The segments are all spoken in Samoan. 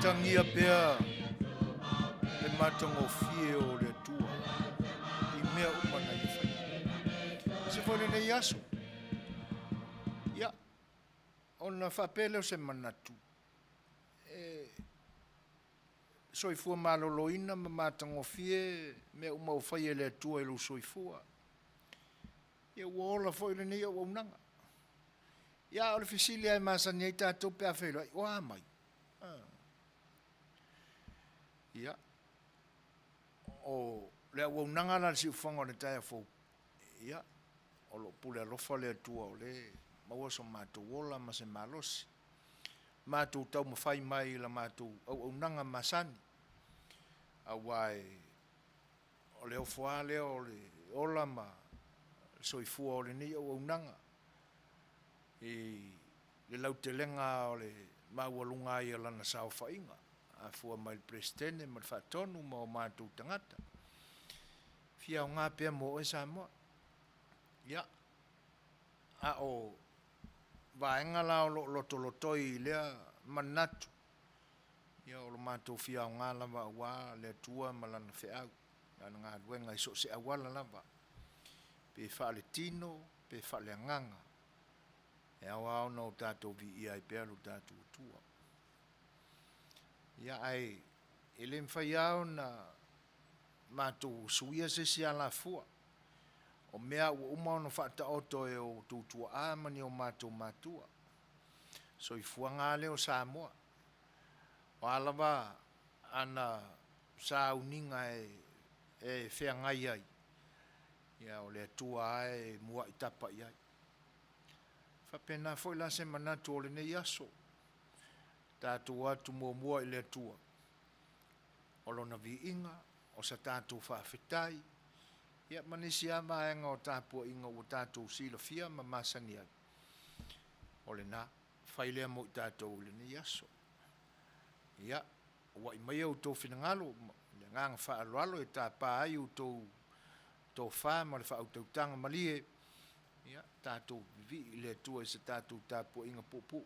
Atagia pea le matagofie o le Atua i mea uma na ia faia. Se foi lenei aso. Ia, ona faapea lea o se manatu, e soifua maloloina ma matagofie mea uma ua faia e le Atua i lou soifua. Ia ua ola foi lenei auaunaga. Ia a o le fesili lava e masani ai tatou pe a feiloai, o a mai? Ia, o le auaunaga la a le siufofoga o le taeao fou, ia, o lo o pule alofa le Atua o lea e maua so matou ola ma se malosi, matou taumafai mai i la matou auaunaga masani, aua e o le ofo lava lea o le ola ma le soifua o lenei auaunaga i le lautelega o le maualuga ai o lana saofaiga, afua mai i le Peresetene ma le Faatonu ma o matou tagata. Fia aoga pea mo oe Samoa. Ia, a o vaega la o lo o lotolotoi i lea manatu, ia o lo matou fia aoga lava aua le Atua ma Lana feau, Lana galuega i so o se auala lava, pe faale-tino pe faale-agaga, e ao lava ona o tatou viia ai pea lo tatou Atua. Ia, ae e le mafai lava ona matou suia se isi alafua, o mea ua uma ona faataoto e o outou tuaa ma ni o matou matua. Soifuaga lava lea o Samoa. O a lava ana sauniga e feagai ai, ia o le Atua lava e muai tapa i ai. E faapena foi la se manatu o lenei aso, tatou o atu muamua i le Atua, o Lona viiga, o sa tatou faafetai, ia ma nisi lava vaega o tapuaiga ua tatou silafia ma masani ai, o lena, fai lea mo i tatou i lenei aso. Ia, ua'i maia outou finagalo i le agaga faaaloalo e tapa ai outou tofa ma le faautautaga malie, ia, tatou vivii i le Atua i se tatou tapuaiga puupuu,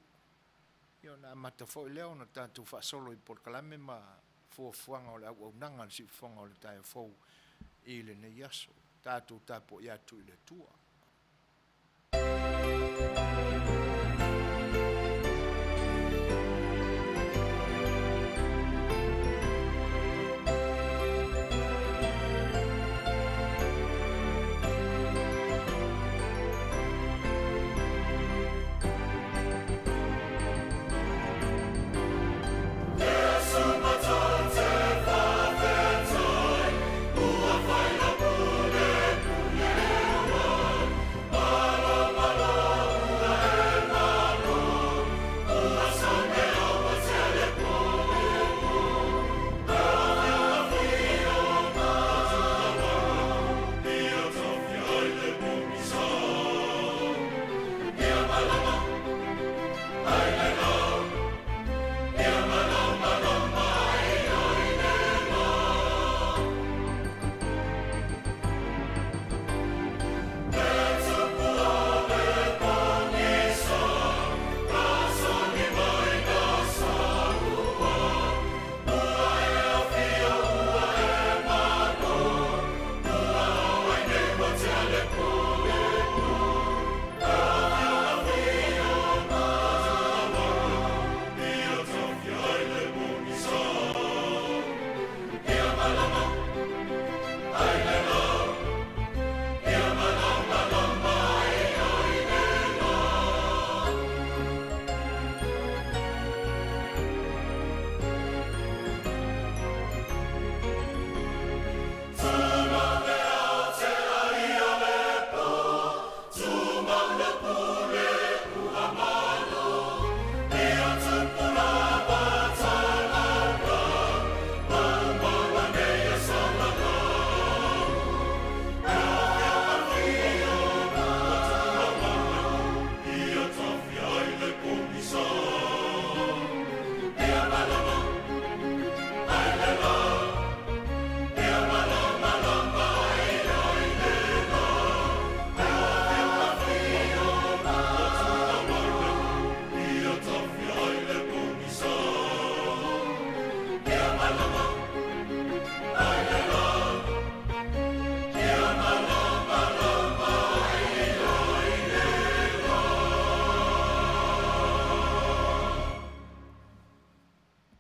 ia ona amata foi lea ona tatou faasolo i polokalame ma fuafuaga o le auaunaga a le siufofoga o le taeao fou i lenei aso. Tatou tapuai atu i le Atua.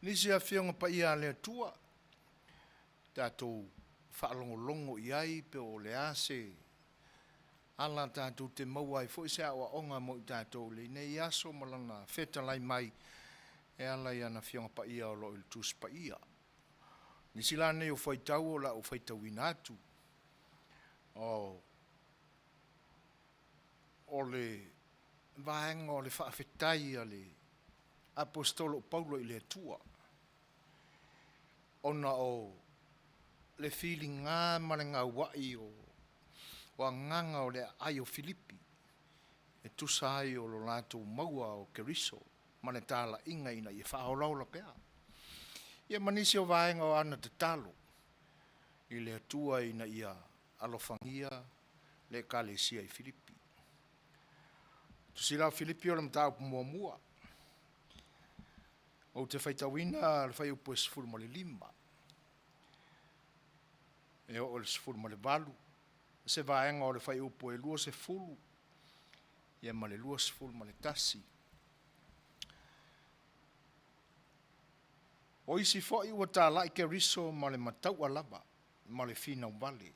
Nisi Afioga Paia a le Atua, tatou faalogologo i ai pe o le a se ala tatou te maua ai foi se aoaoga mo i tatou i lenei aso ma Lana fetalai mai e ala i ana Afioga Paia o lo o i le Tusi Paia. Nisi la nei o fuaitau o le a ou faitauina atu. O le vaega o le faafetai a le Aposetolo o Paulo i le Atua, ona o le filiga ma le gauai o agaga o le aai o Filipi, e tusa ai o lo latou maua o Keriso ma le talaiga ina ia faaolaola pea. Ia ma nisi o vaega o ana tatalo i le Atua ina ia alofagia le Ekalesia i Filipi. Tusi la o Filipi o le mataupu muamua. Ou te faitauina le fuaiupu e 15 e oo i le 18, se vaega o le fuaiupu e 20 ma le 21. O isi foi ua talai Keriso ma le mataualava ma le finau vale,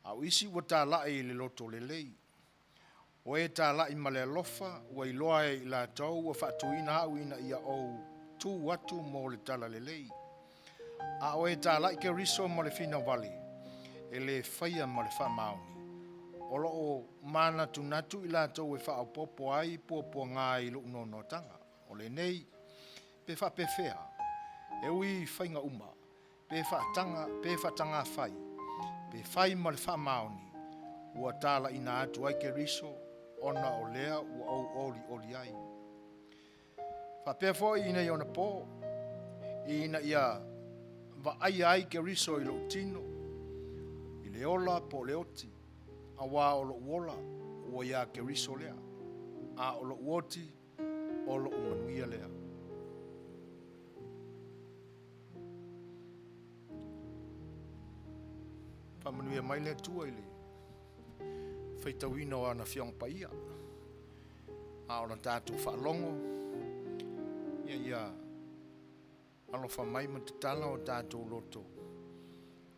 a o isi ua talai i le loto lelei. O e talai ma le alofa, ua iloa e i latou ua faatuina au ina ia ou tu atu mo le talalelei. A o e talai Keriso ma le finau vale, e le faia ma le faamaoni, o lo o manatunatu i latou e faaopoopo ai puapuaga i lou noanoataga. O lenei, pe faapefea, e ui i faiga uma, pe faataga, pe faatagafai, pe fai ma le faamaoni, ua talaiina atu ai Keriso, ona o lea ua ou olioli ai. Faapea foi i nei ona po, ina ia vaaia ai Keriso i lou tino, i le ola po o le oti, aua o lou ola ua ia Keriso lea, a o lou oti, o lou manuia lea. Faamanuia mai le Atua i le faitauina o ana Afioga Paia, a o la tatou faalogo, ia alofa mai ma tatala o tatou loto,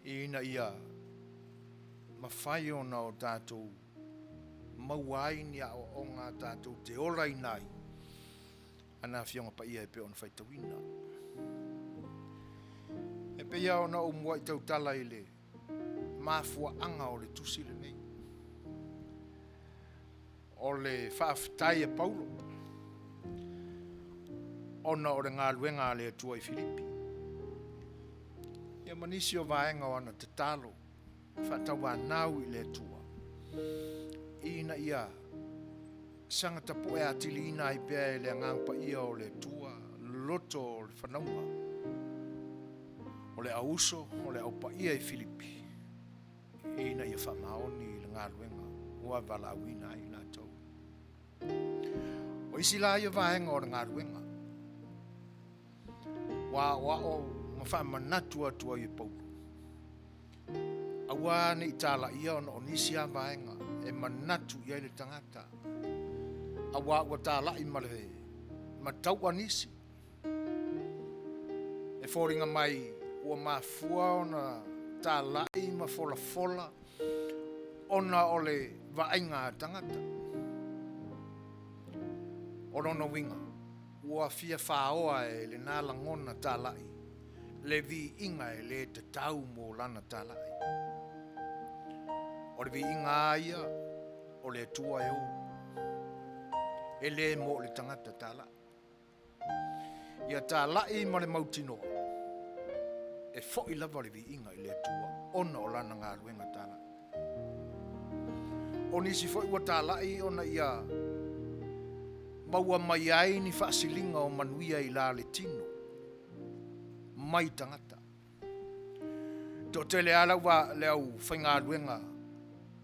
ina ia mafai ona o tatou maua ai ni aoaoga tatou te olaina ai ana Afioga Paia e pei ona faitauina. E pei lava ona ou muai tautala i le mafuaaga o le tusi lenei. O le faafetai a Paulo ona o le galuega a le Atua i Filipi. Ia ma nisi o vaega o ana tatalo faatauanau i le Atua ina ia saga tapue atiliina ai pea e le Agaga Paia o le Atua loto o le fanauga o le au uso, o le au paia i Filipi, ina ia faamaoni i le galuega ua valaauina ai i latou. O isi la ia vaega o le galuega ua aoao ma faamanatu atu ai e Paulo, aua ne i talaia ona o nisi lava vaega e manatu i ai le tagata, aua ua talai ma le mataua nisi. E foliga mai ua mafua ona talai ma folafola ona o le vaaiga a tagata. O lona uiga, ua fia faoa e lena lagona talai le viiga e le tatau mo lana talai. O le viiga lava ia o le Atua e ou, e le mo le tagata talai. Ia talai ma le mautinoa, e foi lava le viiga i le Atua ona o lana galuega talai. O nisi foi ua talai ona ia maua mai ai ni faasiliga o manuia i la le tino mai tagata. Toatele lava le au faigaluega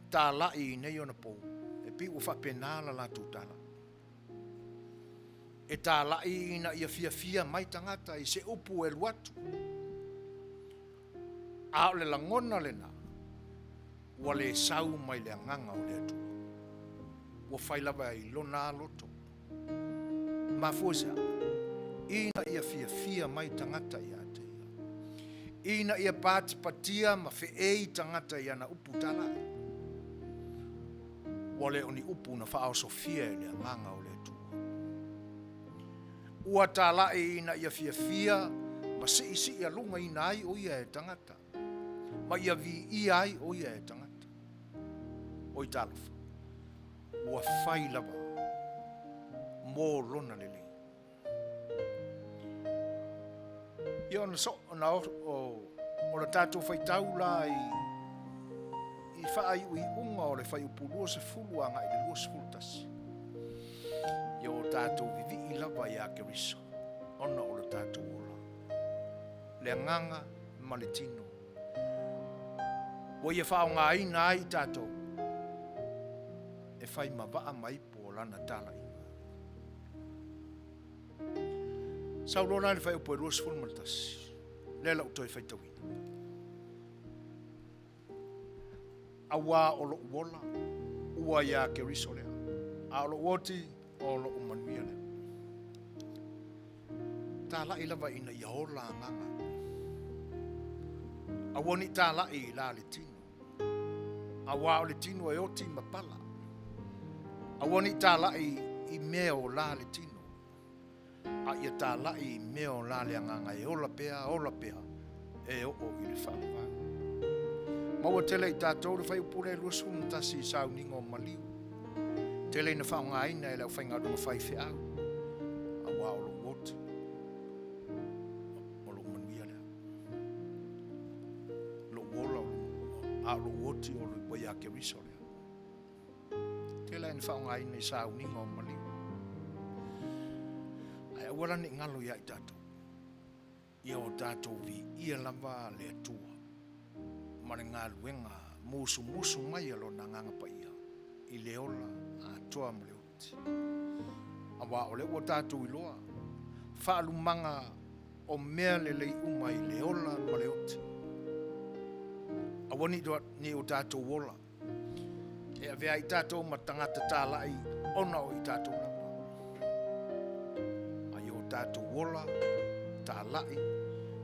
talai i nei ona po, e pei ua faapena la latou talai. E talai ina ia fiafia mai tagata i se upu e alu atu. A o le lagona lena, ua le sau mai le agaga o le Atua. Ua fai lava i lona loto. Mafua i se a? Ina ia fiafia mai tagata ia te ia. Ina ia patipatia ma feei tagata i ana upu talai. Ua le o ni upu na faaosofia e le Agaga o le Atua. Ua talai ina ia fiafia ma siisiialugaina ai o ia e tagata, ma ia viia ai o ia e tagata. Oi talofa, ua fai lava mo lona lelei. Ia ona so, ona o, o, o le tatou faitau la i, i faaiuiuga o le fuaiupu 20 agai i le 21. Ia o tatou vivii lava iā Keriso, ona o le tatou ola, le agaga ma le tino. Ua ia faaaogaina ai i tatou e fai ma vaa ma ipu o lana talaiga. Sau loa la i le fuaiupu e 21, lea la ou toe faitauina. Auā o lo'u ola ua iā Keriso lea, a o lo'u oti o lo'u manuia lea. Tala'i lava ina ia ola agaga. Aua ne i tala'i i la le tino, auā o le tino e oti ma pala. Aua ne i tala'i i mea o la le tino, a ia talai i mea o la le agaga e ola pea, ola pea, e oo i le faavavau. Maua tele i tatou le fuaiupu lea e 21 i sauniga o maliu. Tele ina faaaogaina e le aufaigaluega faifeau, auā o lou oti, o lou manuia lea. Lou ola, a o lou oti o ua ia Keriso lea. Tele ina faaaogaina i sauniga o maliu. Ae aua la ne i galo ia i tatou, ia o tatou viia lava le Atua ma le galuega musumusu mai a Lona Agaga Paia i le ola atoa ma le oti. Auā o lea ua tatou iloa faalumaga o mea lelei uma i le ola ma le oti. Aua ne i o tatou ola e avea ai tatou ma tagata talai ona o i tatou lava. A ia o tatou ola talai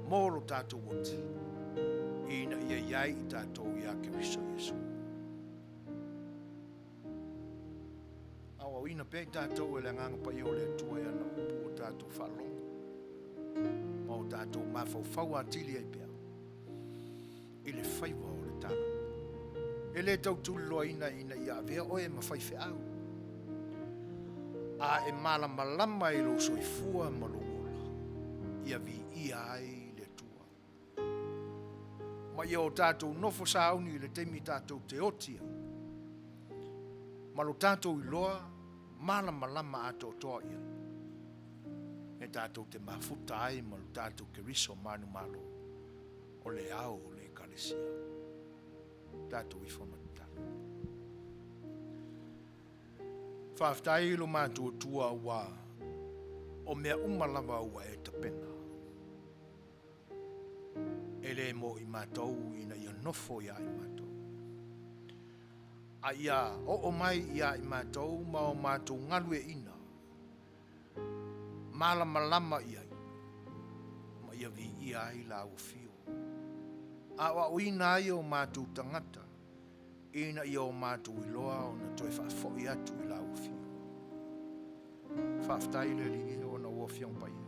mo lo tatou oti, ina ia i ai i tatou iā Keriso Iesu. Aoaoina pea i tatou e le Agaga Paia o le Atua i ana upu ua tatou faalogo ma o tatou mafaufau atili ai pea i le faiva o le tala. E le tau tuliloaina ina ia avea oe ma faifeau, a e malamalama i lou soifua ma lou ola, ia viia ai le Atua. Ma ia o tatou nofo sauni i le taimi tatou te oti ai, ma lo tatou iloa malamalama atoatoa i ai, e tatou te mafuta ai ma lo tatou Keriso manumalo, o le ao o le Ekalesia. Tatou ifo ma tatalo. Faafetai i lo matou Atua ua o mea uma lava ua e tapena. E le mo i matou ina ia nofo iā i matou. A ia oo mai iā i matou ma o matou galueaiina malamalama i ai, ma ia viia ai lāua afio. Aoaoina ai o matou tagata ina ia o matou iloa ona toe faafoi atu i lāua afio. Faafetai i le Alii e ona ua Afioga Paia.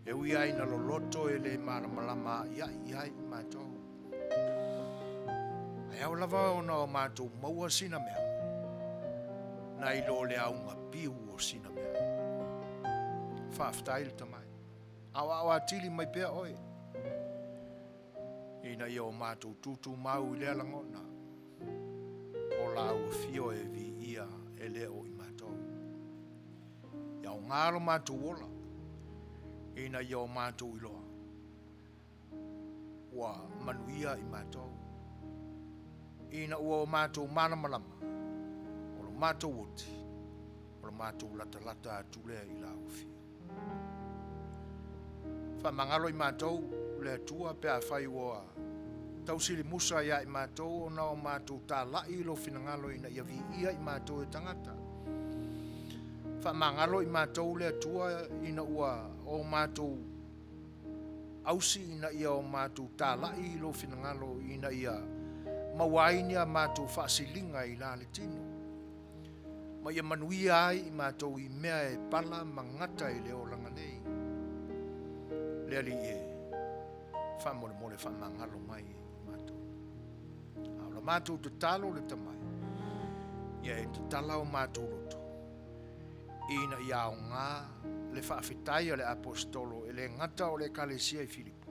E ui lava ina loloto e le malamalama a'ia'i i ai i matou, ae ao lava ona o matou maua sina mea nai lo le auga piu o sina mea. Faafetai le Tamai. Aoao atili mai pea oe ina ia o matou tutumau i lea lagona o lāua afio e viia e le o i matou. Ia aoga lo matou ola ina ia o matou iloa ua manuia i matou, ina ua o matou malamalama o lo matou oti, o lo matou latalata atu lea i lau afio. Faamagalo i matou le Atua pe afai ua tausilimusa iā i matou ona o matou tala'i i lou finagalo ina ia viia i matou e tagata. Faamagalo i matou le Atua ina ua o matou ausi ina ia o matou talai i lou finagalo ina ia maua ai ni a matou faasiliga i la le tino, ma ia manuia ai i matou i mea e pala ma gata i le olaga nei. Le Alii e, faamolemole faamagalo mai i matou. A o la matou tatalo le Tamai, ia e tatala o matou loto, ina ia aoga le faafetai a le Aposetolo e le gata o le Ekalesia i Filipo,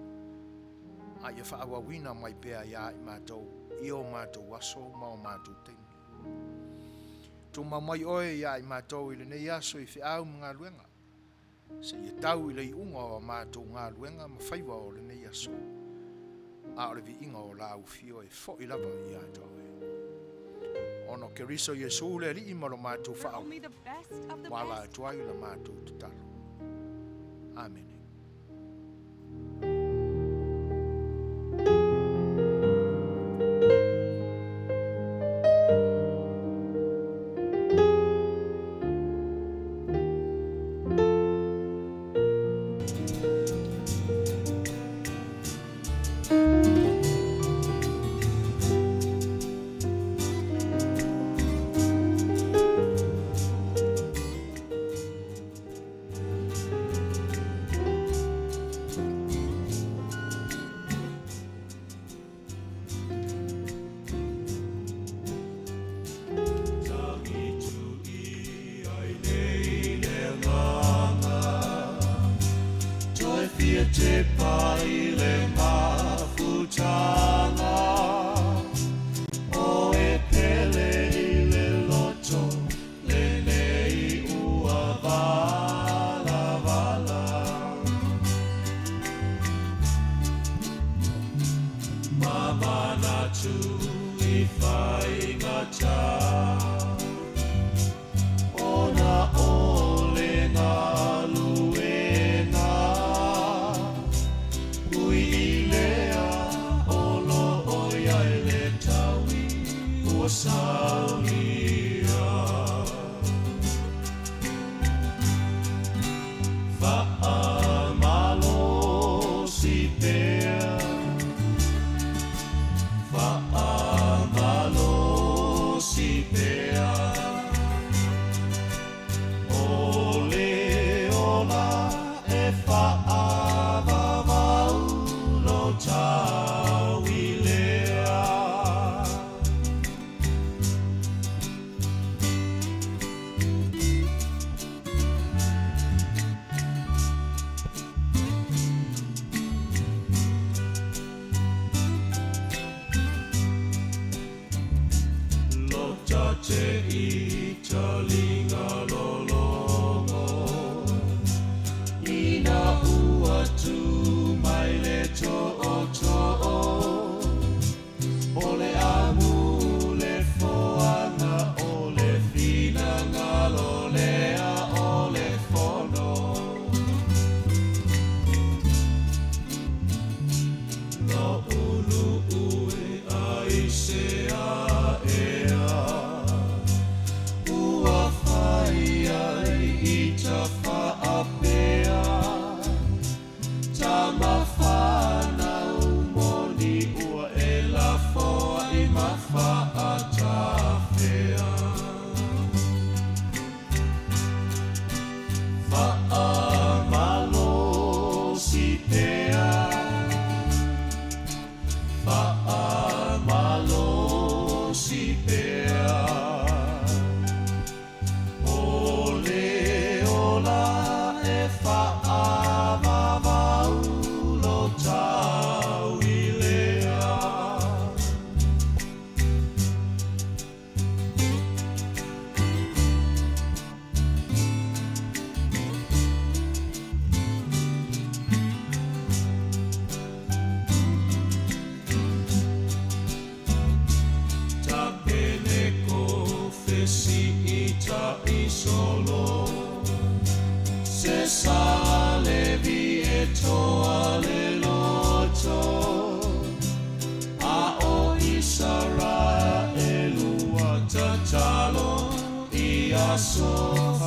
a ia faaauauina mai pea ia i matou i o matou aso ma o matou taimi. Tumau mai oe ia i matou i lenei aso i feau ma galuega, seia tau i le iuga o a matou galuega ma faiva o lenei aso, a o le viiga o lau afio e fo'i lava ia te oe. Ona o Keriso Iesu le Alii ma lo matou You're Faaola, only the best of the ua ala best. atu ai la matou tatalo. Amene.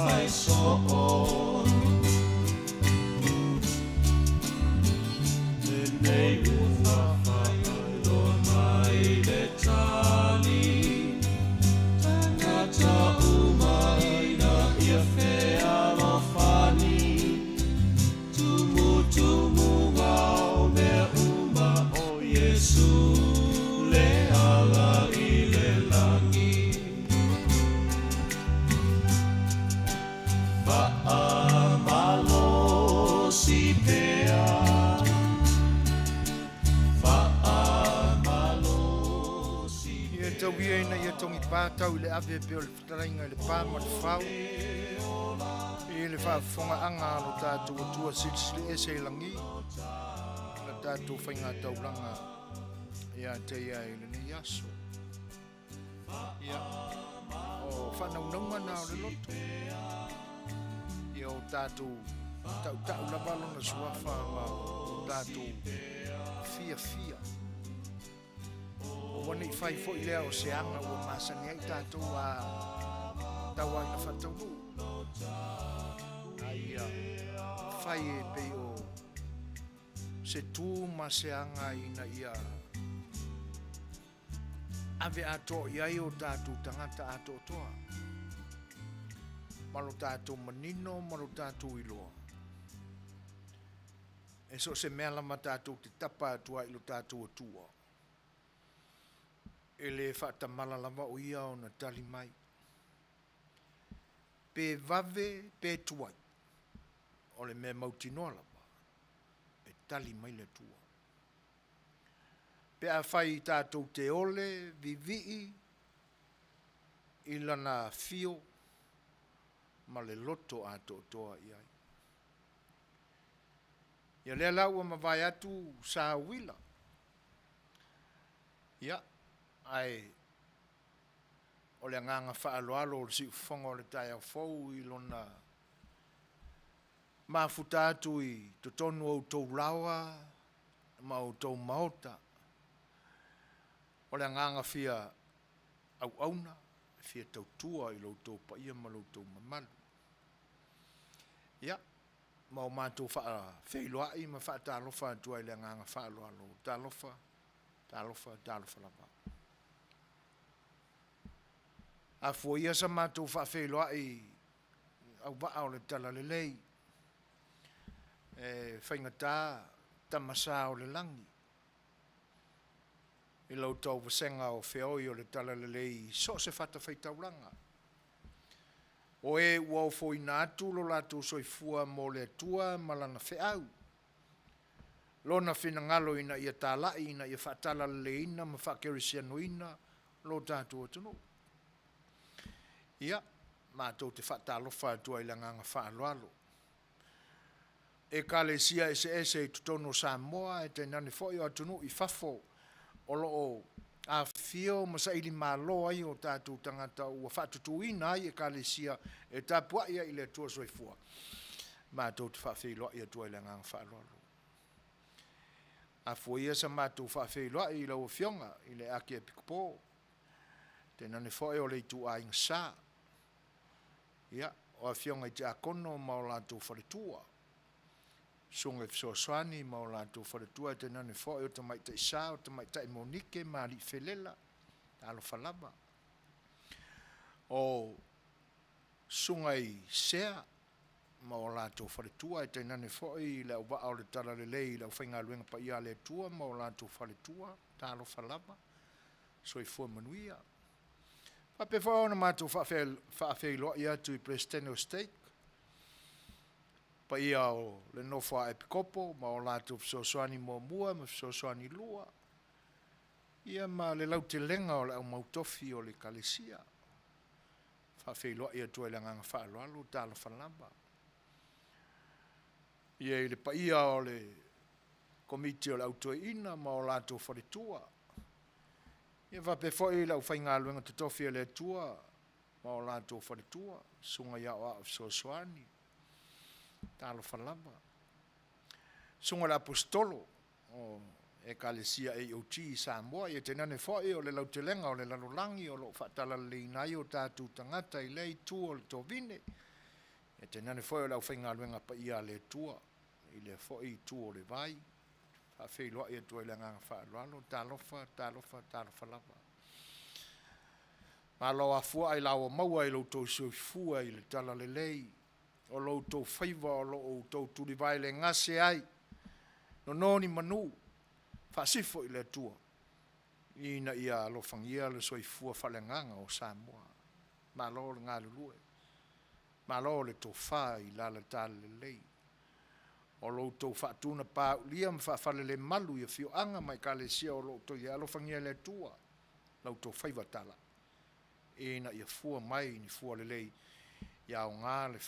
fai soo. Lenei ua faailoa mai le tali, tagata uma ina ia fealofani, tumutumuga o mea uma o Iesu le ala i le lagi. Faamalosi pea, faamalosi Ia tau ia ina ia togi pā tau i le ave e pei o le fetalaiga i le pa ma le fau, i le faafofogaaga a lo tatou Atua Silisili Ese i lagi, la tatou faigataulaga ia te ia i lenei aso. Ia, o faanaunauga na o le loto. Ia o tatou tautau lava lona suafa ma o tatou fiafia. Aua ne i fai foi lea o se aga ua masani ai tatou a tau ai na faataunuu. A ia fai e pei o se tu ma se aga ina ia ave atoa i ai o tatou tagata atoatoa, ma lo tatou manino ma lo tatou iloa. E so o se mea lava tatou te tapa atu ai i lo tatou Atua, e le faatamala lava o ia ona tali mai. Pe vave pe tuai, o le mea mautinoa lava, e tali mai le Atua. Pe a fai tatou te ole vivii i lana afio ma le loto atoatoa i ai. Ia lea la ua mavae atu sa uila. Ia, ae o le agaga faaaloalo o le siufofoga o le taeao fou i lona mafuta atu i totonu o outou laoa ma outou maota. O le agaga fia auauna, fia tautua i lo outou paia ma lo outou mamalu. Ia, ma o matou faafeiloai ma faatalofa atu ai i le agaga faaaloalo. Talofa, talofa, talofa lava. Afua ia sa matou faafeiloai auvaa o le talalelei, e faigata tamasa o le lagi, i lau tauvasega o feoi o le talalelei i so o se fatafaitaulaga. O e ua ofoina atu lo latou soifua mo le Atua ma lana feau, lona finagalo ina ia talai, ina ia faatalaleleina ma faakerisianoina lo tatou atunuu. Ia, matou te faatalofa atu ai i le agaga faaaloalo. Ekalesia eseese i totonu o Samoa, e tainane foi o atunuu i fafo o lo o afifio ma saili malo ai o tatou tagata ua faatutuina ai ekalesia e tapuai ai i le Atua soifua. Matou te faafeiloai atu ai i le agaga faaaloalo. Afua ia sa matou faafeiloai i lau Afioga i le Akiepikopo, tainane foi o le ituaiga sa. Ia, o afioga i tiakono ma o latou faletua, susuga i fesoasoani ma o latou faletua, e tainane foi o tamaitai sa, o tamaitai monike ma alii felela, talofa lava. O susuga i sea ma o latou faletua, e tainane foi le auvaa o le talalelei i le aufaigaluega paia a le Atua ma o latou faletua, talofa lava, soifua manuia. Faapea foi ona matou faafeiloai atu i Peresetene o Stake, paia o le nofo a Epikopo ma o latou fesoasoani muamua ma fesoasoani lua, ia ma le lautelega o le aumautofi o le Ekalesia. Faafeiloai atu ai i le agaga faaaloalo, talofa lava. Ia i le paia o le komiti o le autoeina ma o latou faletua, ia faapea foi le aufaigaluega totofi a le Atua ma o latou faletua, susuga i aoao fesoasoani, talofa lava. Susuga i le Aposetolo o Ekalesia AOG i Samoa, ia tainane foi o le lautelega o le lalolagi o lo o faatalaleleina ai o tatou tagata i lea itu o le tovine. Ia tainane foi o le aufaigaluega paia a le Atua i lea foi itu o le vai, faafeiloai atu ai le agaga faaaloalo, talofa, talofa, talofa lava. Malo afua ailao ua maua i lo outou soifua i le talalelei, o lo outou faiva o lo o outou tulivae le gase ai, nono ni manu, faasifo i le Atua ina ia alofagia le soifua faaleagaga o Samoa. Malo le galulue, malo le tofa i le talalelei. O lo outou faatunapaulia ma faafalelemalu i afioaga ma ekalesia o lo o outou i ai, alofagia e le Atua la outou faiva talai, ina ia fua mai ni fua lelei, ia aoga le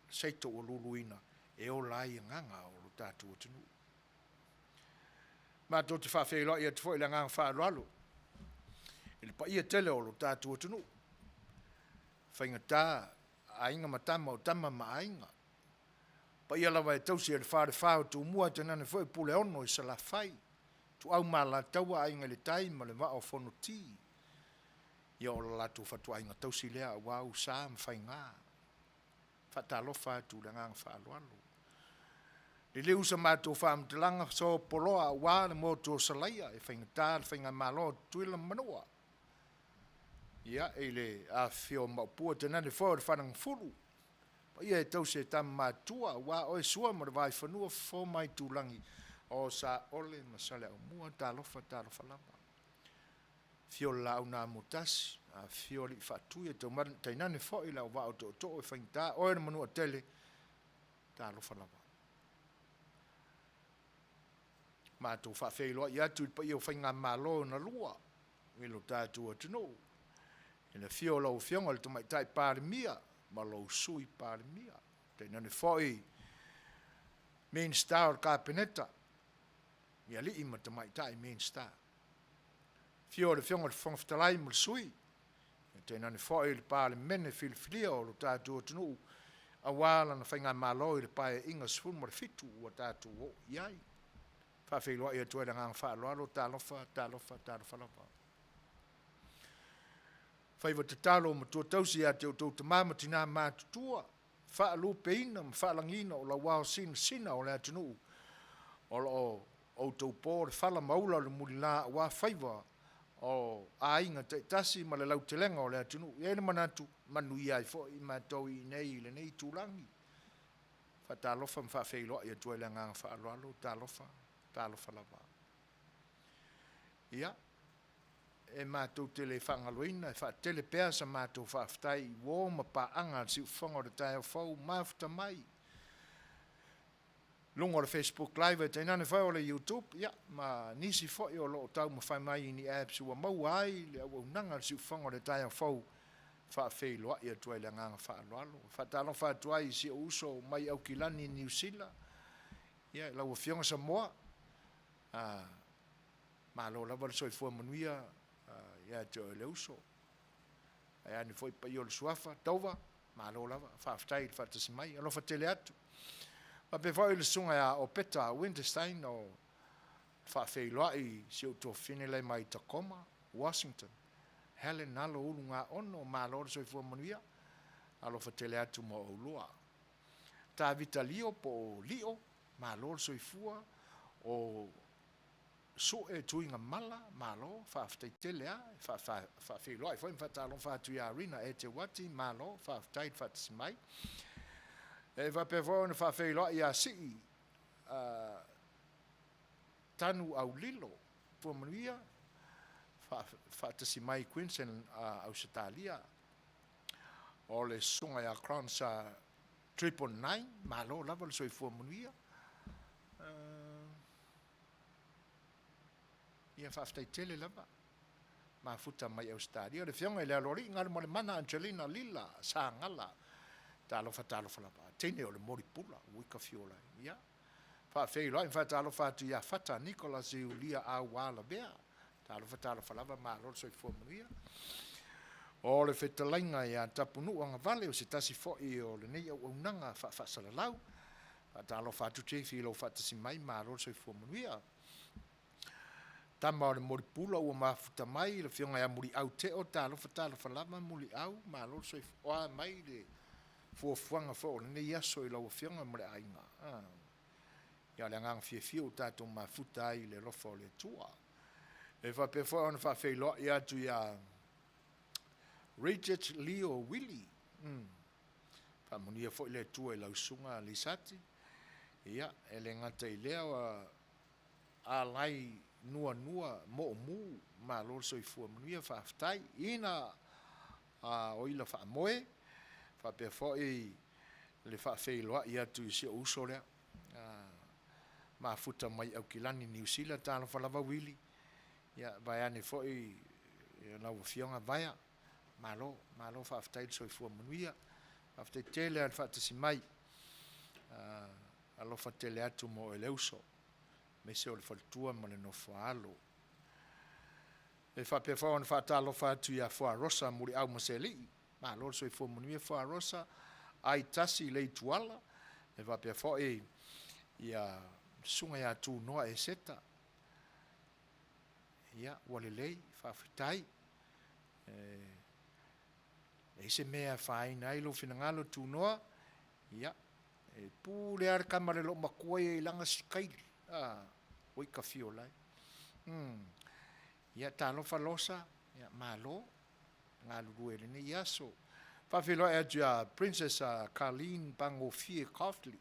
seito ua luluina e ola ai agaga o lo tatou atunuu. Matou te faafeiloai atu foi i le agaga faaaloalo i le paia tele o lo tatou atunuu, faigata Aiga ma Tama, o Tama ma Aiga, paia lava e tausi e le Falefa o Tumua tainane foi Puleono i Salafai, Ituau ma Alataua, Aiga i le Tai ma le Vaa o Fonoti. Ia o le latou fatuaiga tausi lea aua ou sa ma faiga. Faatalofa atu i le agaga faaaloalo. Liliu sa matou faamatalaga sopoloa aua le motu o Salaia e faigata le faigamalo a Tutuila ma Manua. Ia, i le afifio o Maopu tainane foi o le Faleagafulu, paia e tausi e Tama Matutua aua oe Sua ma le Vaifanua, Fofo ma Aitulagi, o Saole ma Saleaaumua, talofa talofa lava. Afio le Laau na Amotasi, afifio Alii Faatui, tainane foi le Auvaa o Tootoo e faigata oe le Manuatele, talofa lava. Matou faafeiloai atu i le paia o faigamalo na lua i lo tatou atunuu, i le afio o lau Afioga i le Tamaitai Palemia ma lou Sui Palemia, tainane foi Minisita o le Kapeneta, i alii ma tamaitai Minisita. Afio le Afioga i le Fofoga Fetalai ma le Sui, tainane foi le Palemene filifilia o lo tatou atunuu, aua lana faigamalo i le Paeaiga 17 ua tatou oo i ai. Faafeiloai atu ai le agaga faaaloalo, talofa, talofa, talofa lava. Faiva tatalo matua tausi ia te outou tama ma tina matutua, faalupeina ma faalagiina o lauao sinasina o le atunuu, o lo o outou po le fala ma ula o le mulila aua faiva o aiga taitasi ma le lautelega o le atunuu. E i ai le manatu, manuia ai foi matou i inei i lenei itulagi. Faatalofa ma faafeiloai atu ai le agaga faaaloalo, talofa, talofa lava. Ia, e matou te le faagaloina, e faatele pea sa matou faafetai i uo ma paaga a le Siufofoga o le Taeao Fou, mafuta mai luga o le Facebook Live ae tainane foi o le YouTube, ia, ma nisi foi o lo o taumafai mai i ni apps ua maua ai le auaunaga a le Siufofoga o le Taeao Fou, faafeiloai atu ai le agaga faaaloalo. Faatalofa atu ai i si ou uso mai Aukilani, Niu Sila, ia, lau Afioga Samoa, malo lava le soifua manuia ia te oe le uso. Ae a ni foi paia o le suafa, Tauva, malo lava, faafetai i le faatasi mai, alofa tele atu. Faapea foi le susuga ia Opeta Winterstein o faafeiloai si ou tuafafine lea mai Tacoma, Washington, Helen Alo Ulugaono, malo le soifua manuia, alofa tele atu mo oulua. Tavita Lio po o Lio, malo le soifua, o Sue Tuigamala, malo, faafetai tele a, e faafeiloai foi ma faatalofa atu ia Rina Eteuati, malo, faafetai le faatasi mai. E faapea foi ona faafeiloai ia Sii Tanu Aulilo, Fua Manuia, faatasi mai Queensland, Ausetalia. O le susuga ia Crons 999, malo lava le soifua manuia. Ia faafetai tele lava. Mafuta mai Ausetalia le afioga i le Aloalii Galumalemana Angelina Lila Sagala. Talofa talofa lava. Teine o le Molipula ua fiola. Ia faafeiloai ma faatalofa atu ia Fata Nicholas Iulia Aualavea. Talofa talofa lava, malo le soifua manuia. O le fetalaiga ia Tapunuu Agavale o se tasi foi o lenei auaunaga faafaasalalau. Faatalofa atu Chief i lou faatasi mai, malo le soifua manuia. Tama o le Molipula ua mafuta mai le afioga ia Muliau Teo, talofa talofa lava Muliau, malo le soifua mai le fuafuaga foi o lenei aso i lau Afioga ma le aiga. Ia, o le agaga fiafia ua tatou mafuta ai i le alofa o le Atua. E faapea foi ona faafeiloai atu ia Richard Leo Willie. Faamanuia foi le Atua i lau susuga Lisati. Ia, e le gata i lea, alai nuanua moomu, malo le soifua manuia, faafetai. Ina o ila faamoe, faapea foi le faafeiloai atu i si ou uso lea, mafuta mai Aukilani, Niu Sila, talofa lava Wili, ia vaeane foi lau Afioga Vaea, malo, malo faafetai le soifua manuia, faafetai tele lava le faatasi mai, alofa tele atu mo oe le uso, aemaise o le faletua ma le nofoaalo. E faapea foi ona faatalofa atu ia Fuarosa Muliau Masealii, malo le soifua manuia Fuarosa, Aitasi Leituala, e faapea foi ia Susuga ia Tunoa Eseta. Ia, ua lelei, faafetai. E leai se mea e afaina ai lou finagalo Tunoa, ia, e pule lava le tama a le loomatua ia i lana sikaili, a, oi ka fio lai. Ia, talofa Losa, ia malo galulue i lenei aso. Faafeiloai atu ia Princess Carleen Pagofie Coughley.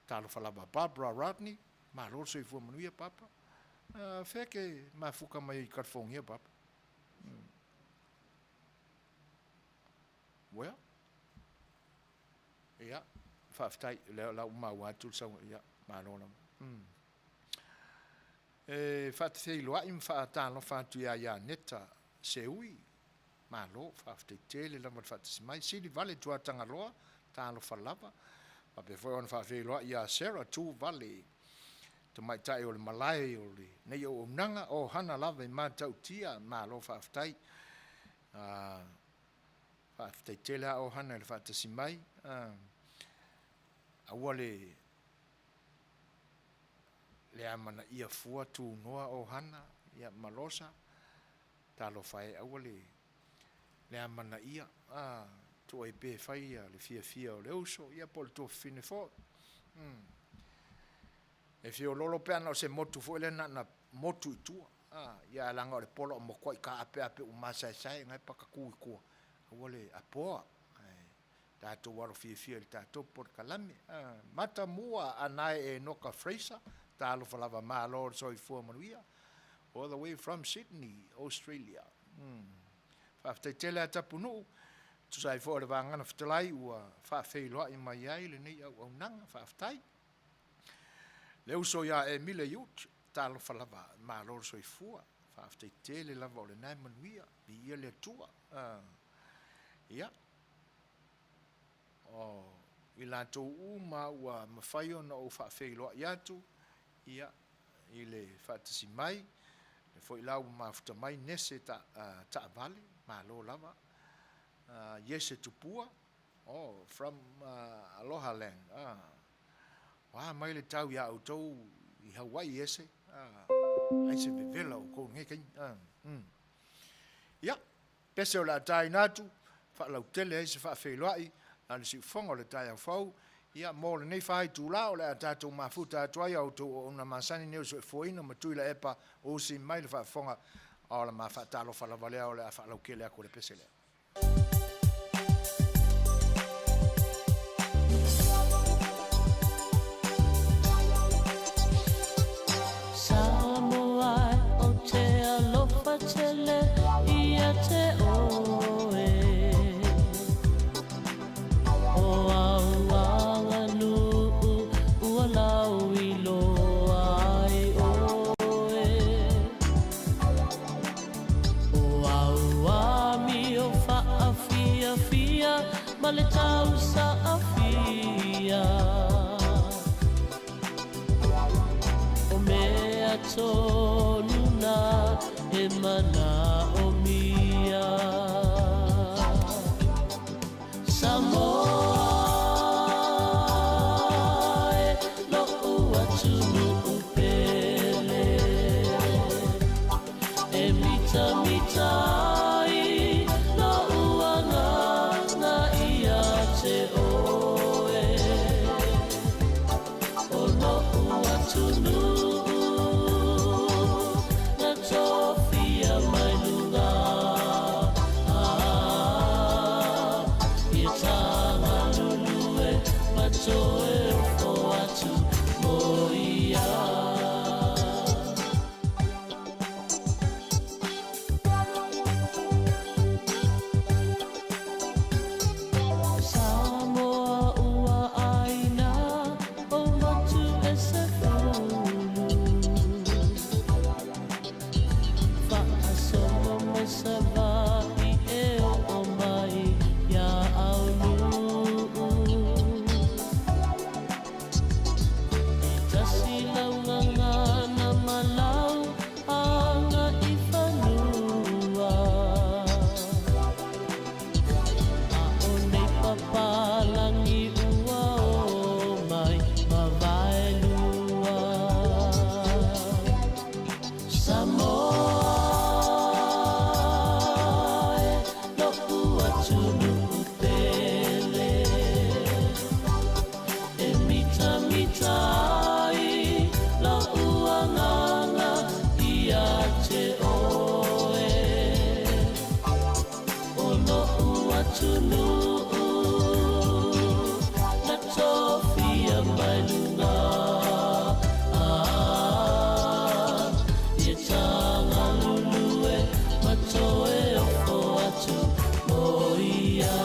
Talofa lava Barbara Rodney, malo le soifua manuia Barbara. Fea ke mafuka mai i California Barbara? Well, ia, faafetai, lea la ua maua atu le saunoaga, ia, malo lava. E faatafeiloai ma faatalofa atu ia Ianeta Seui, malo, faafetai tele lava le faatasi mai. Sili Vale Tuatagaloa, talofa lava. Faapea foi ona faafeiloai ia Sarah Tu Vale, tamaitai o le malae o lenei auaunaga, o hana lava i Matautia, malo faafetai. Faafetai tele lava Ohana i le faatasi mai. Aua le le amanaia fua tunoa Ohana ia ma Losa, talofa e aua le le amanaia, tuu ai pea e fai le fiafia o le uso ia po o le tuafafine foi. E fiololo pe ana o se motu foi lea na ona motu i tua, ia ae leaga o le pola ua matuai taapeape uma masaesae na e patatu i tua, aua le apoa. Ae tatou alo fiafia i le tatou polokalame. Matamua Anae Enoka Fraser, talofa lava malo le soifua manuia, all the way from Sydney, Australia. Faafetai tele a Tapunuu, tusa ai foi o le Vagana Fetalai ua faafeiloai mai ai lenei auaunaga, faafetai. Le uso ia Emile Yut, talofa lava, malo le soifua, faafetai tele lava o lena e manuia, viia le Atua. Ia, o i latou uma ua mafai ona ou faafeiloai atu, ia, i le faatasi mai, lea foi la ua mafuta mai Nese Taavale, malo lava, Iese Tupua, oh, from Aloha Land, o a mai le tau iā outou i Hawaii Iese, ai se vevela o outou i lenei taimi. Ia, pese o le a taina atu, faalautele ai se faafeiloai a le siufofoga o le taeao fou, ia, mo lenei faitula o le a tatou mafuta atu ai a outou auauna masani nei o le soifuaina ma Tuilaepa usi mai le faafofoga, a o le ma faatalofa lava lea o le a faalaukele atu le pese lea. Samoa o te alofa tele ia te oe O au aganuu ua lauiloa ai oe O au amio faafiafia ma le tausaafia O mea tonu na e manaomia. Samoa e lo'u atunuu pele E mitamita ai lo'u agaga ia te. toe ofo atu mo ia. Samoa ua ʻāina o motu e sefulu. Faasolo mai Savaii e oo mai iā Aunuu. E tasi lau gagana ma lau agaifanua. A o nei papalagi ua o mai ma Vaelua. Samoa e, loʻu atunuu pele. E mitamita ai loʻu agaga ia te ʻoe. ʻO loʻu atunuu na tofia mai luga. Ia tagalulue ma toe ofo atu mo ia.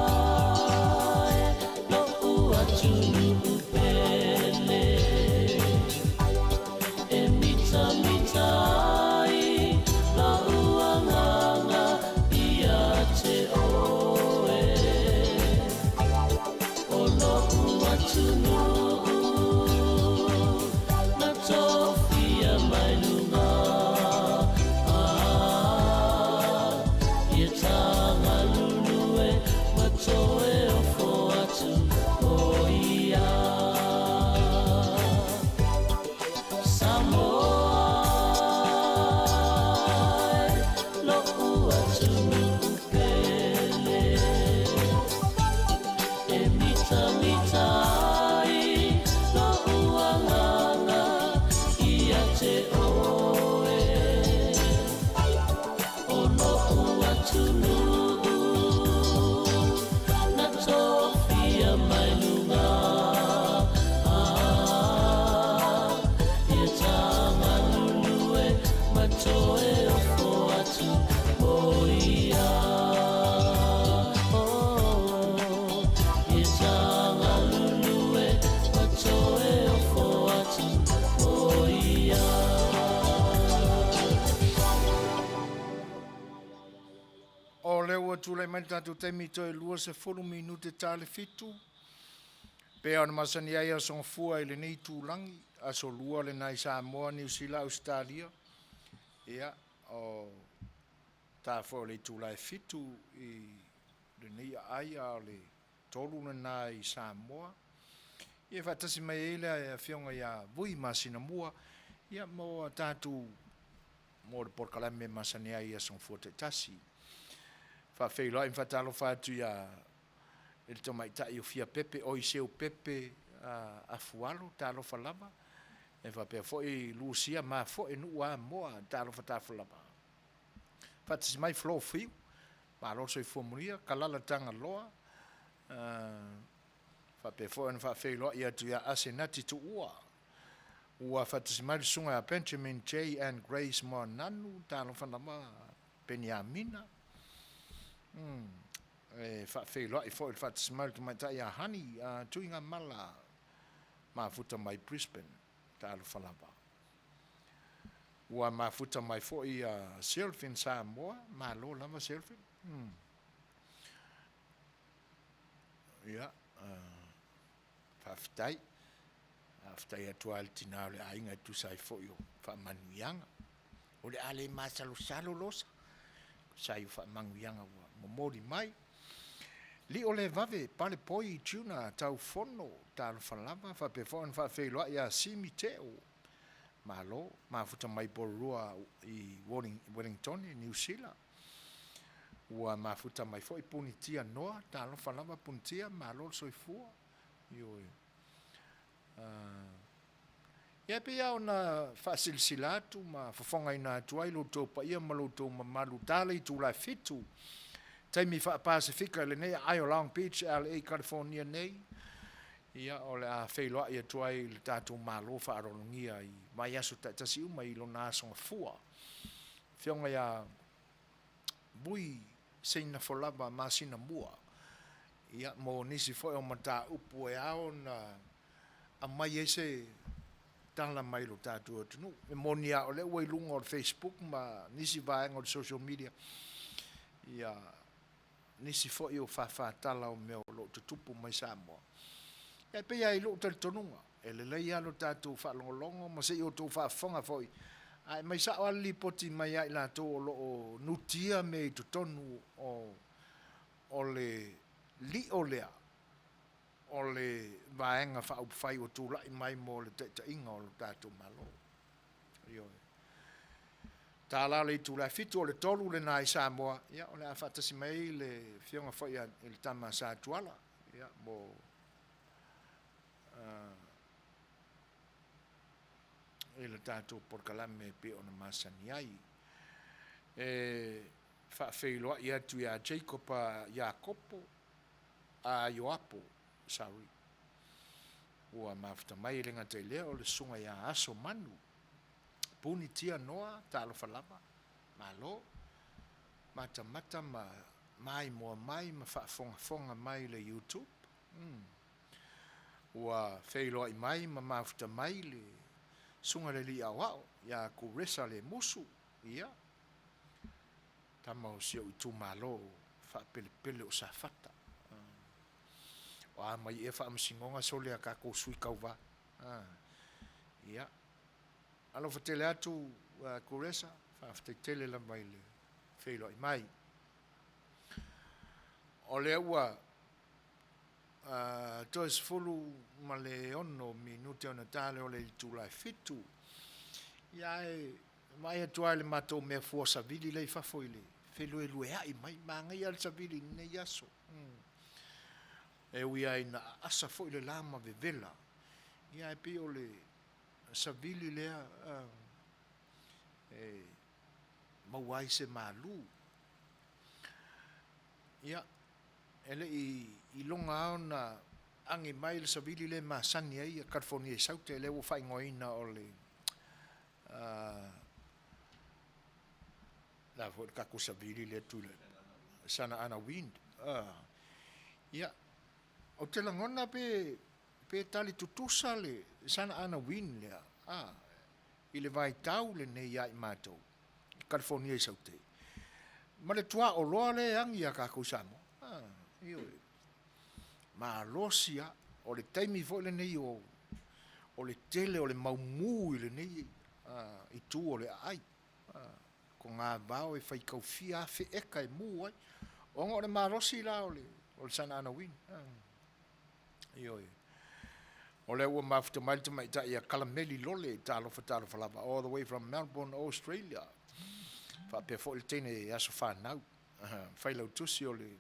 Samoa e, loʻu atunuu pele. E mitamita ai loʻu agaga ia te ʻoe. ʻO loʻu atunuu na tofia mai luga. Ia tagalulue ma toe ofo atu mo ia. Samoa e, loʻu atunuu pele. E mitamita ai loʻu agaga ia te ʻoe. ʻO loʻu atunuu na tofia mai luga. Ia tagalulue ma toe ofo atu mo ia. Oh, ia tagalulue ma toe ofo atu mo ia. O lea ua tulai mai le tatou taimi toe 20 minute ta le fitu. Pei ona masani ai Aso Gafua i lenei itulagi, aso lua lena i Samoa, Niu Sila, Ausetalia. Ia, o ta foi o le itula e fitu i lenei aai, a o le tolu lena i Samoa. Ia e faatasi mai ai le Afioga ia Vui Masinamua, ia mo a tatou mo le polokalame masani ai i Aso Gafua taitasi. Faafeiloai ma faatalofa atu ia i le tamaitai o Fia Pepe, o Iseu Pepe Afualo, talofa lava. E faapea foi Lusia Mafoe Nuu Amoa, talofa tafa lava. Faatasi mai Flo Fiu, malo le soifua manuia, Kalala Tagaloa, faapea foi ona faafeiloai atu ia Asenati Tuua. Ua faatasi mai le susuga ia Benjamin J. and Grace Moananu, talofa lava Peniamina. E faafeiloai foi i le faatasi mai o le tamaitai ia Honey Tuigamala mafuta mai Brisbane, talofa lava. Ua mafuta mai foi ia Sylphin Samoa, malo lava Sylphin. Ia, faafetai. Faafetai atu lava i le tina o le aiga e tusa ai foi o faamanuiaga. O le a le masalosalo Losa, e tusa ai o faamanuiaga ua momoli mai. Lio le vave Palepoi Tuna Taufono, talofa lava, faapea foi ona faafeiloai ia Simi Teo, malo, mafuta mai Porirua i Wellingtone, Niu Sila. Ua mafuta mai foi Punitia Noa, talofa lava Punitia, malo le soifua. Ioe. Ia e pei lava ona faasilasila atu ma fofogaina atu ai lo outou paia ma lo outou mamalu, ta le itula e 7, taimi faa-Pasefika i lenei aai o Long Beach, LA, California nei, ia o le a feiloai atu ai i le tatou Malo faaaloalogia i vaiaso taitasi uma i lona aso Gafua. Afioga ia Vui Seinafolava Masina Mua, ia mo nisi foi o mataupu e ao ona aumai ai se tala mai lo tatou atunuu. E moni lava o lea ua i luga o le Facebook ma nisi vaega o le social media ia nisi foi o fafatala o mea o lo o tutupu mai Samoa. Ia e pei lava i lou talitonuga, e lelei lava lo tatou faalogologo ma se i outou faafofoga foi, ae aumai sao lava le lipoti mai ia i latou o lo o nutia mea i totonu o le lio lea o le Vaega Faaupufai ua tulai mai mo le taitaiga o lo tatou Malo. Ioe. Ta la o le itula e 7, o le 3 lena i Samoa, ia o le a faatasi mai le afioga foi i le tama a Sa Tuala, ia mo i le tatou polokalame e pei ona masani ai. E faafeiloai atu ia Jacob Iakopo, a Ioapo, sorry, ua mafuta mai, e le gata i lea o le susuga ia Aso Manu, Punitia Noa, talofa lava, malo, matamata ma maimoa mai ma faafogafoga mai i le YouTube. Ua feiloai mai ma mafuta mai le susuga i le alii aoao ia Kuresa Lemusu, ia, tama o si ou itumalo faapelepele o Safata. O a mai ea faamasinoga sole a tatou sui tauva. Ia, alofa tele atu Kuresa, faafetai tele lava i le feiloai mai. O lea ua toe 16 minute ona ta lea o le itula e 7. Ia ae vaai atu lava i le matou mea fua savili lea i fafo i le feluelueai mai, manaia le savili i lenei aso. E ui lava ina aasa foi le la ma vevela, ia ae pei o le savili lea e maua ai se malu. Ia, e le i iloga lava ona agi mai le savili lea e masani ai Kalifonia i Saute, lea ua faaigoaina o le le a foi le tatou savili lea Tuilaepa? Santa Ana Wind. Ia, ou te lagona pe, pe tali tutusa le Santa Ana Wind lea, i le vaitau lenei ia i matou i Kalifonia i Saute, ma le tuaoloa lea e agi ia tatou i Samoa. Ioe. Malosi lava. O le taimi foi lenei o le tele o le mau mu i lenei itu o le aai. Togavao e faitau fia afe eka e mu ai, ona o le malosi la o le Santa Ana Wind. Ioe. O lea ua mafuta mai le tamaitai ia Kalameli Lole, talofa talofa lava, all the way from Melbourne, Australia. Faapea foi le teine e aso fanau, failautusi o le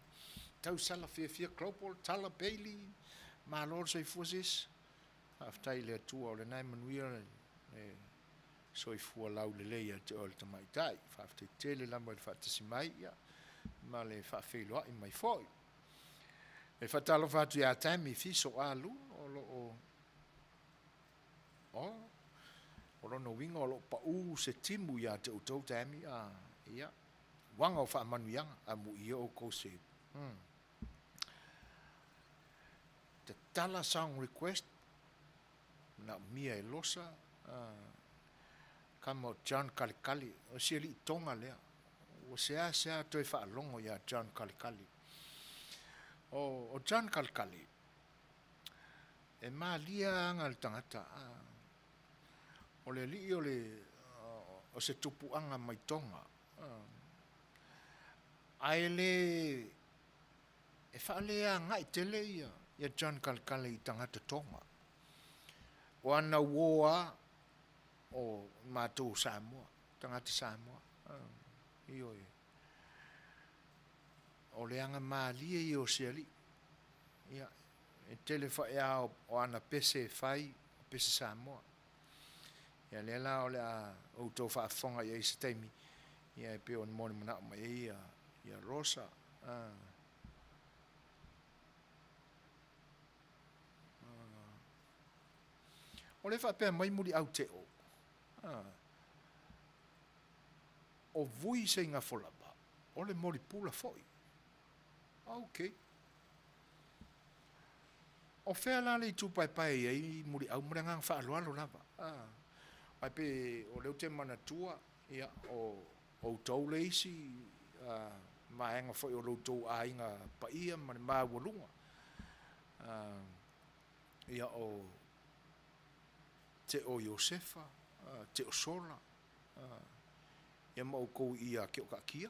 tausala fiafia Global, Tala Bailey, malo le soifua sis. Faafetai i le Atua o lena e manuia le soifua laulelei ia te oe le tamaitai. Faafetai tele lava i le faatasi mai ia, ma le faafeiloai mai foi. E faatalofa atu ia Tammy Fiso Alu, o lo o oh, o lona uiga o lo o pau se timu ia te outou Tammy, a, ia, uaga o faamanuiaga, amuia outou se Tatala song request, manaomia e Losa, kama o John Kalikali, o si alii Toga lea, ua seasea toe faalogo ia John Kalikali. O John Kalikali, e malie aga le tagata, o le alii o le o se tupuaga mai Toga, ae le e faaleagai tele ia John Kalikali i tagata Toga. O ana uo lava o matou o Samoa, tagata Samoa. Ioe. O le agamalie ia o se alii. Ia, e tele foi lava o ana pese e fai, o pese Samoa. Ia lea la o le a outou faafofoga i ai i se taimi, ia e pei ona molimanao mai ai ia Rosa. O lea e faapea mai Muliau Teo, o Vui Seigafolava, o le molipula foi. Ok. O fea la le itu paepae e i ai Muliau ma le agaga faaaloalo lava. Aua e pei o lea ou te manatua, ia, o outou le isi vaega foi o lo outou aiga paia ma le maualuga. Ia, o Teo Iosefa, Teo Sola, ia ma outou ia Teotaatia.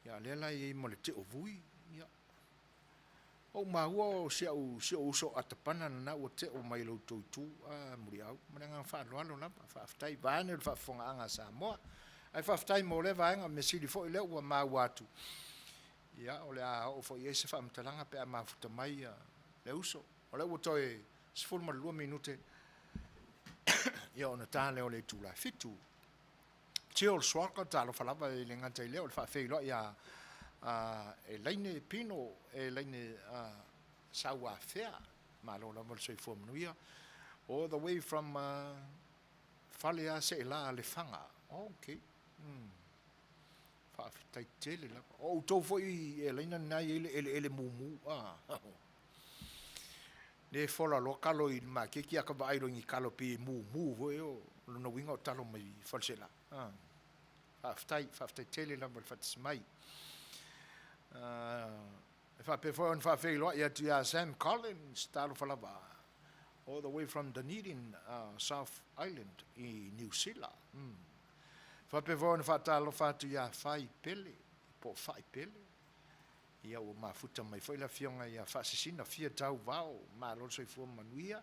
Ia a o lea la e i ai ma le Teo Vui, ia. Ua ou maua o si ou uso o Atapana lena ua teo mai lo outou itu Muliau. Ma le agaga faaaloalo lava. Faafetai vaeane le faafofogaaga a Samoa. Ae faafetai mo lea vaega, o le mea sili foi lea ua maua atu, ia o le a oo foi i ai se faamatalaga pe a mafuta mai le uso. O lea ua toe 12 minute ia ona ta lea o le itula e 7. Tio le Suaka, talofa lava, e le gata i lea o le faafeiloai a Elaine Pino, Elaine Sauafea, malo lava le soifua manuia, all the way from Faleaseela, Lefaga. Ok. Faafetai tele lava. O outou foi Elaine lena e i ai le eleele mumu. Le fola loa talo i le maketi a ta vaai loa i ni talo pei e mumu foi, o lona uiga o talo mai Faleaseela. Faafetai, faafetai tele lava le faatasi mai. E faapea foi ona faafeiloai atu ia Sam Collins, talofa lava, all the way from Dunedin, South Island i Niu Sila. Faapea foi ona faatalofa atu ia Fai Pele, po o Fai Pele. Ia ua mafuta mai foi le afioga ia Faasisina Fia Tauvao, malo le soifua manuia.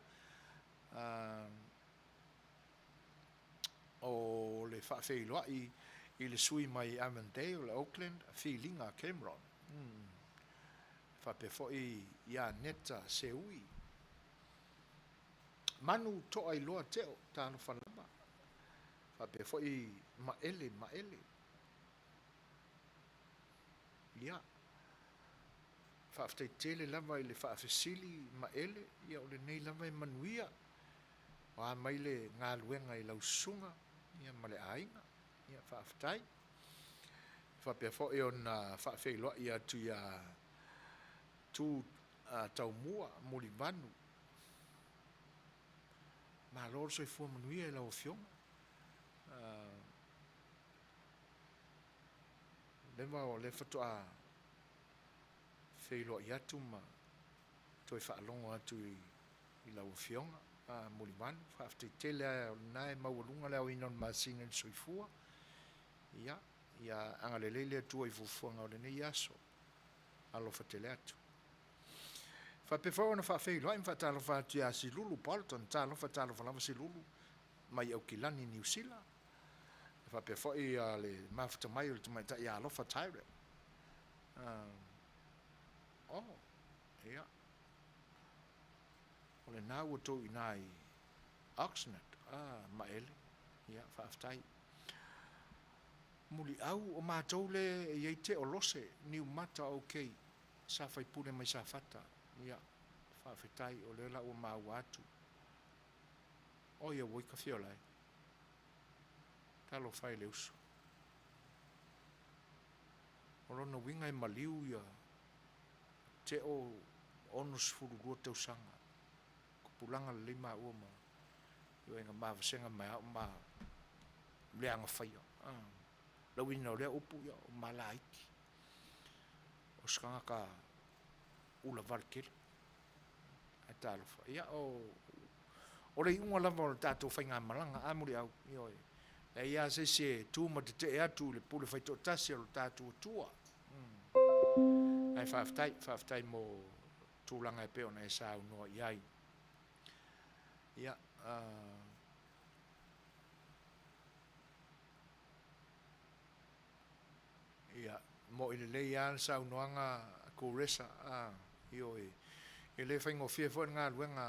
O le faafeiloai i le sui mai Avondale, Auckland, Filiga Cameron. Faapea foi ia Neta Seui. Manu Toailoa Teo, talofa lava. Faapea foi Maele Maele. Ia, faafetai tele lava i le faafesili Maele, ia o lenei lava e manuia. O a mai le galuega i lau susuga ia ma le aiga. Ia faafetai. Faapea foi ona faafeiloai atu ia Tu Taumua Mulivanu. Malo le soifua manuia i lau Afioga. Leva o lea faatoa feiloai atu ma toe faalogo atu i lau Afioga Mulivanu. Faafetai tele lava o lena e maualuga le aoina o le masina i le soifua. Ia, ia agalelei le Atua i fuafuaga o lenei aso. Alofa tele atu. Faapea foi ona faafeiloai ma faatalofa atu ia Silulu Bolton, talofa talofa lava Silulu, mai Aukilani, Niu Sila. E faapea foi le mafuta mai o le tamaitai ia Alofa Tyrell. Oh, ia. O lena ua tou i ina i Oxnard, Maele, ia, faafetai. Muliau, o matou le e i ai Teolose, Niumata, ok, sa faipule mai Safata, ia, faafetai, o lea la ua maua atu. Oi auoi Tafiolae, talofa e le uso. O lona uiga e maliu ia Teo 62 tausaga. Tupulaga lelei maua ma ioega mavasega mai ao ma leaga faia. Lauina o lea upu, ia, o malaiti. O se tagata ula vale tele. Ae talofa. Ia, o, o le iuga lava o le tatou faigamalaga, a Muliau, ioe. Leai lava se isi e tu ma tetee atu i le pule faitoatasi a lo tatou Atua. Mm. Ae faafetai, faafetai mo tulaga e pei ona e saunoa i ai. Ia, uh, Ia, mo'i lelei lava le saunoaga a Kuresa, a, ioe, e le faigofie foi le galuega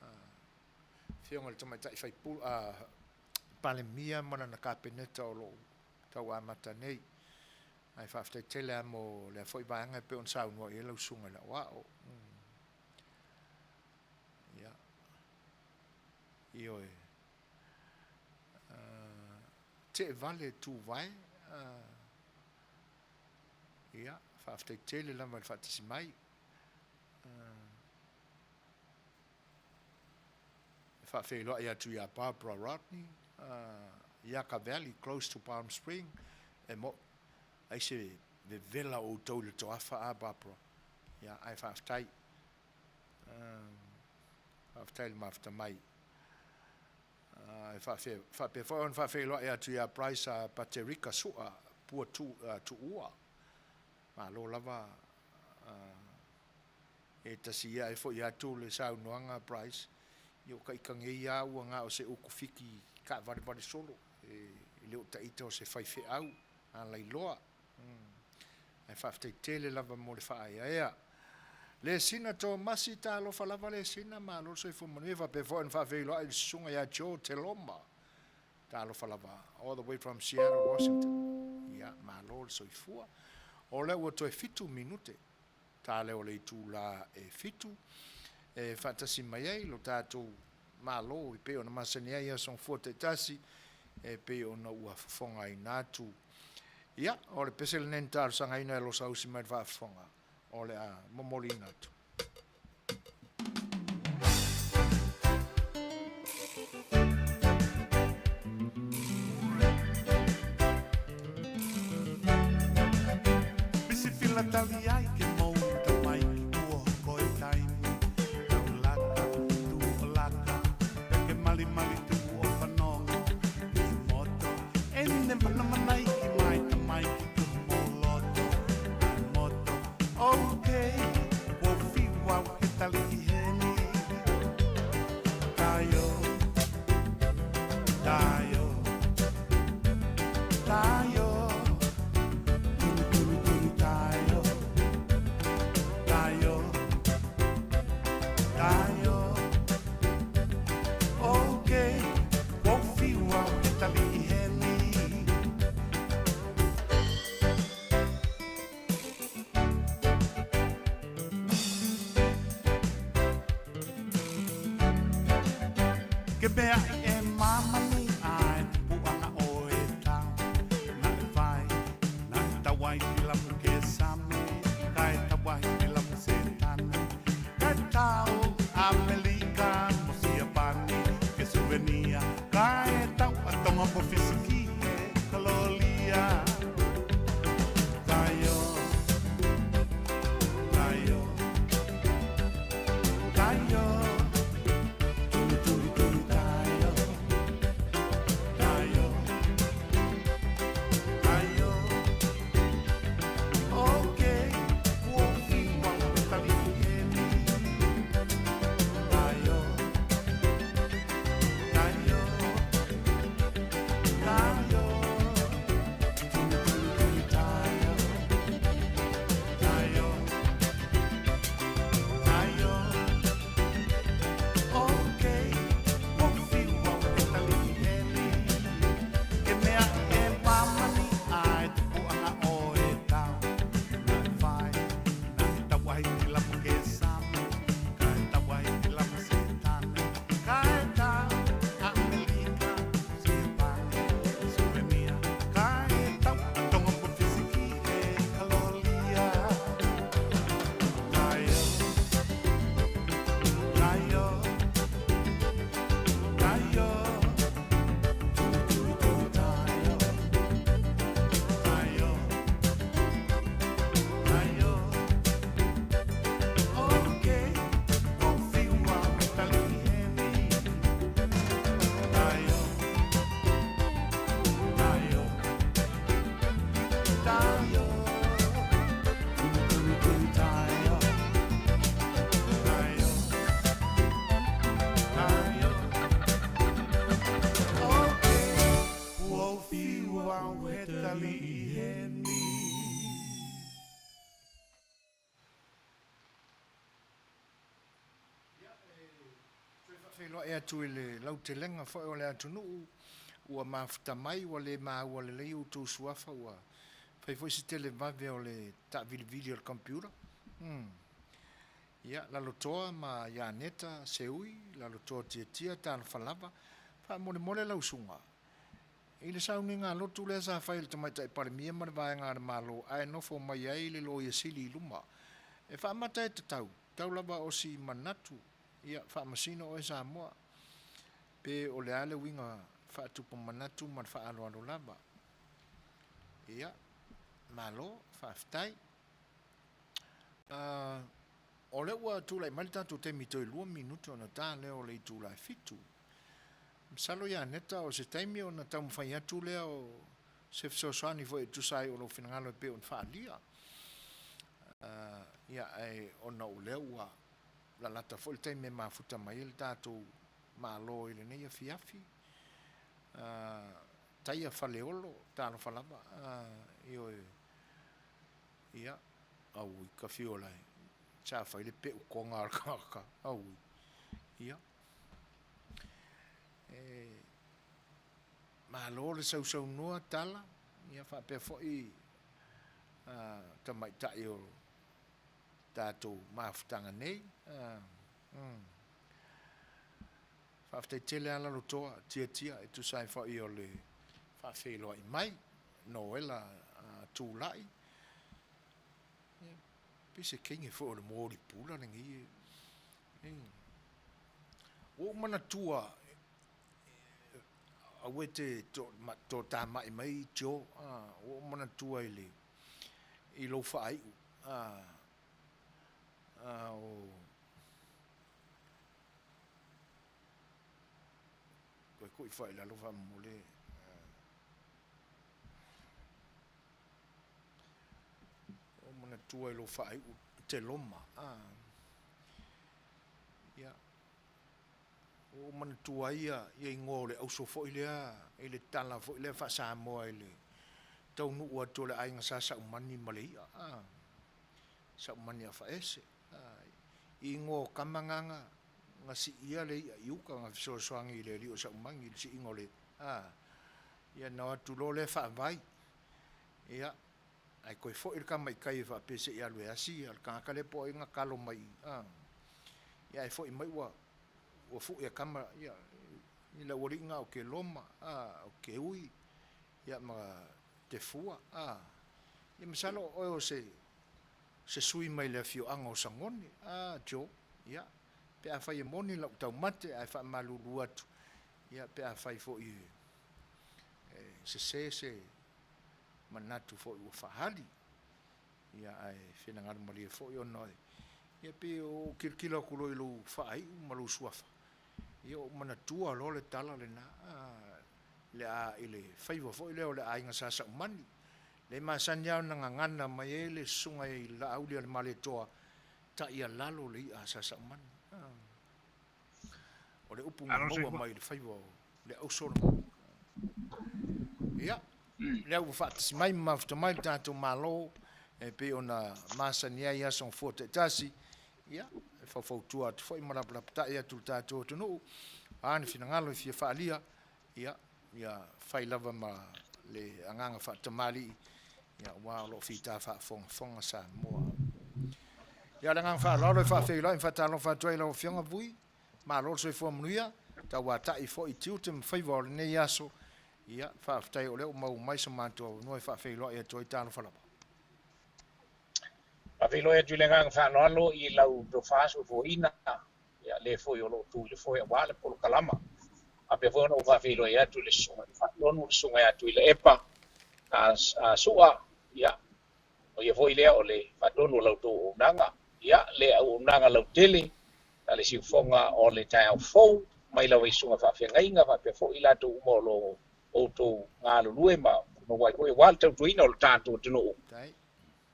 a Afioga i le Tamaitai Faipule, a, Palemia ma lana Kapeneta o lo o tau amata nei. Ae faafetai tele lava mo lea foi vaega e pei ona saunoa i ai lau Susuga i le Aoao. Ia, ioe. Teevale tuvae, ia, faafetai tele lava i le faatasi mai. E faafeiloai atu ia Barbara Rodney, Yucca Valley, close to Palm Spring, e mo'i, ai se vevela o outou i le toafa, a Barbara? Ia, ae faafetai. Faafetai i le mafuta mai. E faapea foi ona faafeiloai atu ia Bryce Paterika Sua Pua Tuua. Malo lava e tasi ia e foi atu le saunoaga Bryce. Ia o ka ita nei a ua na o se uku fiki taavalevale solo. E le o taita o se faifeau a lailoa. Ae faafetai tele lava mo le faaeaea. Lesina Tomasi, talofa lava Lesina, malo le soifua manuia. Faapea foi ona faafeiloai i le susuga ia Joe Teloma, talofa lava, all the way from Seattle, Washington. Ia, malo le soifua. O lea ua toe 7 minute, ta lea o le itula e 7, e faatasi mai ai lo tatou Malo e pei ona masani ai aso gafua taitasi e pei ona ua fofogaina atu. Ia, o le pese lenei na talosagaina e Losausi mai le faafofoga, o le a momoliina atu. Bisi fila tali ai ke mou tamai ki tua koe taimi Tau laka, tu o laka, peke mali mali tu o whanongo Ki moto, ene mana mana iki mai tamai ki tu mo loto Ai moto, okay, wo whiwa he tali i heni Taio, taio, taio Turu turu turu taio, taio, taio Okay, wo whiwa he tali i heni. Ke mea i e mamani ai puanga o e tau Na e vai, na e tawai pilamu ke same Ka e tawai pilamu se tane Ka e tau Amelika mo Siapani Ke suvenia Ka e tau a tonga mo fisiki e kalolia Taio, taio, taio Turu turu turu taio. faafeiloai atu i le lautelega foi o le atunuu ua mafuta mai, ua le maua lelei outou suafa, ua fai foi se televave o le taavilivili o le computer. Umm. Ia, Lalotoa ma Ianeta Seui, Lalotoa Tiatia, talofa lava. Faamolemole lau susuga, i le sauniga lotu lea sa fai e le Tamaitai Palemia ma le Vaega a le Malo ae nofo mai ai le Loia Sili i luma, e faamata e tatau, tau lava o si manatu, ia faamasino oe Samoa, pe o le a le uiga faatupu manatu ma le faaaloalo lava. Ia, malo, faafetai. O lea ua tulai mai le tatou taimi toe 2 minute ona ta lea o le itula e 7. Masalo Ianeta o se taimi ona taumafai atu lea o se fesoasoani foi e tusa ai o lou finagalo e pei ona faaalia. Ia, ae ona o lea ua lalata foi le taimi e mafuta mai ai le tatou Malo i lenei afiafi. Taia Faleolo, talofa lava, ioe, ia, aui, Kafiola e, sa fai le peu koga a le tagata, aui, ia. E, malo le sausaunoa tala, ia faapea foi tamaitai o tatou mafutaga nei. Faafetai tele lava Lalotoa Tiatia e tusa ai foi o le faafeiloai mai. Noela Tulai, ia, pei se teine foi o le moli pula lenei e. Ua ou manatua, aua e te toatamai mai Joe, ua ou manatua i le i lou faaiu, o toe tuu ifo i lalo faamolemole. Ua ou manatua i lou faaiu Teloma. Ia, ua ou manatua ai ia igoa o le auso foi lea i le tala foi lea faa-Samoa i le taunuu atu o le aiga Sa Saumani ma le i'a, Saumani Afaese. I igoa o tama na na siia le i'a i uta na fesoasoani i le alii o Saumani i le siiga o le ia na o atu loa lea faavai. Ia, ae toe foi le tama i tai e faapea se i alu e asi le tagata lea po o ai na talo mai i, ia ae foi mai ua ua fue e tama ia i le aualii na o Keloma, o Keui, ia ma Tefua, ia masalo o oe o se se sui mai le afioaga o Sagone, Joe, ia, pe afai e moni lau taumate ae faamalulu atu, ia pe afai foi e sese se manatu foi ua faaali, ia ae finagalo malie foi ona ia pei ua ou tilotilo atu loa i lou faaiu ma lou suafa, ia ua ou manatua loa le tala lena, le a, i le faiva foi lea o le aiga Sa Saumani, lea e masani lava ona gagana mai ai le susuga i le Laaulialemalietoa, taialalo le i'a a Sa Saumani. O le upu na maua mai i le faiva o le auso lena. Ia, lea ua faatasi mai ma mafuta mai le tatou Malo e pei ona masani ai aso gafua taitasi. Ia, e faufautua atu foi ma lapalapatai atu le tatou atunuu, a ni finagalo e fia faaalia, ia, ia fai lava ma le agaga faatamalii, ia, aua o lo o fita faafogafoga Samoa. Ia, o le agaga faaaloalo e faafeiloai ma faatalofa atu ai i lau Afioga Vui, malo le soifua manuia, tauatai foi i tiute ma faiva o lenei aso. Ia, faafetai o lea ua maua mai so matou avanoa e faafeiloai atu ai, talofa lava. Faafeiloai atu i le agaga faaaloalo i lau tofa soifuaina, ia le foi o lo o tu i le foe aua le polokalama. Faapea foi ona ou faafeiloai atu i le susuga i le Faatonu, le susuga ia Tuilaepa a Sua, ia, o ia foi lea o le faatonu o la outou auaunaga, ia, le auaunaga lautele a le siufofoga o le taeao fou, mai lava i susuga faafeagaiga faapea foi i latou uma o lo o outou galulue ma punouai foi aua le tautuaina o le tatou atunuu.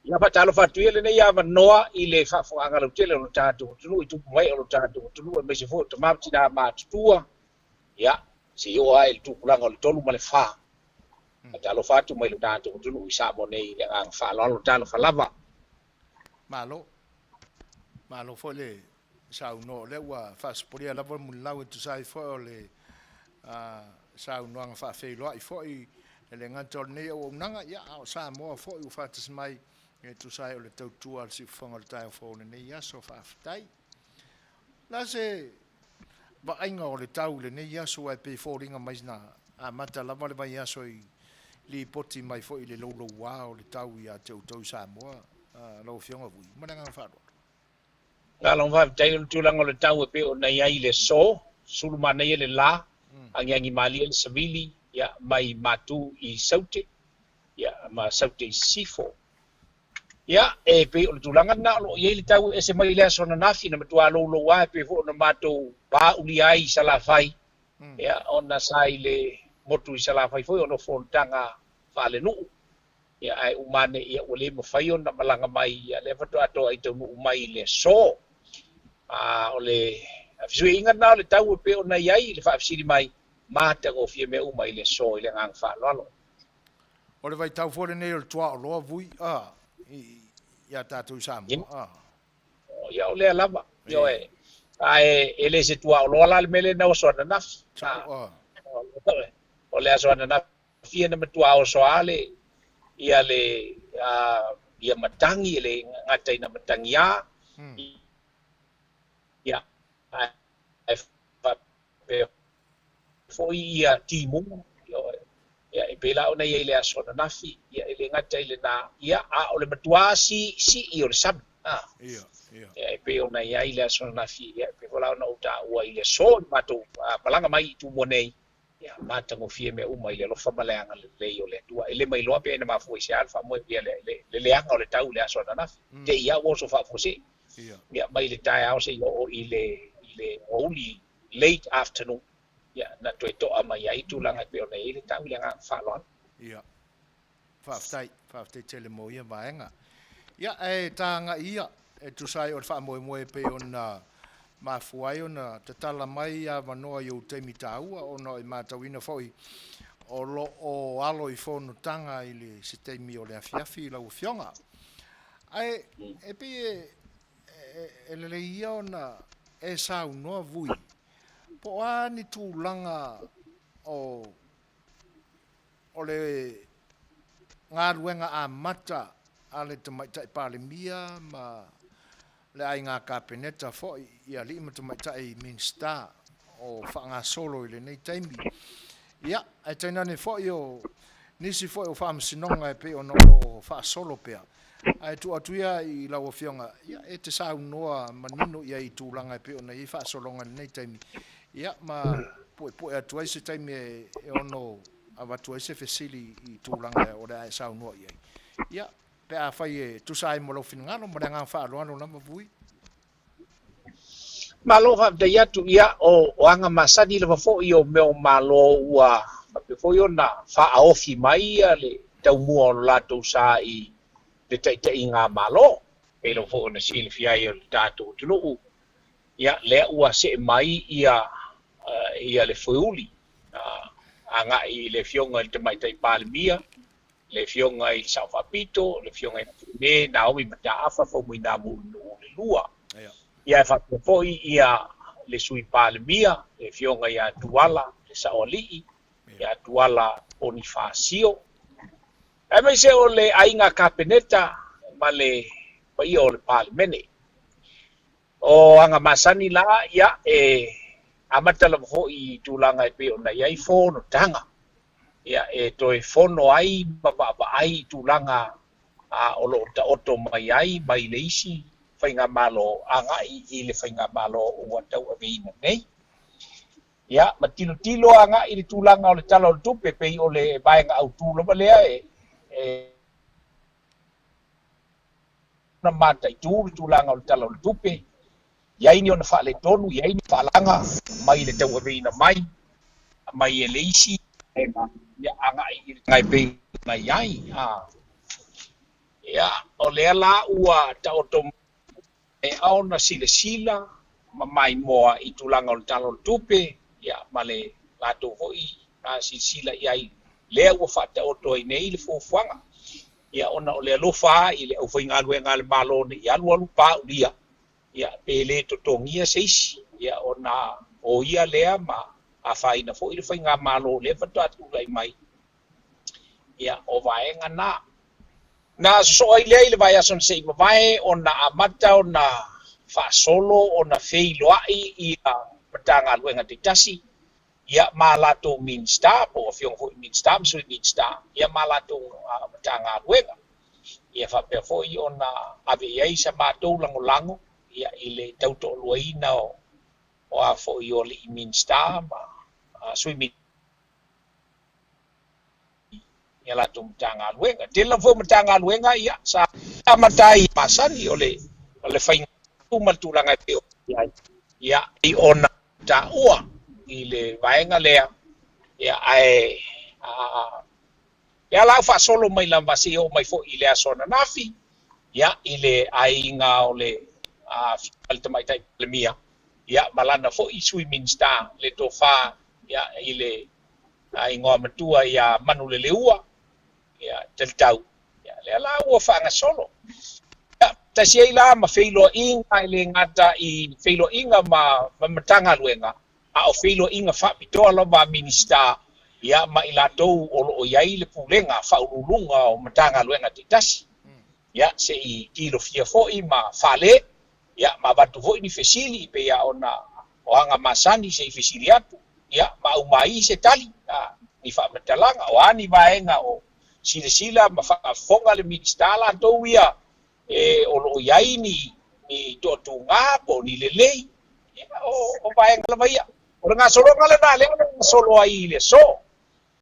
Ia faatalofa atu ia lenei avanoa i le faafofogaaga lautele o lo tatou atunuu i tupu mai o lo tatou atunuu aemaise foi o tama ma tina matutua, ia, se i oo ae i le tupulaga o le 3 ma le 4. Faatalofa atu mai lo tatou atunuu i Samoa nei i le agaga faaaloalo, talofa lava. Malo. Malo foi le saunoa o lea ua faasopolia lava le mulilau e tusa ai foi o le saunoaga faafeiloai foi e le gata o lenei auaunaga, ia, a o Samoa foi ua faatasi mai e tusa ai o le tautua a le siufofoga o le taeao fou o lenei aso. Faafetai. O le a se vaaiga o le tau i lenei aso aua e pei e foliga mai na amata lava le vaiaso i lipoti mai foi i le louloua o le tau ia te outou i Samoa, lau Afioga Vui. Ma le agaga faaaloalo. Malo faafetai. O le tulaga o le tau e pei ona i ai i le aso, sulu manaia le la, agiagi malie le savili, ia, mai Matu i Saute, ia, ma Saute i Sisifo. Ia, e pei o le tulaga lena o lo o i ai le tau e ese mai le aso ananafi na matua louloua e pei foi ona matou paaulia ai i Salafai, ia, ona sa i le motu i Salafai foi ona o fonotaga faalenuu, ia, ae uma ane, ia, ua le mafai ona malaga mai, ia, lea faatoa toai taunuu mai i le aso. A o le fesuiaiga lena o le tau e pei ona i ai le faafesili mai, matagofie mea uma i le aso i le agaga faaaloalo. O le vaitau foi lenei o le tuaoloa Vui a ia tatou i Samoa a. Ia o lea lava. Ioe. Ae e le se tuaoloa la le mea lea na oso ananafi. O le aso ananafi ia na matua oso a le ia le ia matagi e le gata ina matagiā ia ae faapea foi ia timuga. Ia, e pei la ona i ai le aso ananafi, ia, e le gata i lena, ia, a o le matuā siisii o le sami. Ia, ia. Ia, e pei ona i ai le aso ananafi, ia, e pei foi la ona ou taua i le aso i le matou malaga mai i Tumua nei, ia, matagofie mea uma i le alofa ma le agalelei o le Atua. E le mailoa pe na mafua i se a le faamoe, ia, le leaga o le tau i le aso ananafi. Te i a ua oso faafuasei. Ia, mai le taeao seia oo i le aoauli, late afternoon, ia, na toe toa mai ai tulaga e pei ona i ai le tau i le agaga faaaloalo. Ia. Faafetai, faafetai tele mo ia vaega. Ia, ae tagai ia e tusa ai o le faamoemoe e pei ona mafua ai ona tatala mai avanoa i ou taimi taua ona e matauina foi o lo o alo i fonotaga i le se taimi o le afiafi lau Afioga. Ae e pei e lelei ia ona e saunoa Vui, po o a ni tulaga o o le galuega amata a le Tamaitai Palemia ma le aiga Kapeneta foi i alii ma tamaitai Minisita o faagasolo i lenei taimi. Ia, ae tainane foi o nisi foi o faamasinoga e pei ona o lo o faasolo pea. Ae tuu atu ia i lau Afioga, ia, e te saunoa manino i ai i tulaga e pei ona i ai faasologa i lenei taimi, ia, ma puepue atu ai se taimi e ono avatu ai se fesili i tulaga o le a e saunoa i ai. Ia, pe afai e tusa ai mo lou finagalo, ma le agaga faaaloalo lava Vui. Malo faafetai atu. Ia, o aga masani lava foi o mea o Malo ua faapea foi ona faaofi mai ia le taumua o lo latou sa i le taitaiga a Malo. Pei lava foi ona silafia ai e le tatou atunuu, ia, lea ua see mai ia ia le foeuli agai i le Afioga i le Tamaitai Palemia, le Afioga i le Sao Faapito, le Afioga ia Fiame Naomi Mataafa Faumuina Mulinuu le Lua. Ia, e faapea foi ia le Sui Palemia, le Afioga ia Tuala le Saoalii, ia Tuala Ponifasio, aemaise o le aiga Kapeneta ma le paia o le Palemene. O aga masani la, ia, e amata lava foi i tulaga e pei ona i ai fonotaga, ia, e toe fono ai ma vaavaai i tulaga o lo o taoto mai ai mai le isi faigamalo agai i le faigamalo ua tauaveina nei. Ia, ma tilotilo agai i le tulaga o le Tala o le Tupe, pei o le vaega autu lava lea e na mataitu le tulaga o le Tala o le Tupe, i ai ni ona faaletonu, i ai ni faalaga mai le tauaveina mai e le isi ia agai i le ngai pei ona i ai. Ia, o lea la ua taoto e ona silasila ma maimoa i tulaga o le Tala o le Tupe, ia, ma le latou foi silasila i ai lea ua faataoto ai nei le fuafuaga. Ia, ona o le alofa i le aufaigaluega a le Malo ne i alualu paulia. Ia, pe le totogia se isi, ia, ona o ia lea ma afaina foi le faigamalo lea faatoa tulai mai, ia, o vaega na. Na sosoo ai lea i le vaiaso na se i mavae ona amata ona faasolo ona feiloai ia Matagaluega taitasi, ia, ma latou Minisita, po o Afioga foi i Minisita ma Sui Minisita, ia, ma latou Matagaluega. Ia faapea foi ona ave i ai sa matou lagolago, ia, i le tautoaluaina o a foi o alii Minisita ma Sui Minisita i a latou Matagaluega. Tele lava foi o Matagaluega ia sa amata ai masani o le o le faiga ma le tulaga e pei ona i ai, ia, i ona taua i le vaega lea, ia, ae a lea la ua faasolo mai lava seia oo mai foi i le aso ananafi, ia, i le aiga o le Afioga i le Tamaitai Palemia, ia, ma lana foi Sui Minisita, le Tofa, ia, i le igoa matua ia Manuleleua, ia, Talitau, ia, lea la ua faagasolo. Ia, tasi ai la ma feiloaiga, e le gata i feiloaiga ma Matagaluega, a o feiloaiga faapitoa lava a Minisita, ia, ma i latou o lo o i ai le pulega faauluuluga o Matagaluega taitasi, ia, se i tilofia foi ma fale, ia, ma avatu foi ni fesili, pei lava ona o aga masani se i fesili atu, ia, ma aumai se tali, a, ni faamatalaga, o a ni vaega o silasila ma faafofoga le Minisita latou ia e o lo o i ai ni ni toatuga po o ni lelei, ia, o, o vaega lava ia. O le gasologa lena lea na gasolo ai i le aso.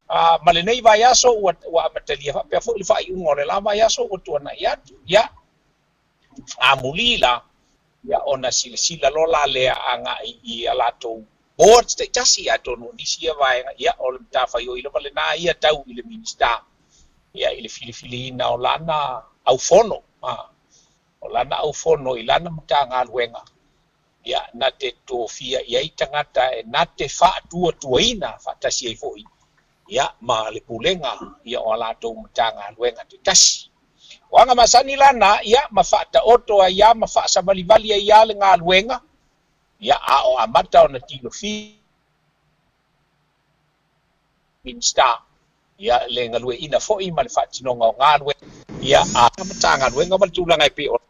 A, ma lenei vaiaso ua, ua amatalia faapea foi le faaiuga o le la vaiaso ua tuanai atu. Ia, amuli la, ia ona silasila loa la lea agai i a latou boards taitasi, atonu o nisi ia vaega, ia o le matafaioi lava lena ia tau i le Minisita, ia i le filifiliina o lana aufono, a, o lana aufono i lana Matagaluega, ia na te tofia i ai tagata e na te faatuatuaina faatasi ai foi ia ma le pulega ia o a latou Matagaluega taitasi. O aga masani la na, ia, ma faataoto ai lava ma faasavalivali ai lava le galuega, ia, a o amata ona tilofia Minisita, ia, le galueaiina foi ma le faatinoga o galuega, ia, a Matagaluega ma le tulaga e pei ona.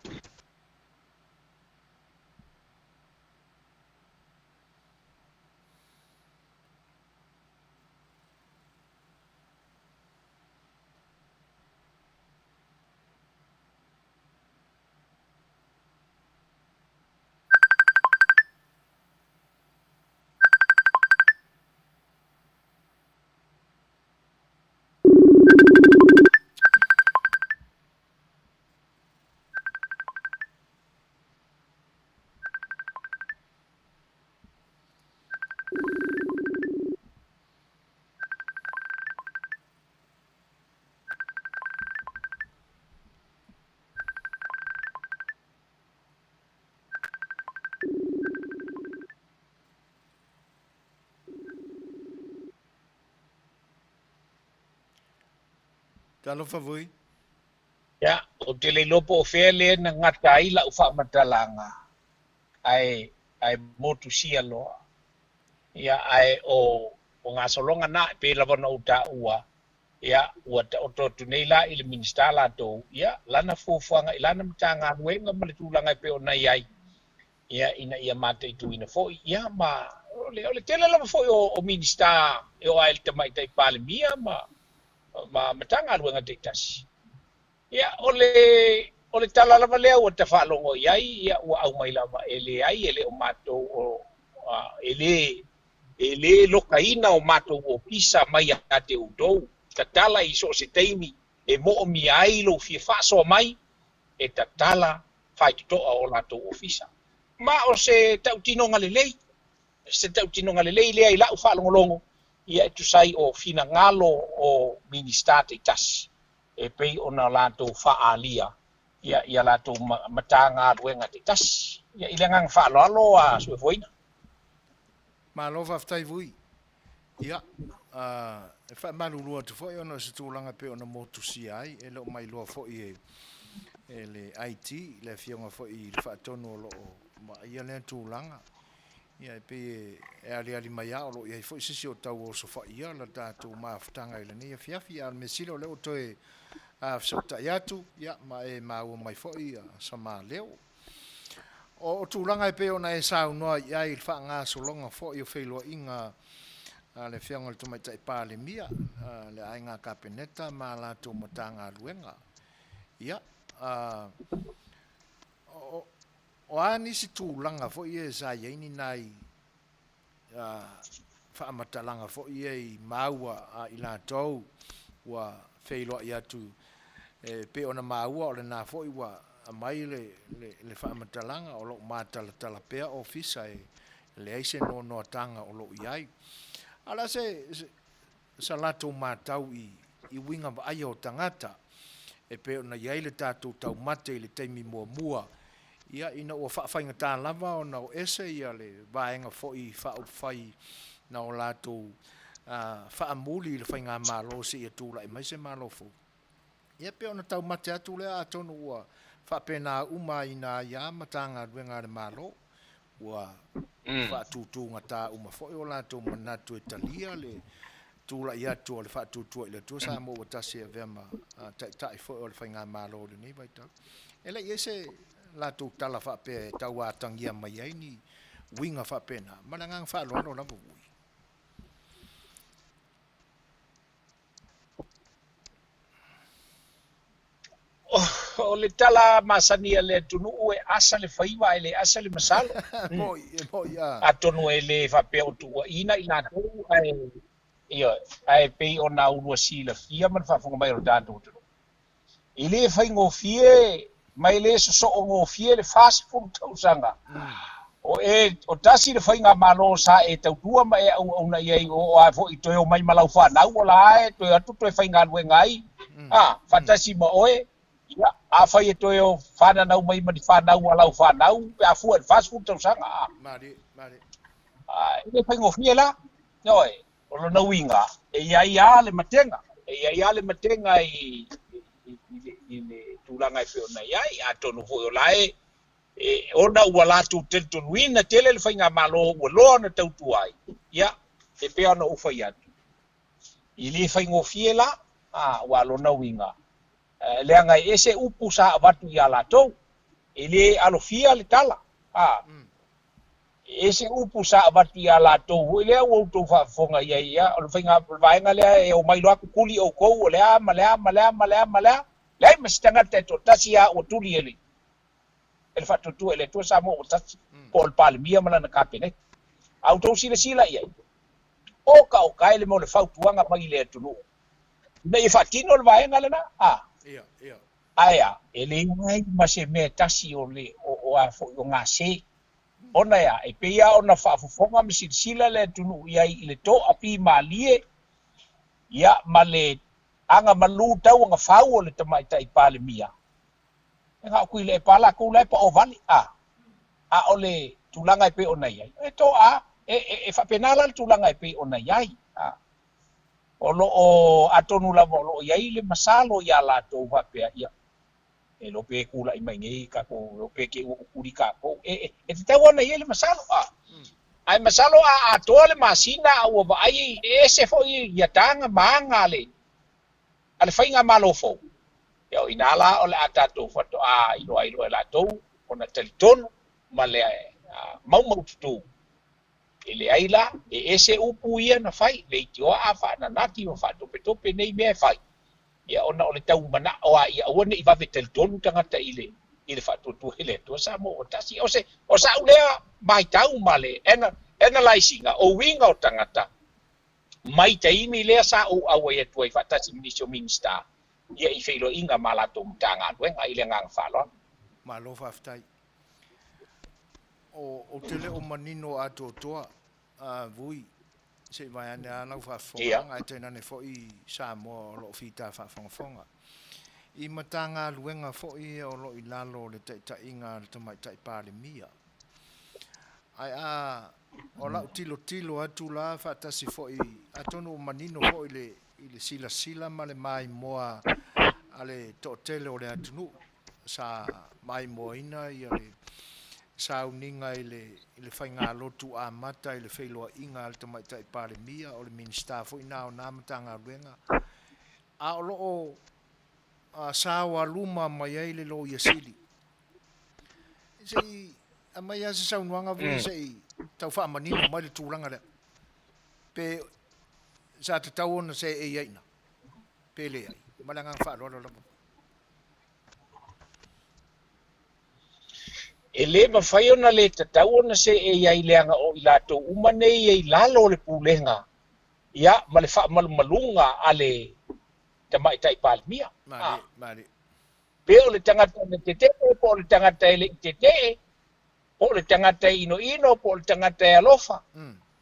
Talofa foi. Ia, ou te le iloa po o fea lea na gata ai lau faamatalaga, ae, ae motusia loa. Ia, ae o, o gasologa na, e pei lava ona ou taua, Ia, ua taoto atu nei la i le Minisita latou, ia, lana fuafuaga i lana Matagaluega ma le tulaga e pei ona i ai, ia, ina ia mataituina foi, ia, ma o le, o le tele lava foi o, o Minisita e oo lava i le Tamaitai Palemia ma, ma Matagaluega taitasi. Ia, o le, o le tala lava lea ua ta faalogo i ai, ia, ua aumai lava e leai, e le o matou o, a, e le, e le lokaina o matou ofisa mai ia te outou. Tatala i so o se taimi e moomia ai lou fia faasoa mai, e tatala faitotoa o latou ofisa. Ma o se tautinoga lelei, se tautinoga lelei lea i la'u faalogologo, ia e tusa ai o finagalo o Minisita taitasi e pei ona latou faaalia ia i a latou Matagaluega taitasi. Ia, i le agaga faaaloalo a Suefuaina. Malo faafetai Vui. Ia, e faamalulu atu foi ona o se tulaga e pei ona motusia ai, e le o mailoa foi e, e le IT, le Afioga foi i le Faatonu o lo o vaaia lea tulaga. Ia, e pei e aliali mai lava o lo o i ai foi se isi o tau osofaia le tatou mafutaga i lenei afiafi. A o le mea sili o lea ua toe fesootai atu, ia, ma e maua mai foi sa leo. O tulaga e pei ona e saunoa i ai i le faagasologa foi o feiloaiga a le Afioga i le Tamaitai Palemia, le Aiga Kapeneta ma a latou Matagaluega, ia, o a nisi tulaga foi ia sa i ai ni nai faamatalaga foi ia i maua a i latou ua feiloai atu e pei ona maua o lena foi ua aumai le faamatalaga o lo o matalatala pea ofisa e leai se noanoataga o lo o i ai. A o le a se sa latou matau i uiga vaaia o tagata e pei ona i ai le tatou taumate i le taimi muamua, ia, ina ua faafaigata lava ona o ese ia le vaega foi faaupufai na o latou faamuli i le faigamalo seia tulai mai se Malo fou. Ia pei ona taumate atu lea atonu ua faapena uma ai na ai a Matagaluega a le Malo ua faatutugata uma foi o latou manatu e talia le tulai atu o le Faatuatua i le Atua Samoa ua tasi e avea ma Taitai foi o le Faigamalo i lenei vaitau. E le i i ai se latou tala faapea e tau atagia mai ai ni uiga faapena. Ma le agaga faaaloalo lava ui. O le tala masani a le atunuu e asa le faiva ae le asa le masalo. Moi, e moi a. Atonu e le faapea o tuuaiina i latou ae, ioe, ae pei ona ulua silafia ma le faafofoga mai o le tatou atunuu. E le faigofie ma e le sosoo gofie le 40 tausaga. O e, o tasi le faigamalo sa e tautua ma e auauna i ai, o a foi toe o mai ma lau fanau, o la e toe atu toe faigaluega ai, a, faatasi ma oe, ia, afai e toe o fananau mai ma ni fanau a lau fanau, pe a fua i le 40 tausaga, a. Malie, malie. A, e le faigofie la, ioe, o lona uiga, e i ai lava le matega, e i ai lava le matega i, i, i, i le tulaga e pei ona i ai, atonu foi o la e, e, ona ua latou talitonuina tele le faigamalo ua loa ona tautua ai, ia, e pei ona ou fai atu, e le faigofie la, a, ua lona uiga, leaga e ese upu sa avatu iā latou, e le alofia le tala, a, e ese upu sa avatu iā latou foi lea ua outou faafofoga i ai, ia, o le faiga, o le vaega lea e omai loa kukuli oukou, o le a ma le a ma le a ma le a ma le a, leai ma se tagata e toatasi lava ua tuli e le e le Faatuatua i le Atua Samoa ua tasi, po o le Palemia ma lana Kapeneta. A outou silasila i ai, o ka o kae le mea o le fautuaga mai i le atunuu ina ia faatino le vaega lena, a. Ae a, e leai ma se mea e tasi o le, o, o a foi, o gase. Ona e a, e pei lava ona faafofoga ma silasila le atunuu i ai i le toafimalie, ia, ma le agamalu tauagafau o le Tamaitai Palemia, E ga kui le pa lakou la e pao vale, a, a o le tulaga e pei ona i ai, e toa, e, e, e faapena la le tulaga e pei ona i ai, a. O lo o, atonu lava o lo o i ai le masalo iā latou faapea, ia, e iloa pe kula'i mai nei kākou, e iloa pe te i ua kukuli kākou, e, e, e tatau ona i ai le masalo, a. Ae masalo a atoa le masina a ua vaai e ese foi ia taga ma aga a le, a le faigamalo fou, ia o i ina la o le a tatou faatoa iloa ai loa e latou ona talitonu ma le maumaututu. E leai la, e ese upu ia na fai, leitioa a faananati ma faatopetope nei mea e fai, ia ona o le tau mana'o a ia aua ne i vave talitonu tagata i le i le faatuatua i le Atua Samoa ua tasi. O se o sa'u lea matau ma le analyse ina o uiga o tagata mai taimi lea sa ou auai atu ai faatasi ma nisi o Minisita ia i feiloaiga ma latou Matagaluega i le agaga faaaloalo. Malo faafetai. O, ou te le o manino atoatoa, a Vui, se i vaeane lava lau faafofogaaga, ae tainane foi Samoa o lo o fita faafogafoga. I Matagaluega foi ia o lo o i lalo o le taitaiga a le Tamaitai Palemia. Ae a o lau tilotilo atu la faatasi foi, atonu ua manino foi i le, i le silasila ma le maimoa a le toatele o le atunuu. sa maimoaina ia le sauniga i le i le faigalotu amata i le feiloaiga a le Tamaitai Palemia, o le Minisita foi na o na Matagaluega, a o lo o saoaluma mai ai le Loia Sili. Se i aumai lava se saunoaga foi se i tau faamanino mai le tulaga lea. Pe sa tatau ona seei ai i ina, pe leai. Ma le agaga faaaloalo lava. E le mafai ona le tatau ona seei ai leaga o i latou uma nei e i lalo o le pulega ia ma le faamalumaluga a le Tamaitai Palemia. Malie, malie. Pe o le tagata na tetee po o le tagata e le i tetee, po o le tagata e inoino, po o le tagata e alofa,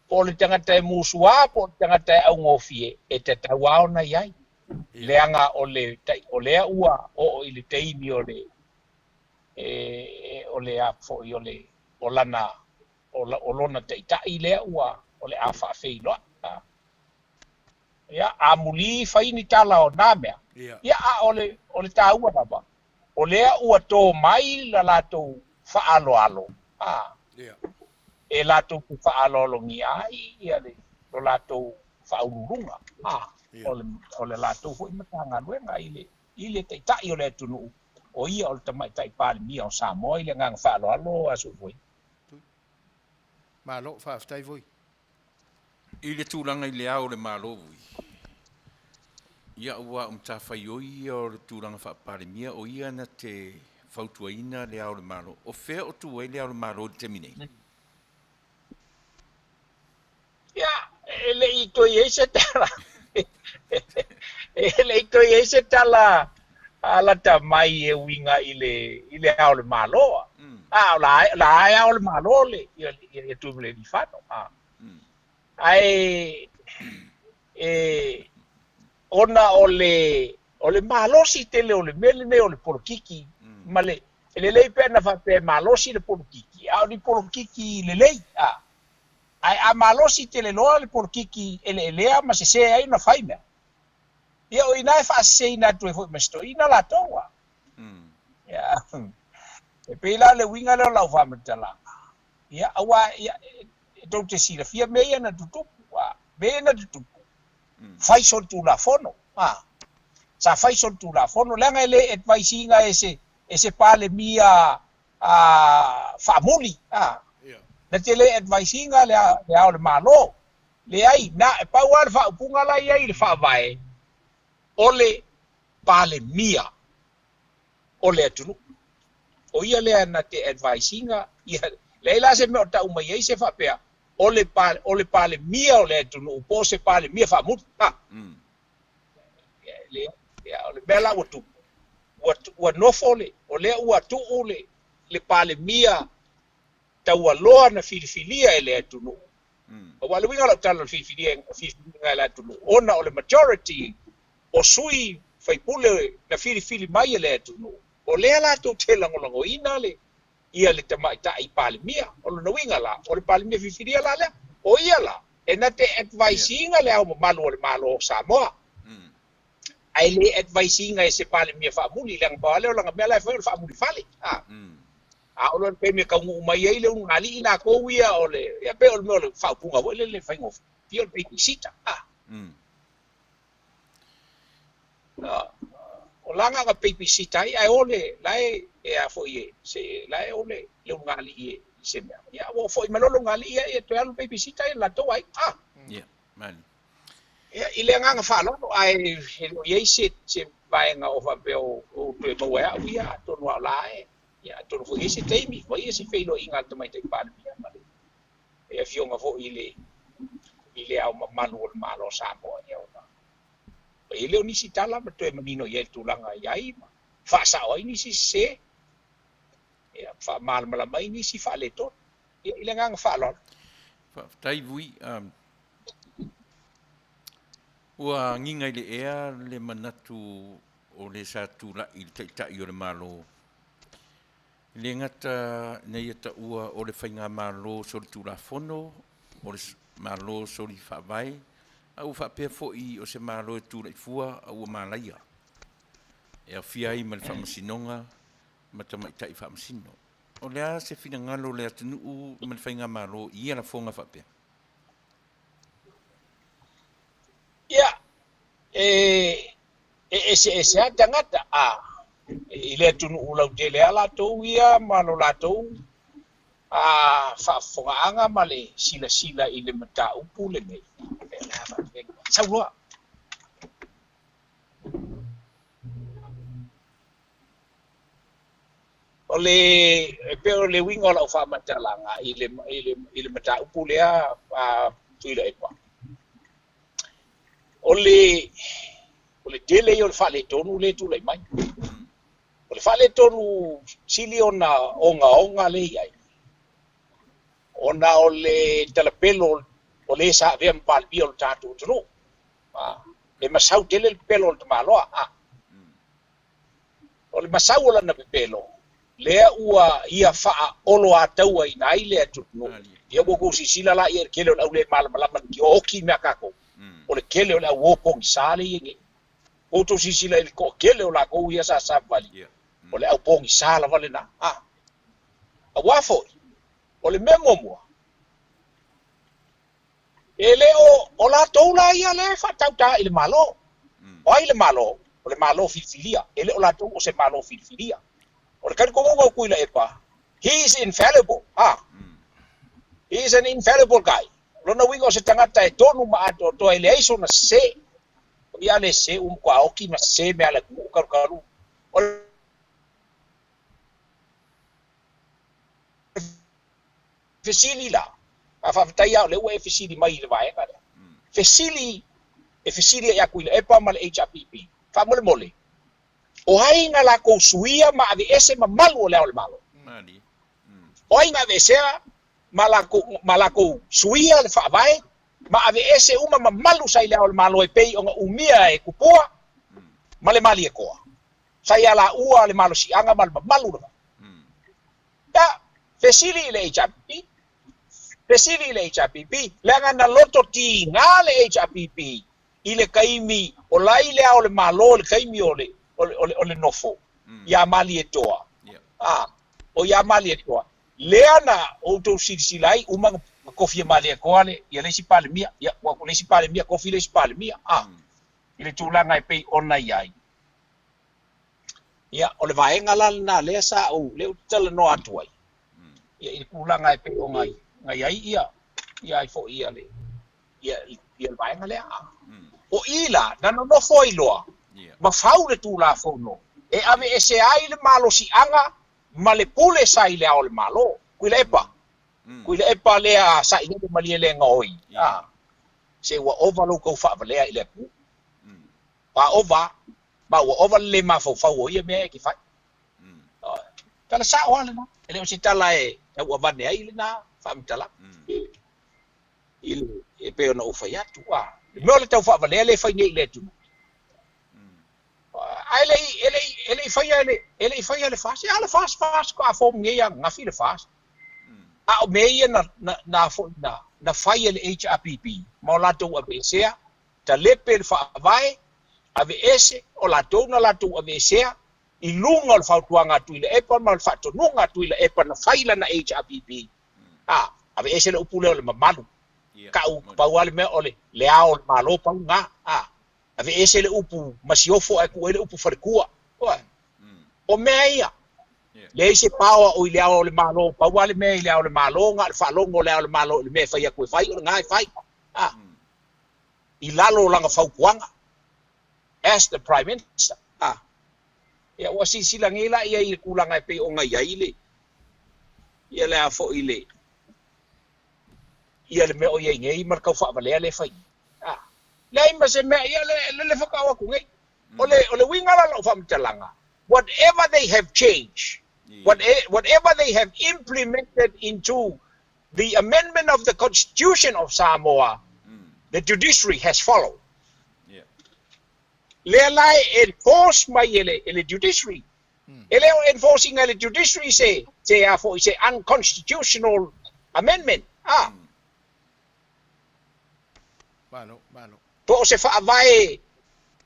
po o le tagata e musuā, po o le tagata e augofie, e tatau lava ona i ai. Leaga o le o lea ua oo i le taimi o le e o le a foi o le o lana o lona taitai lea ua o le a faafeiloai. Ia, amuli fai ni tala o nā mea. Ia, a o le, o le taua lava, o lea ua tō mai la latou faaaloalo, a, e latou te faaaloalogia ai ia le, lo latou faauluuluga, a, o le, o le latou foi Matagaluega i le, i le Taitai o le atunuu, o ia o le Tamaitai Palemia o Samoa i le agaga faaaloalo, Asuifoi. Malo, faafetai foi. I le tulaga i le ao o le Malo ui, ia aua o matafaioi ia o le tulaga faa-Palemia, o ia na te fautuaina le ao o le Malo. O fea o tu ai le ao o le Malo i le taimi nei? Ia, e le i toe i ai se tala, e le i toe i ai se tala a lata mai e uiga i le, i le ao o le Malo. A, o la, la e ao o le Malo le, ia, ia Tuimalealiifano. A. Ae, e, ona o le, o le malosi tele o le mea lenei o le polokiki, ma le, e lelei pe ana faapea e malosi le polokiki, a o ni polokiki lelei, a. Ae a malosi tele loa le polokiki eleelea ma sesē ai ona fai mea, ia o i ina e faaseseina atu ai foi ma si toeaina latou, a. Ia, e pei la o le uiga lea o lau faamatalaga, ia, aua, ia, e tou te silafia mea ia na tutupu, a, mea ia na tutupu, fai solitulafono, a, sa fai solitulafono, leaga e le advise ina e se, e se Palemia a, faamuli, a, na te le advise ina le, le Ao o le Malo, leai, na, e pau lava le faaupuga la e i ai i le Faavae, o le Palemia o le atunuu. O ia lea na te advise ina ia, leai la se mea o tau mai ai se faapea, o le, o le Palemia o le atunuu po o se Palemia faamuli. Ha! Le, o le mea la ua tupu, ua, ua nofo le, o lea ua tuu le, le Palemia taualoa na filifilia e le atunuu. Aua o le uiga o lau tala o le filifilia, filifiliga e le atunuu, ona o le majority o sui faipule na filifili mai e le atunuu, o lea latou te lagolagoina le, ia le tamaitai Palemia. O lona uiga la, o le Palemia filifilia la lea, o ia la e na te advise ina le Ao Mamalu o le Malo o Samoa. Ae le advise ina e se Palemia faamuli, leaga pau lava lea o lana mea la e fai o le faamulifale. A. A oo loa i le taimi e taunuu mai ai le ulugalii latou ia o le, ia pei o le mea o le faaupuga foi lele faigofie o le babysitter. A. O la na ona babysitter ai ae o le la e e a foi e se la e o le le ulugalii e i se mea. Ia ua foi mai loa le ulugalii ia ia toe alu le babysitter ia i le latou aiga. Ah. Ia, mali. Ia i le agaga faaaloalo ae e le o i ai se se vaega o faapea o o toe maua e au ia atonu lava o la e ia atonu foi i ai se taimi fai ai se feiloaiga a le Tamaitai Palemia ma le le afioga foi i le i le Ao Mamalu o le Malo o Samoa ia ona E le o nisi tala ma toe manino i ai le tulaga i ai ma faasao ai nisi sese, ia, faamalamalama ai nisi faaletonu. Ia, i le agaga faaaloalo. Faafetai Vui. Ua agiga i le ea le manatu o le sa tulai i le Taitai o le Malo, e le gata ina ia taua o le Faigamalo solitulafono, o le Malo solifaavae, a ua faapea foi o se Malo e tulai fua a ua malaia, e aofia ai ma le Faamasinoga ma tamaitai faamasino. O le a se finagalo o le atunuu ma le faigamalo i ia lafoga faapea? Ia, e e eseese lava tagata, a, i le atunuu lautele lava latou ia ma lo latou a faafofogaaga ma le silasila i le mataupu lenei. Sau loa. O le, e pei o le uiga o lau faamatalaga i le, i le, i le mataupu lea a Tuilaepa, o le, o le tele ia o le faaletonu lea e tulai mai. O le faaletonu sili ona ogaoga lea e i ai, ona o le talapelo o le sa avea ma Palemia o le tatou atunuu. E masau tele le pepelo o le tamaloa. O le masau o lana pepelo, lea ua ia faaoloatauaina ai le atunuu. Ia ua outou silasila la i ai i le tele o le au le malamalama i le oki mea a tatou. O le tele o le au o pogisa lea e i ai nei. Ua outou silasila i le toatele o latou ia sa savavali, o le au pogisa lava lena. Aua foi, o le mea muamua, E le o o latou la ia lea e faatauta i le Malo. O ai le Malo? O le Malo filifilia. E le o latou o se Malo filifilia. O le talitonuga o Tuilaepa, he is infallible, a. He is an infallible guy. O lona uiga o se tagata e tonu ma atoatoa e leai sona sese. O ia le sese ua matua oki ma sese mea a le atunuu kalukalu. O le Fesili la, a faafetai lava o lea ua e fesili mai i le vaega lea. Fesili, e fesili ai ia Tuilaepa ma le HRPP, faamolemole, o ai na latou suia ma aveese mamalu o Le Ao o le Malo? O ai na aveesea ma latou, ma latou suia le Faavae ma aveese uma mamalu sa i Le Ao o le Malo e pei ona umia e Tupua ma le Malietoa? Sa ia laua le malosiaga ma le mamalu lena. Ia, fesili i le HRPP, fesili i le HRPP, leaga na loto tiga le HRPP i le taimi o la i le Ao o le Malo i le taimi o le, o le, o le, o le nofo iā Malietoa, a, o iā Malietoa, lea na outou silasila ai, uma na tofi e Malietoa le, ia le isi Palemia, ia, ua le isi Palemia, tofi le isi Palemia, a, i le tulaga e pei ona i ai. Ia, o le vaega la lena lea sa ou, lea ou te talanoa atu ai, ia, i le tulaga e pei ona i ai ia, ia ai foi ia le, ia, ia le vaega lea. O i la, na nonofo ai loa, ma fau le Tulafono e aveese ai le malosiaga ma le pule sa i le Ao o le Malo. Tuilaepa, Tuilaepa lea sa i ai le malielega oi, a, se ua ova lou tau faavalea i le atunuu. Ua ova, ma ua ova le lē mafaufau o ia mea e te fai. Tala sa'o lava lena, e le o se tala e tauavane ai lena faamatalaga i le e pei ona ou fai atu. A, le mea o le tau faavalea lea e fai nei i le atunuu. Ae le i, e le i, e le i faia e le, e le i faia e le FAST. A le FAST, FAST, faatoa form nei ananafi le FAST. A o mea ia na, na, na foi na, na fai e le HRPP ma o latou aveesea talepe le Faavae, aveese, o latou na latou aveesea i luga o le fautuaga a Tuilaepa ma le faatonuga a Tuilaepa na fai lana HRPP, a, aveese le upu lea o le mamalu, ka'u, pau lava le mea o le le Ao o le Malo pau lena, a, aveese le upu masiofo ae tuu ai le upu faletua, ioe. O mea ia, leai se power o i le Ao o le Malo, pau lava le mea i le Ao o le Malo na o le faalogo o le Ao o le Malo i le mea e fai atu e fai, o lena e fai, a. i lalo o lana fautuaga as the Prime Minister. A, ia ua silasila nei la i ai i le tulaga e pei ona i ai le, ia le a foi le, ia le mea o i ai nei ma le tau faavalea lea e fai nei. A, leai ma se mea, ia le, le, le faatoa atu nei. O le, o le uiga la o lau faamatalaga, whatever they have changed, whatever they have implemented into the amendment of the Constitution of Samoa, the judiciary has followed. Lea la e enforce mai e le, e le judiciary. E le o enforce ina e le judiciary se, se a foi, se unconstitutional amendment. Ah. Malo, malo. Po o se faavae.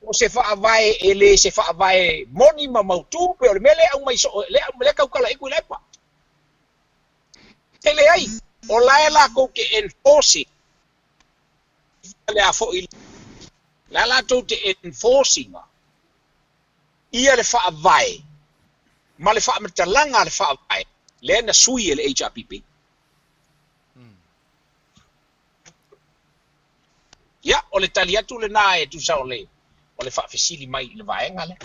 O se faavae e le se faavae moni ma mautū pe o le mea lea e aumai soo lea lea tautala i Tuilaepa. E leai, o la e latou te enforce le a foi la latou te enforce ina ia le faavae ma le faamatalaga a le faavae lea na sui e le HRPP. Ia, o le tali atu lena e tusa o le o le faafesili mai i le vaega lea.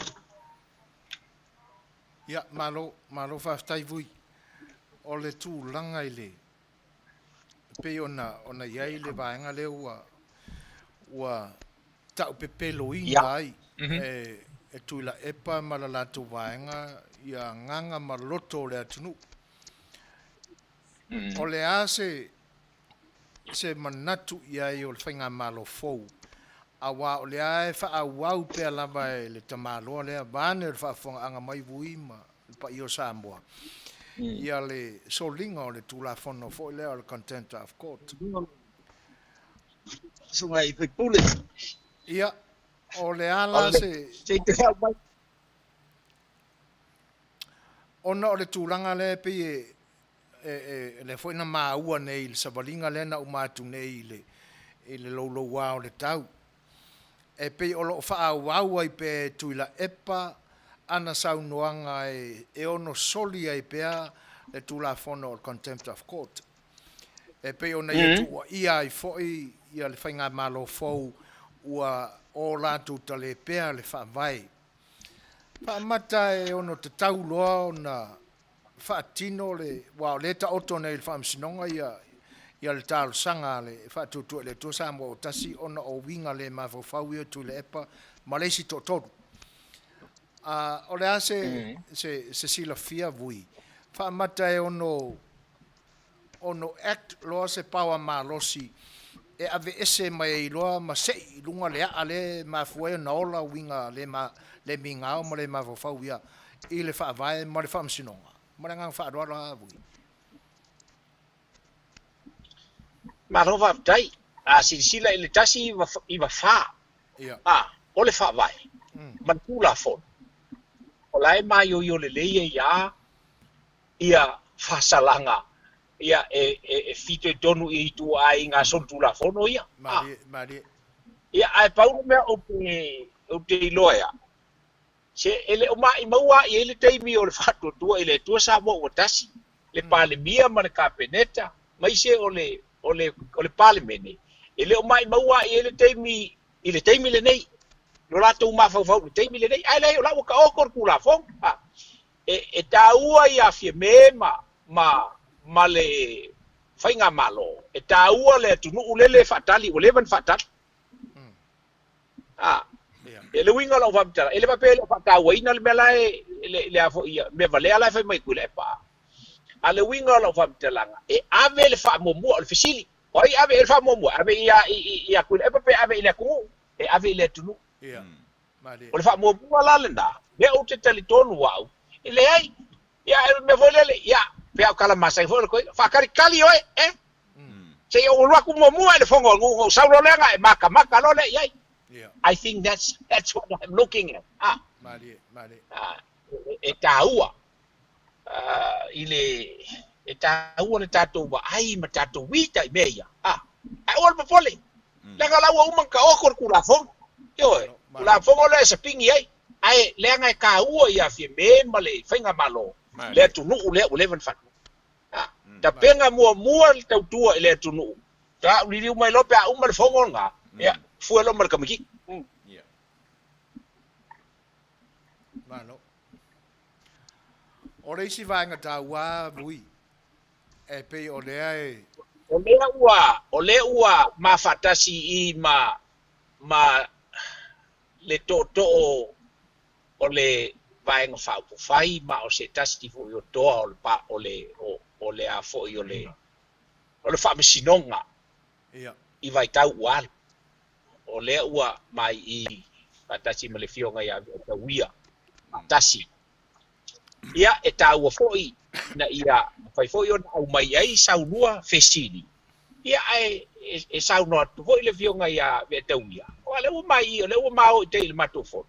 Ia, malo, malo faafetai Vui. O le tulaga i le, pei ona, ona i ai le vaega lea ua, ua taupepeloina ai e, e Tuilaepa ma le latou vaega ia agaga ma loto o le atunuu. O le a se, se manatu i ai o le Faigamalo fou, aua o lea e faaauau pea lava e le tamaloa lea, vaeane o le faafofogaaga mai Vui ma le paia o Samoa, ia le soliga o le Tulafono foi lea o le Contempt of Court. Susuga i Faipule. Ia, o le a la se... Se i te mai. Ona o le tulaga lea e pei e, e, e, lea foi na maua nei i le savaliga lea na uma atu nei i le, i le louloua o le tau. E pei o lo o faaauau ai pea e Tuilaepa ana saunoaga e, e ono soli ai pea le Tulafono o le Contempt of Court. E pei ona ia tuuaia ai foi ia le Faigamalo fou ua o latou tale pea le faavae. Faamata e ono tatau loa ona faatino le, aua o lea e taoto nei i le Faamasinoga ia, ia le talosaga a le Faatuatua i le Atua Samoa ua Tasi ona o uiga le mafaufau ia o Tuilaepa ma le isi toatolu. A, o le a se, se, se silafia Vui? Faamata e ono, ono act loa se power malosi e aveese mai ai loa ma se'i i luga le a'a lea e mafua ai ona ola uiga le ma, le migao ma le mafaufau ia i le Faavae ma le Faamasinoga. Ma le agaga faaaloalo lava Vui. Malo faafetai. A silasila i le 194 a o le Faavae ma le Tulafono, o la e maioio lelei ai lava ia faasalaga ia e, e, e fitoitonu i ituaiga solitulafono ia. Malie, malie. Ia, ae pau le mea ou te, ou te iloa ea, se e le o maimau lava i ai le taimi o le faatuatua i le Atua Samoa ua tasi, le Palemia ma le Kapeneta, maise o le, o le, o le Palemene, e le o maimau lava i ai le taimi i le taimi lenei, lo latou mafaufau i le taimi lenei, ae leai o la ua taoto le Tulafono. A, e, e taua ia Fiame ma, ma, ma le Faigamalo, e taua le atunuu lele e faatali, ua leva ona faatali. A, e le uiga o lau faamatalaga, e le faapea e le o faatauaina le mea la e, le, le a foi ia, mea valea la e fai mai Tuilaepa. A le uiga o lau faamatalaga, e ave le faamuamua, o le fesili, o ai ave i ai le faamuamua? Ave ia, ia Tuilaepa pe ave i le atunuu? E ave i le atunuu. Malie. O le faamuamua la lena, mea ou te talitonu au, e leai. Ia, e mea foi lele, ia, pe a o tala masani foi o le toeaina, faatalitali oe, e. Se i ou alu atu muamua i le fono a le nuu ona ou sau loa lea ona e matamata loa lea i ai. I think that's, that's what I'm looking at. Ah. Malie, malie. Ah, e taua i le, e taua le tatou vaai ma tatou ita i mea ia. Ah, ae aua le popole. Leaga la ua uma ona taoto le Tulafono. Ioe, Tulafono lea e sapini ai, ae leaga e taua ia Fiame ma le Faigamalo, le atunuu lea ua leva ona faatu. Ah, tapena muamua le tautua i le atunuu. Ta liliu mai loa pe a uma le fono lena, ia, fua loa ma le tamaitiiti. Malo. O le isi vaega taua Vui, e pei o lea e... O lea ua, o lea ua mafaatasi i ma, ma le tootoo o le Vaega Faaupufai ma o se tasi foi o toa o le pa, o le, o, o le a foi o le, o le Faamasinoga i vaitau ua alu. O lea ua mai i faatasi ma le Afioga ia Tauia faatasi. Ia, e taua foi ina ia mafai foi ona aumai ai saulua fesili. Ia, ae e saunoa atu foi le Afioga ia Ve'atauia, aua o lea ua mai, o lea ua ma o i tai i le matou fono.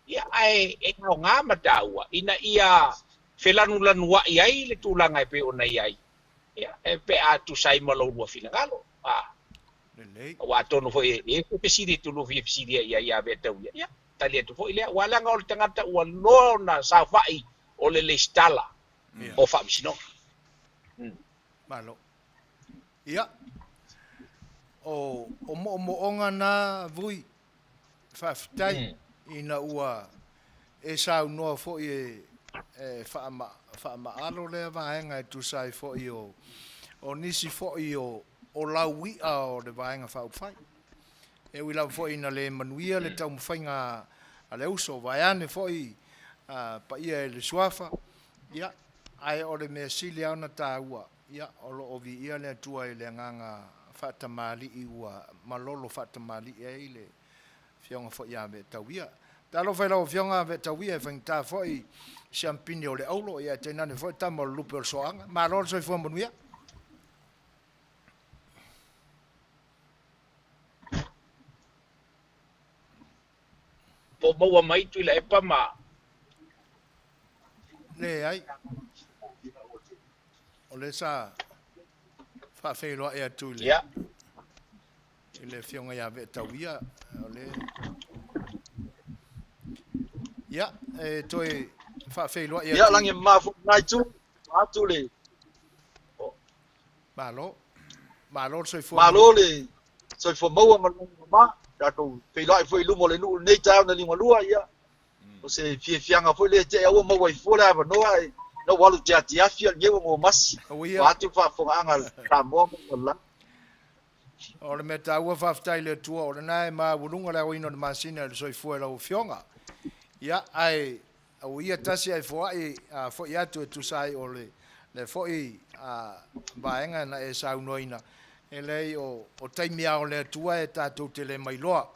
Ia, ae e aoga ma taua ina ia felanulanua'i ai le tulaga e pei ona i ai, ia, e pe a tusa ai ma lo ulua finagalo. A, Lelei. aua atonu foi e i ai se fesili e tulua fia fesili ai i ai ia Ve'atauia, ia, tali atu foi lea, aua leaga o le tagata ua loa ona saofa'i o le lesitala o Faamasinoga. Malo. Ia, o o moomooga na Vui, faafetai ina ua e saunoa foi e e faamaalo lea vaega e tusa ai foi o o nisi foi o o laui'a o le Vaega Faaupufai. E ui lava foi ina le manuia le taumafaiga a le uso, vaeane foi paia i le Suafa, ia, ae o le mea sili lava ona taua, ia, o lo o viia le Atua i le agaga faatamalii ua malolo faatamalii ai le Afioga foi ia Ve'atauia. Talofa i lau Afioga Ve'atauia, e faigata foi siampini o le auro, ia ae tainane foi tama o le lupe o le soaga. Malo le soifua manuia. Po o maua mai Tuilaepa ma. Leai. O lea sa faafeiloai atu i le, Ia. i le Afioga ia Ve'atauia, o le Ia, e toe faafeiloai Ia, atu. lagi e mama foi lena itu, atu le Malo. Malo le soifua Malo le soifua maua ma le lagi e mama. Tatou feiloai foi i luma o le nuu i lenei taeao na liugalua, ia, o se fiafiaga foi lea te i aua maua ai fua le avanoa ae na ua alu i te atiafi a lenei ua gomasi. Uia. Vaeatu le faafofogaaga a Samoa ma le lalolagi. O le mea taua faafetai i le Atua o lena e maualuga le aoina o le masina i le soifua i lau Afioga. Ia, ae ua ia tasi ae foai a foi atu e tusa ai o le le foi a vaega na e saunoaina, e leai o o taimi a o le Atua e tatou te le mailoa.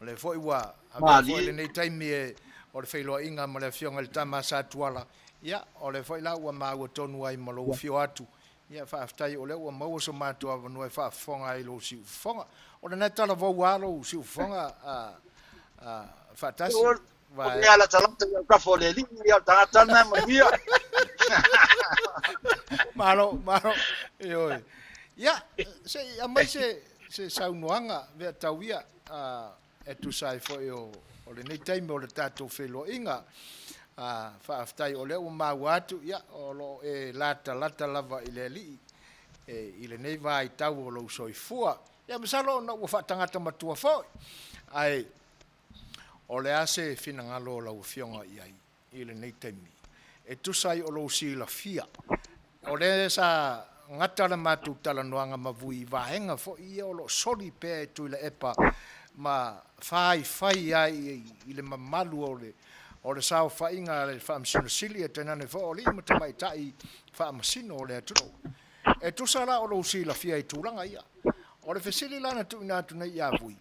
O lea foi ua avea foi Malie. lenei taimi e o le feiloaiga ma le Afioga i le Tama a Satuala, ia, o lea foi la ua maua tonu ai ma lou afio atu. Ia, faafetai o lea ua maua so matou avanoa e faafofoga ai i lou siufofoga. O lena e talavou lava lou siufofoga a, a, faatasi. O Vae. le alatalata i autafa o le alii, ia o le tagata lena e manuia. Malo, malo. Ioe. Ia, se i aumai se, se saunoaga veatau ia a, e tusa ai foi o, o lenei taimi o le tatou feiloaiga. A, faafetai o lea ua maua atu, ia, o lo o e latalata lava i le Alii e, i lenei vaitau o lou soifua. Ia, masalo ona ua faatagata matua foi, ae o le a se finagalo o lau Afioga i ai i lenei taimi e tusa ai o lou silafia? O lea sa gata le matou talanoaga ma Vui i vaega foi ia o lo o soli pea e Tuilaepa ma faifai ai i le mamalu o le o le saofaiga a le Faamasino Sili e tainane foi o alii ma tamaitai faamasino o le atunuu. E tusa la o lou silafia i tulaga ia. O le fesili la na tuuina atu nei ia Vui,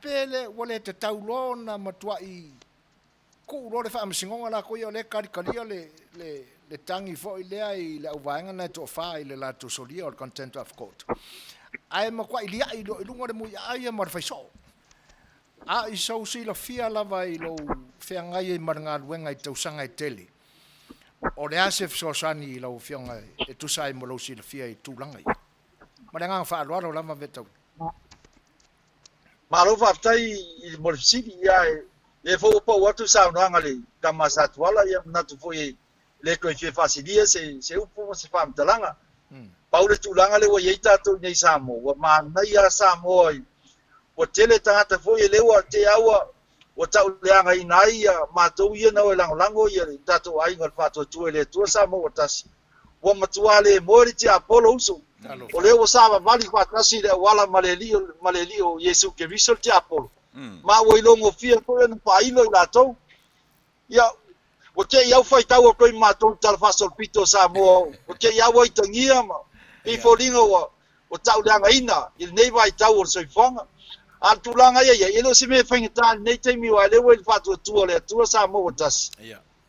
pe le ua le tatau loa ona matuai Tuu loa le faamasinoga latou ia o lea e kalikalia le, le, le tagi foi lea i le auvaega na e toafa i le latou solia o le Contempt of Court. Ae matuai liai loa i luga le muiaa ia ma le faisoo. A i sou silafia lava i lou feagai ai ma le galuega i tausaga e tele, o le a se fesoasoani i lau Afioga e tusa ai ma lou silafia i tulaga ia? Ma le agaga faaaloalo lava Vetaui. Malo faafetai mo le fesili, ia e lea foi ua pau atu le saunoaga a le tama a Satuala, ia manatu foi e le toe fia faasilia se se upu ma se faamatalaga. Pau le tulaga lea ua i ai tatou i nei i Samoa, ua manaia lava Samoa i ua tele tagata foi e le ua te a ua ua tauleagaina ai ia matou ia na o e lagolago ia le tatou aiga o le Faatuatua i le Atua Samoa ua tasi. Ua matua le moe le tiapolo uso. O lea ua savavali faatasi i le auala ma le Alii ma le Alii o Iesu Keriso le tiapolo. Ma ua iloa-gofie foi ona faailo i latou. Ia, ua te i au faitau atu ai ma matou i le Tala Faasolopito o Samoa, ua te i au aitagia ma pei foliga ua ua tauleagaina i lenei vaitau o le soifuaga. A o le tulaga ia i ai, e le o se mea e faigata i lenei taimi aua o lea ua i le faatuatua o le Atua Samoa ua tasi.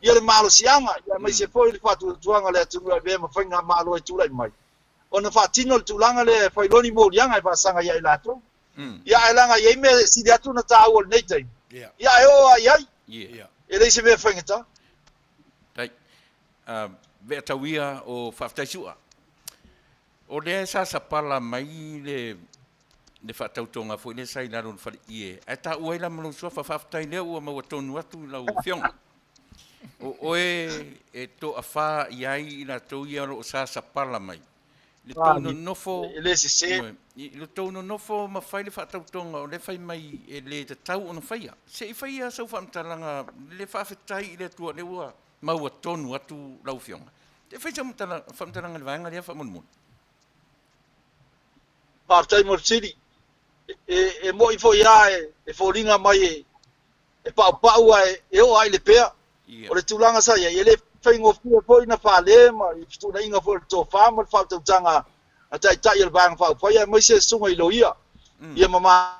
Ia le malosiaga, ia aemaise foi le faatuatuaga o le atunuu e avea ma faigamalo e tulai mai. ona faatino le tulaga lea e fai loa ni moliaga e faasaga ia i latou. Ia ae leaga e i ai mea e sili atu ona taua i lenei taimi, ia ae oo lava i ai. E leai se mea e faigata. Tai. Veatauia o faafetai sua. O lea sa sapala mai le le faatautoga foi lea sa i lalo o le faleie, ae taua ai la ma lou suafa. Faafetai lea ua maua tonu atu i lau afioga. O oe e toafa i ai i latou ia o lo o sa sapala mai. Le tou nonofo, E le sese. I le tou nonofo ma fai le faatautoga o lea fai mai e le tatau ona faia. Se i faia sau faamatalaga le faafetai i le Atua lea ua maua tonu atu lau afioga. Se i fai sau faamatalaga i le vaega lea faamolemole. Faafetai mo le fesili. E moni foi lava e foliga mai e paupau ae e oo lava i le pea. O le tulaga sa i ai, e le faigofie foi na fale ma i fetuunaiga foi o le tofa ma le faautautaga a Taitai o le Vaega Faaupufai aemaise le Susuga i Loia ia ma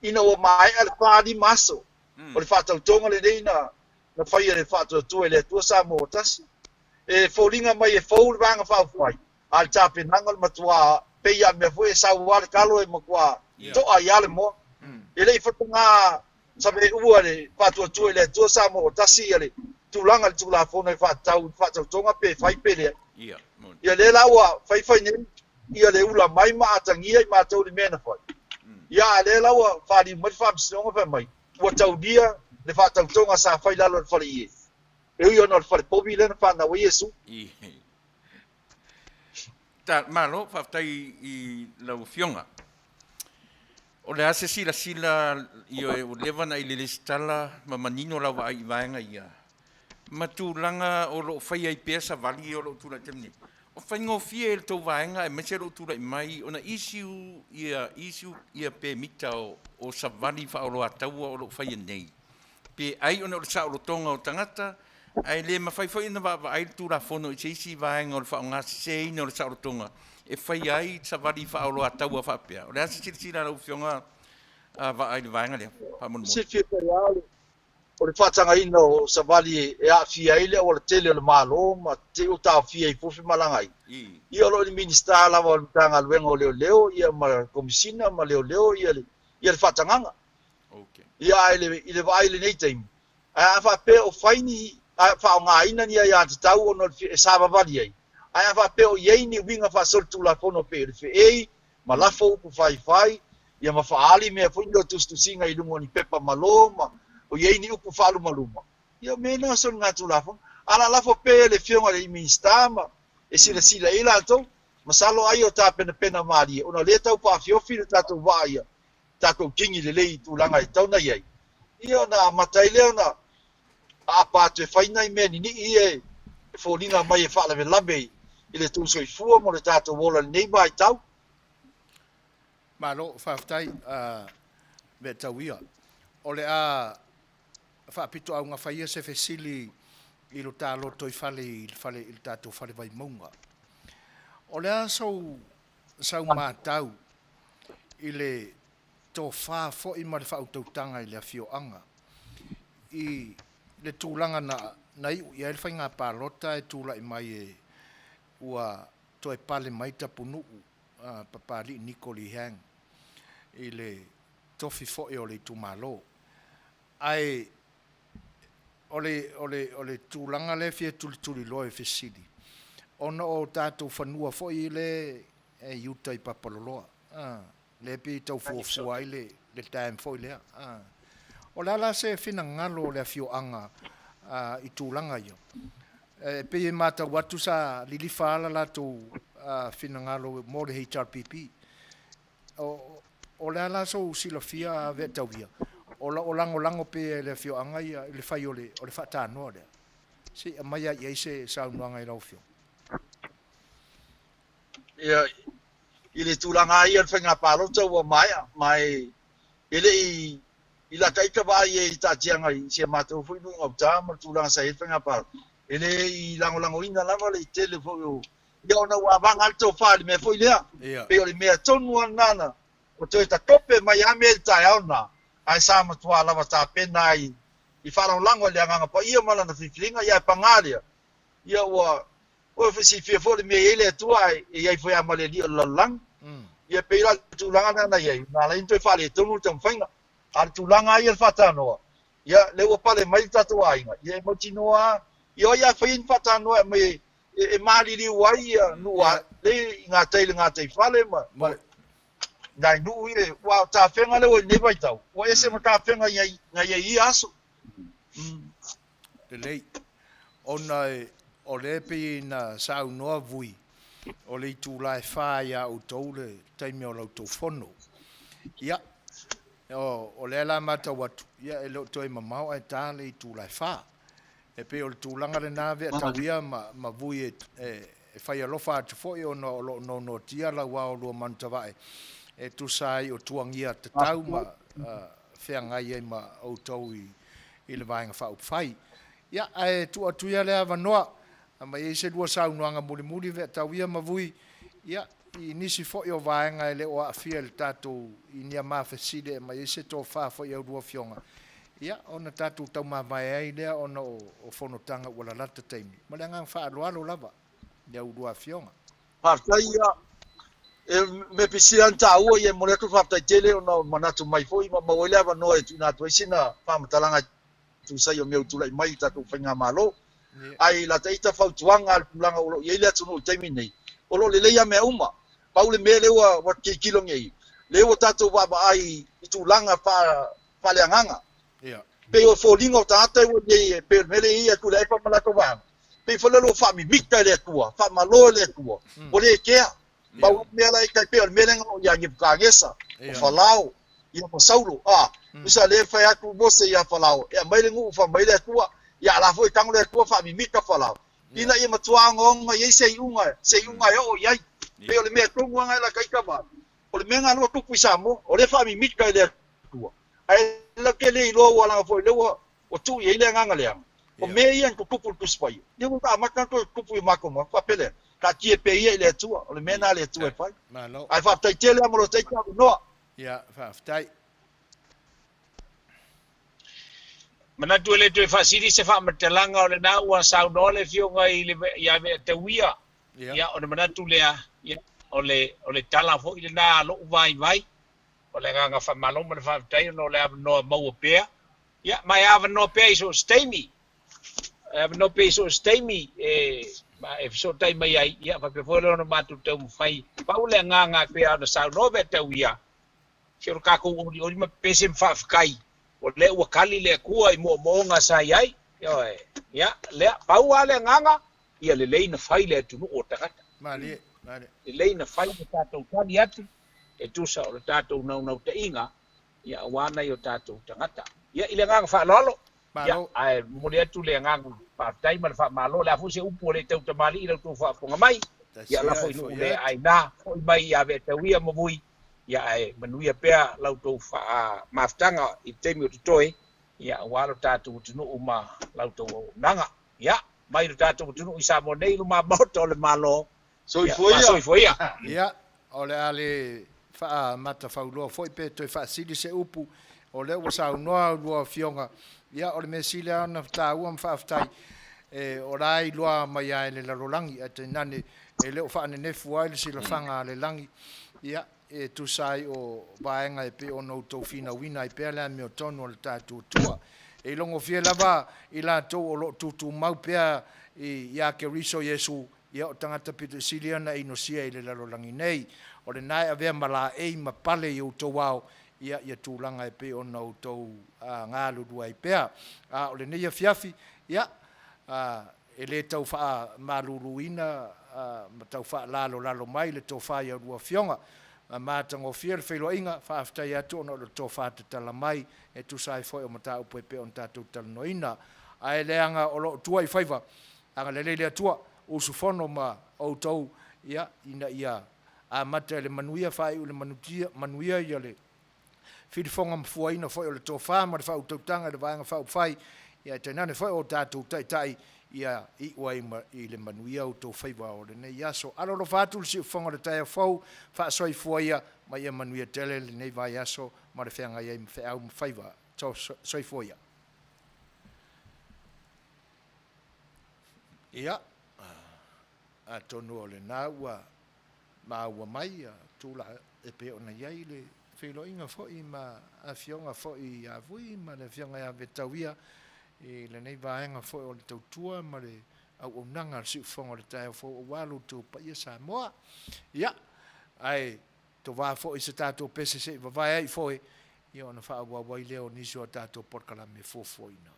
Ina ua maea le 45 aso o le faatautoga lenei na faia e le Faatuatua i le Atua Samoa ua Tasi, e foliga mai e fou le Vaega Faaupufai, a o le tapenaga o le matua pei lava o le mea foi e sau lava le talo e matua to'a ai lava le moa. E le i fataga saveua le Faatuatua i le Atua Samoa ua Tasi ia le tulaga i le Tulafono e faatatau i le faatautoga pe fai pe leai. Ia lea la ua faifai nei ia le ula mai ma atagia i matou i le mea na fai. Ia a lea la ua faliu mai le Faamasinoga fai mai ua taulia le faatautoga sa fai lalo o le fale ie. E ui ona o le fale povi lea na fanau ai Iesu. Ta, malo, faafetai i lau Afioga. O le a se silasila ioe ua leva ona e i le lesitala ma manino lau vaai i vaega ia, ma tulaga o lo o faia ai pea savali o lo o tulai taimi nei. O faigofie i le tou vaega aemaise o lo o tulai mai ona issue ia issue ia pemita o savali faaoloataua o lo o faia nei. Pe ai ona o le saolotoga o tagata, ae le mafai foi ona vaavaai le Tulafono i se isi vaega o le faaaogaseseina o le saolotoga e faia ai savali faaoloataua faapea. O le a se silasila a lau Afioga a vaai i le vaega lea? Faamolemole. Silafia foi lava o le faatagaina o savali e aafia ai le aualatele o le Malo ma te i ua taofia ai foi femalagaai. Ia o lo o i le Minisita lava o le Matagaluega o Leoleo ia ma le Komesina ma Leoleo ia le faatagaga. Ia ae i le vaai i lenei taimi, ae a faapea o fai ni, a faaaogaina ni aiatatau ona e savavali ai, ae a faapea o i ai ni uiga faasolitulafono pei o le feei ma lafo upu faifai, ia ma faaali mea foi nei o tusitusiga i luga o ni pepa malo ma o i ai ni upu faalumaluma, ia o mea na o soligatulafono. A lalafo pea e le Afioga i le Minisita ma e silasila i ai latou, masalo ai o tapenapena malie ona o lea e tau faafiofi le tatou vaa ia tatou kini lelei i tulaga e tatau ona i ai, ia ona amata ai lea ona aapa atu e fai nai mea ninii ia e foliga mai e faalavelave i le tou soifua ma le tatou ola i lenei vaitau. Malo, faafetai Veatauia. O le a faapitoaugafa ia se fesili i lo ta lotoifale i le fale i le tatou fale Vaimauga. O le a sou sau matau i le tofa foi ma le faautautaga i le afioaga i le tulaga na na iu i ai le faiga palota e tulai mai e ua toe pale mai Tapunuu Papalii Niko Lee Hang i le tofi foi o le itumalo. Ae o le, o le, o le tulaga lea e fia tulituliloa e fesili, ona o tatou fanua foi lea e i uta i Papaloloa, a, lea pei e tau fuafua ai le, le dam foi lea. A. O le a la se finagalo o le afioaga a, i tulaga ia? E pei e matau atu sa lilifa lava la latou finagalo mo le HRPP. O le a la sou silafia Veatauia, o lo o lagolago pea e le afioaga ia i le fai o le faatanoa lea? Se i aumai lava i ai se saunoaga i lau Afioga. Ia, i le tulaga lava ia o le faiga palota ua maea, ma e le i I lata ita vaai ai i taatiaga i si a matou foi nuu gauta ma le tulaga sa i ai le faiga palota, e le i lagolagoina lava le tele foi o ia ona ua avaga lava le tofa i le mea foi lea. Pei o le mea tonu lava lena na ua toe tatope mai lava mea i le taeao lena, ae sa matua lava tapena ai i faalagolago i le Agaga Paia ma lana filifiliga, ia ae paga lea, ia ua Ua silafia foi le mea e i ai le Atua ae e i ai foi lava ma le alii o le lalolagi. Ia pei la o le tulaga lena na i ai, na ala ai ona toe faaletonu le taumafaiga. A o le tulaga lava ia o le faatanoa, ia lea ua pale mai le tatou aiga, ia e mautinoa lava, ia o ai a fai ni faatanoa e aumai e maliliu ai ia nuu a lea i gatai i le gataifale ma nai nuu ia, aua o tafega lea ua i lenei vaitau, ua ese ma tafega na i ai i ia aso. Lelei. Ona o lea e pei na saunoa Vui, o le itula e fa ia outou le taimi o la outou fono. Ia, o lea la matau atu, ia e le o toe mamao ae ta le itula e fa. E pei o le tulaga lena Veatauia ma Vui e fai alofa atu foi ona o lo o nonotia lau ao lua manutavae e tusa ai o tuagia tatau ma feagai ai ma outou i le Vaega Faaupufai. Ia, ae tuu atu ia le avanoa, aumai ai se lua saunoaga mulimuli Veatauia ma Vui, ia, i nisi foi o vaega e le o aafia i le tatou, i ni ama fesili e aumai ai se tofa foi i a oulua afioga, ia, ona tatou taumavae ai lea ona o fonotaga ua lalata taimi. Ma le agaga faaaloalo lava i a oulua afioga. Faafetai ia. E mea pisi lava ona taua ia e momoli atu le faafetai tele ona o manatu mai foi ma maua ai le avanoa e tuuina atu ai sina faamatalaga e tusa ai o mea ua tulai mai i le tatou faigamalo. Ae i lata ita fautuaga a le tulaga o lo o i ai le atunuu i le taimi lenei, o lo o lelei lava mea uma. Pau le mea lea ua tilotilo nei, lea ua tatou vaavaai i tulaga faaleagaga. Pei o foliga o tagata ua i ai, pei o le mea lea e i ai Tuilaepa ma latou vaega, pei foi lea ua faamimita e le Atua, faamalo e le Atua, ua le kea. Pau le mea la e tai pei o le mea lea na oo ia Nebukanesa, o Falao, ia ma Saulo, a, tusa lea e fai atu Mose ia Falao, e aumai le nuu fai mai le Atua, ia a la foi e tago le Atua faamimita Falao, ina ia matua ogaoga i ai se iuga, se iuga e oo i ai. Pei o le mea tonu lava lena e lata ita ma, o le mea lena lea ua tupu i Samoa, o lea e faamimita e le Atua. Ae latou te le iloa ua laga foi lea ua tuu i ai le agaga leaga. O mea ia na tutupu i le Tusi Paia, lea ua amata ona toe tutupu i o matou maota. Faapea lea, taatia pea ia i le Atua, o le mea lena a le Atua e fai. Ae faafetai tele lava mo lo taita avanoa. Ia, faafetai. Manatu e le toe faasili se faamatalaga o lena ua saunoa le Afioga i le ia Veatauia. Ia, ona manatu lea, ia, o le, o le tala foi lena a lou vaivai. O le agaga faamalo ma le faafetai ona o le avanoa maua pea. Ia, ma e avanoa pea i so o se taimi. E avanoa pea i so o se taimi e, e fesootai mai ai, ia, faapea foi lea ona matou taumafai. Pau le agaga e pei ona saunoa Veatauia, se o le tatou olioli ma pepese ma faafetai, o lea ua kali le Atua i moomooga sa i ai. Ioe. Ia, lea, pau lava le agaga, ia lelei na fai le atunuu o tagata. Malie, malie. Lelei na fai le tatou tali atu, e tusa o le tatou naunautaiga, ia, aua nai o tatou tagata. Ia, i le agaga faaaloalo, ia, ae momoli atu le agaga faafetai ma le faamalo. O le a foi se upu e le tau tamalii i la outou faafofoga mai, ia, lafo i nuu le aina, foi mai ia Veatauia ma Vui, ia, ae manuia pea la outou mafutaga i le taimi o totoe, ia, aua lo tatou atunuu ma la outou auaunaga. Ia, mai lo tatou atunuu i Samoa nei i luma Maota o le Malo, Soifua ia. Soifua ia. Ia, o le a le faamatafauloa foi pe toe faasili se upu, o lea ua saunoa a oulua afioga, ia o le mea sili lava ona taua ma faafetai, e, o la e iloa mai lava e le lalolagi, ae tainane e le o faanenefu ai le silafaga a le lagi, ia, e tusa ai o vaega e pei ona outou finauina ai pea le amiotonu a le tatou Atua. E ilogofie lava i latou o lo o tutumau pea i, ia Keriso Iesu, Ia, o tagata pito sili ona e inosia i le lalolagi nei. O lena e avea ma laei ma pale i outou ao, ia, ia tulaga e pei ona outou galulue ai pea. A o lenei afiafi, ia, e le tau faamaluluina ma tau faalalolalo mai le tofa i a oulua afioga. Ma matagofie le feiloaiga, faafetai atu ona o le tofa tatala mai e tusa ai foi o mataupu e pei ona tatou talanoaina. Ae leaga o lo o tua i faiva Agalelei le Atua, usufono ma outou, ia, ina ia amata i le manuia, faaiu i le manuia ia le filifoga mafuaina foi o le tofa ma le faautautaga i le Vaega Faaupufai, ia ae tainane foi o tatou taitai, ia iu ai i le manuia outou faiva o lenei aso. Alolofa atu le siufofoga o le taeao fou, faasoifua ia ma ia manuia tele lenei vaiaso ma le feagai ai ma feau ma faiva. Soifua ia. Ia, atonu o lena ua maua mai tulaga e pei ona i ai le feiloaiga foi ma Afioga foi ia Vui ma le Afioga ia Vetauia i lenei vaega foi o le tautua ma le auaunaga a le siufofoga o le taeao fou aua lo outou paia Samoa. Ia, ae tovā foi se tatou pese se i vavae ai foe, ia ona faaauau ai lea o nisi o a tatou polokalame fuafuaina.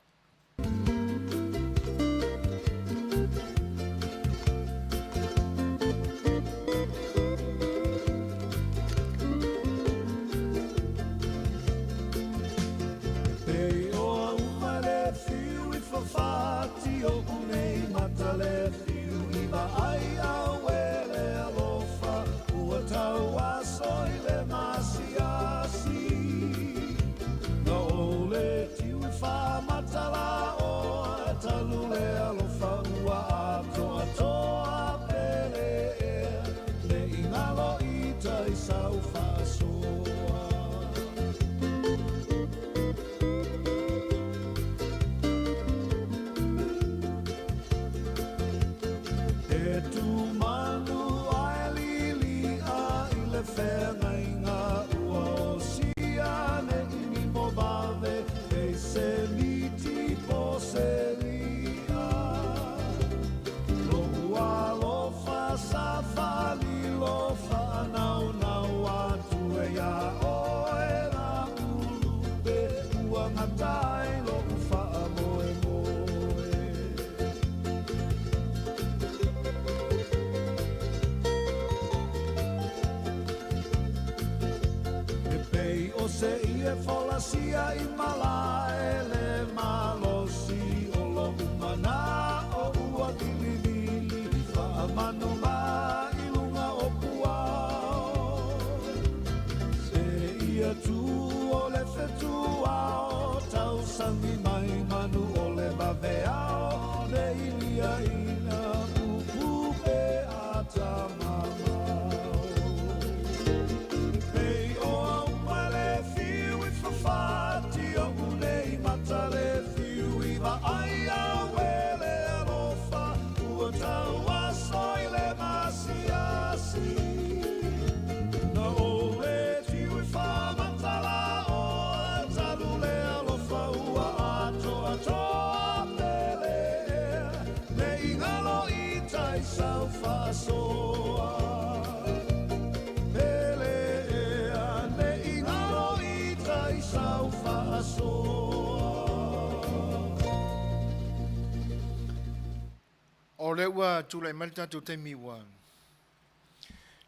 O lea ua tulai mai le tatou taimi ua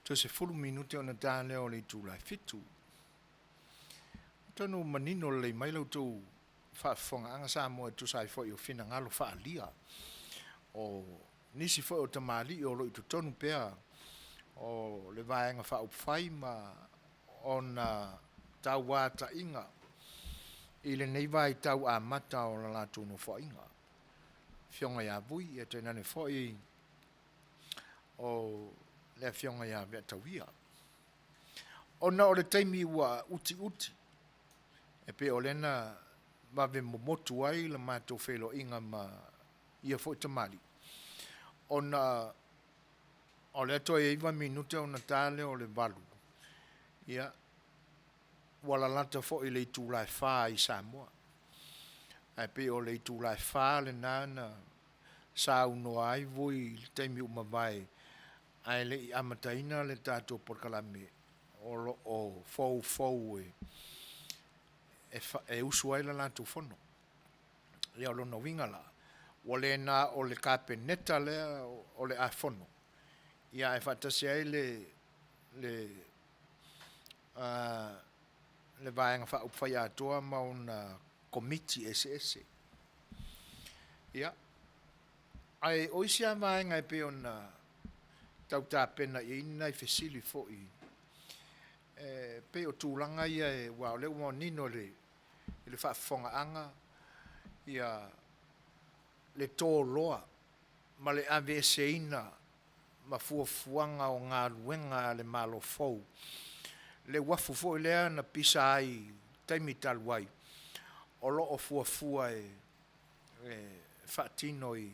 toe 10 minute ona ta lea o le itula e 7. Atonu ua manino lelei mai la outou faafofogaaga Samoa e tusa ai foi o finagalo faaalia o nisi foi o tamalii o lo o i totonu pea o le Vaega Faaupufai ma ona tauataiga i lenei vaitau amata o la latou nofoaiga. Afioga ia Vui, ia tainane foi o le Afioga ia Veatauia. Ona o le taimi ua utiuti, e pei o lea na vave momotu ai la matou feiloaiga ma ia foi tamalii, ona o lea toe 9 minute ona ta lea o le 8, ia, ua lalata foi i le itula e 4 i Samoa. Ae pei o le itula e 4 lena na saunoa ai Vui i le taimi ua mavae, ae le i amataina le tatou polokalame o lo o foufou e usu ai le latou fono. Ia o lona uiga la, ua le na o le Kapeneta lea o le a fono, ia ae faatasi ai le Vaega Faaupufai Atoa ma ona Komiti eseese. Ia, ae o isi lava vaega e pei ona tau tapena i ai ni nai fesili foi. E pei o tulaga ia e, aua o lea ua manino i le, i le faafofogaaga ia le toloa ma le aveeseina ma fuafuaga o galuega a le Malo fou, le uafu foi lea na pisa ai i taimi talu ai, o lo o fuafua e faatino i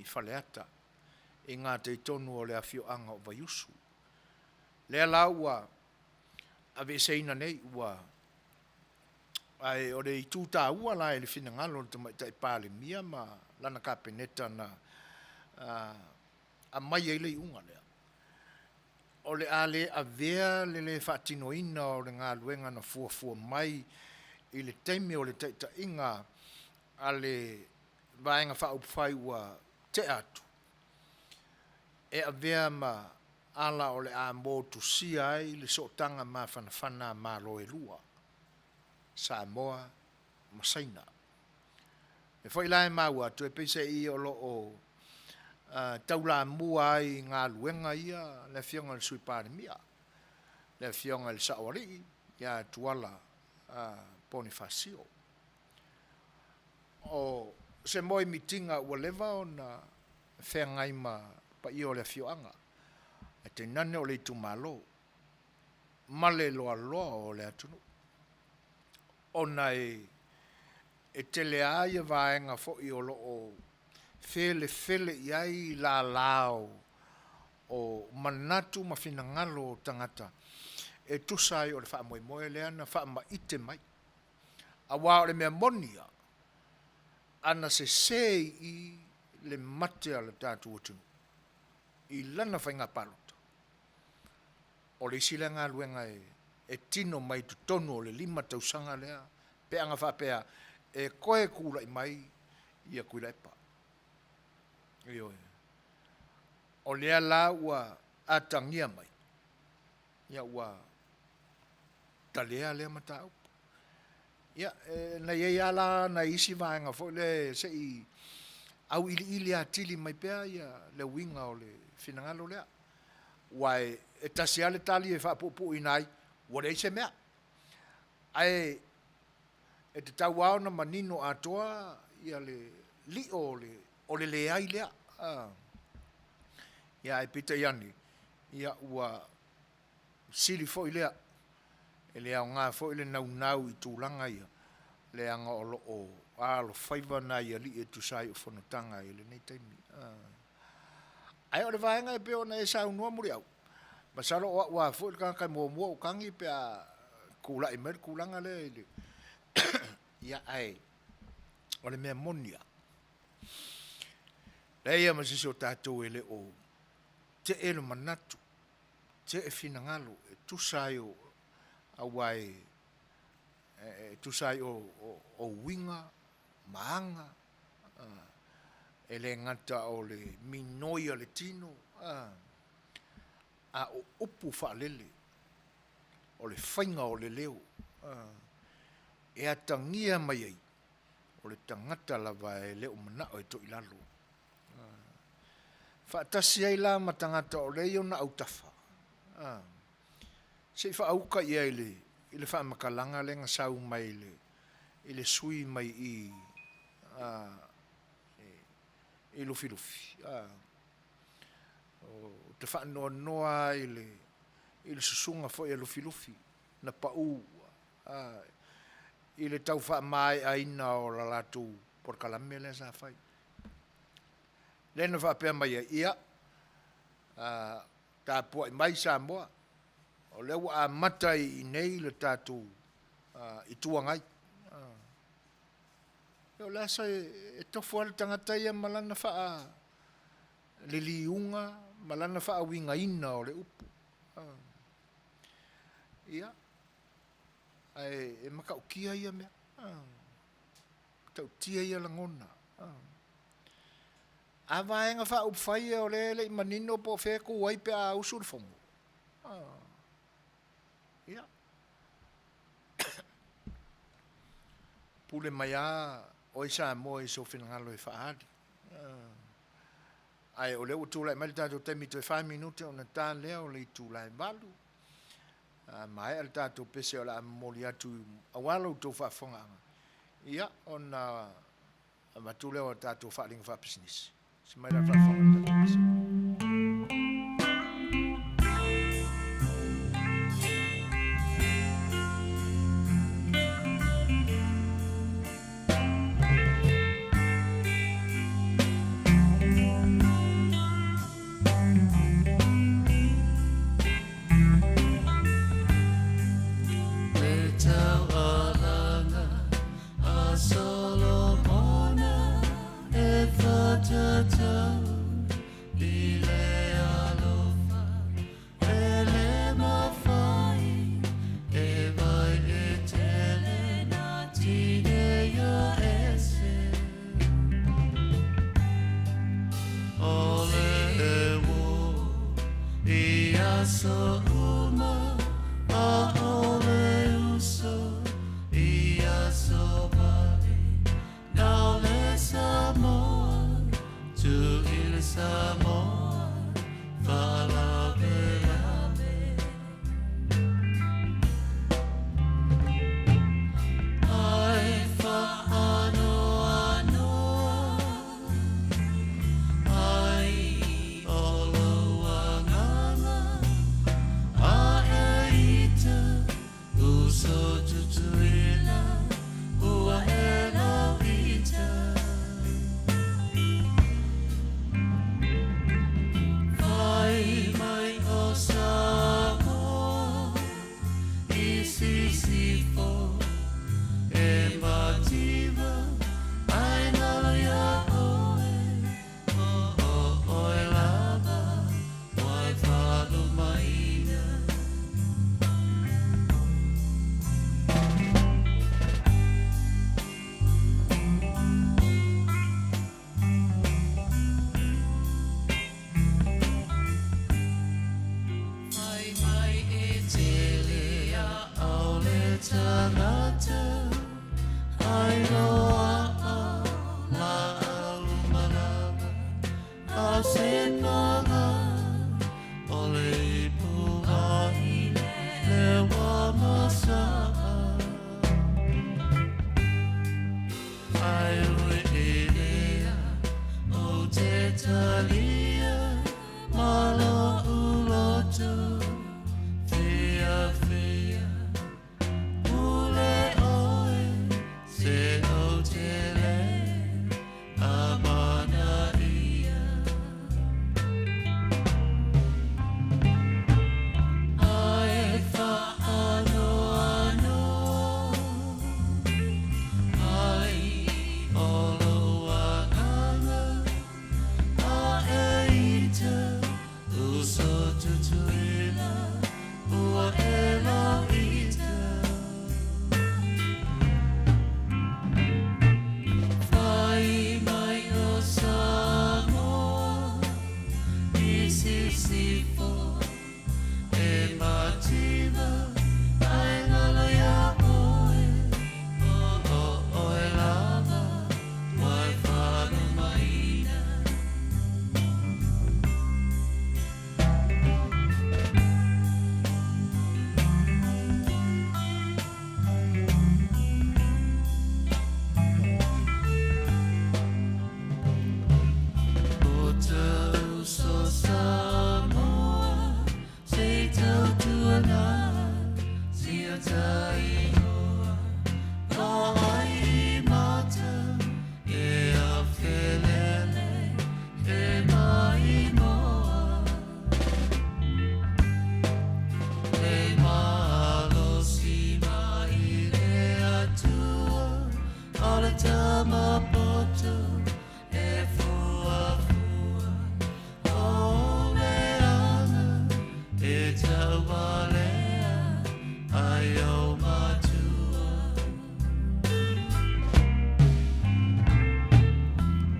Faleata, i gatei tonu o le afioaga o Vaiusu. Lea la ua aveeseina nei, ua ae o le itu taua la i le finagalo o le Tamaitai Palemia ma lana Kapeneta na aumai ai le iuga lea, o le a le avea le le faatinoina o le galuega na fuafua mai i le taimi o le taitaiga a le Vaega Faaupufai ua tea atu, e avea ma ala o le a motusia ai le sootaga mafanafana a Malo e lua, Samoa ma Saina. O lea foi la e maua atu, e peiseai o lo o taulamua ai i galuega ia le Afioga i le Sui Palemia, le Afioga i le Saoalii ia Tuala Ponifasio. O se moemitiga ua leva ona feagai ma le paia o le afioaga, ae tainane o le itumalo ma le loaloa o le atunuu, ona e tele lava vaega foi o lo o felefele i ai lala o manatu ma finagalo o tagata e tusa ai o le faamoemoe lea na faamaite mai. Aua o le mea moni lava, ana sese i i le mate a le tatou atunuu i lana faiga palota, o le isi lea galuega e tino mai totonu o le 5 tausaga lea pe ana faapea e toe tulai mai ia Tuilaepa. Ioe. O lea la ua atagia mai, ia ua talea lea mataupu. Ia, na i ai lava la nai isi vaega foi lea se i auiliili atili mai pea ia le uiga o le finagalo lea. Aua e tasi lava le tali e faapuupuuina ai, ua leai se mea. Ae e tatau lava ona manino atoa ia le lio o le leai lea. Ia ae peitai ane, ia ua sili foi lea, e le aoga foi le naunau i tulaga ia, leaga o lo o alofaiva nai alii e tusa ai o fonotaga i lenei taimi. Ae o le vaega e pei ona e saunoa Muliau, masalo o au lava foi le tagata e muamua ou tagi pe a tulai mai le tulaga lea i le ia ae o le mea moni lava, leai lava ma se isi o tatou e le o tee le manatu, tee finagalo e tusa ai o, aua e tusa ai o uiga ma aga, e le gata o le minoi a le tino, a o upu faalele, o le faiga o le leo, e atagia mai ai, o le tagata lava e le o manao e toilalo. Faatasi ai la ma tagata o lea e i ona autafa, se i faauka i ai i le faamatalaga lea na sau mai i le sui mai i i Lufilufi. Ou te faanoanoa lava i le susuga foi a Lufilufi na pau i le tau faamaeaina o le latou polokalame lea sa fai. Lea na faapea mai ai, ia, tapuai mai Samoa, o lea ua amata i inei le tatou Itu Agai. O le a e tofu lava le tagata ia ma lana faaliliuga ma lana faauigaina o le upu. Ia, ae e matautia ia mea, matautia ia lagona. A Vaega Faaupufai o lea e le i manino po o fea e tu ai pe a usu le Fono. Ia, pule mai lava oe Samoa i sou finagalo e faaali. Ae o lea ua tulai mai le tatou taimi toe 4 minute ona ta lea o le itula e 8. A maea le tatou pese o le a momoli atu aua lo outou faafofogaaga, ia, ona avatu lea o tatou faaaliga faapisinisi. Se mai la le faafofoga i le tatou pese. Le taualaga a Solomona e faatatau i le alofa e le mafai e vai e tele na tineia ese. O le uō i aso uma a o le uso i aso vale. Na o le Samoa, tu i le Samoa, faalavelave. Ai faanoanoa ai o lou agaga a e ita uso Tutuila ua e lauita. Fai mai o Samoa i sisifo e mativa ai nalo iā ʻoe o o ʻoe lava wai faalumaina. Fai mai e tele a ʻaʻole tagata ai loaʻa lāʻau malama a se paga o le ipu ahi lewa masaʻa. Ai ui i lea o te talia ma loʻu loto fiafia. Pule ʻoe se ou te lē amanaia. Ae faanoanoa ai o lou agaga a e ita uso Tutuila ua e lauita. Fai mai o Samoa i sisifo e mativa ai nalo iā ʻoe o o ʻoe lava wai faalumaina. O ta uso Samoa se i tautuana si o ta igoa o ai mata e afelele e maimoa. Le malosi mai le Atua o le tama poto e fuafua o leaga e taualea ai o matua.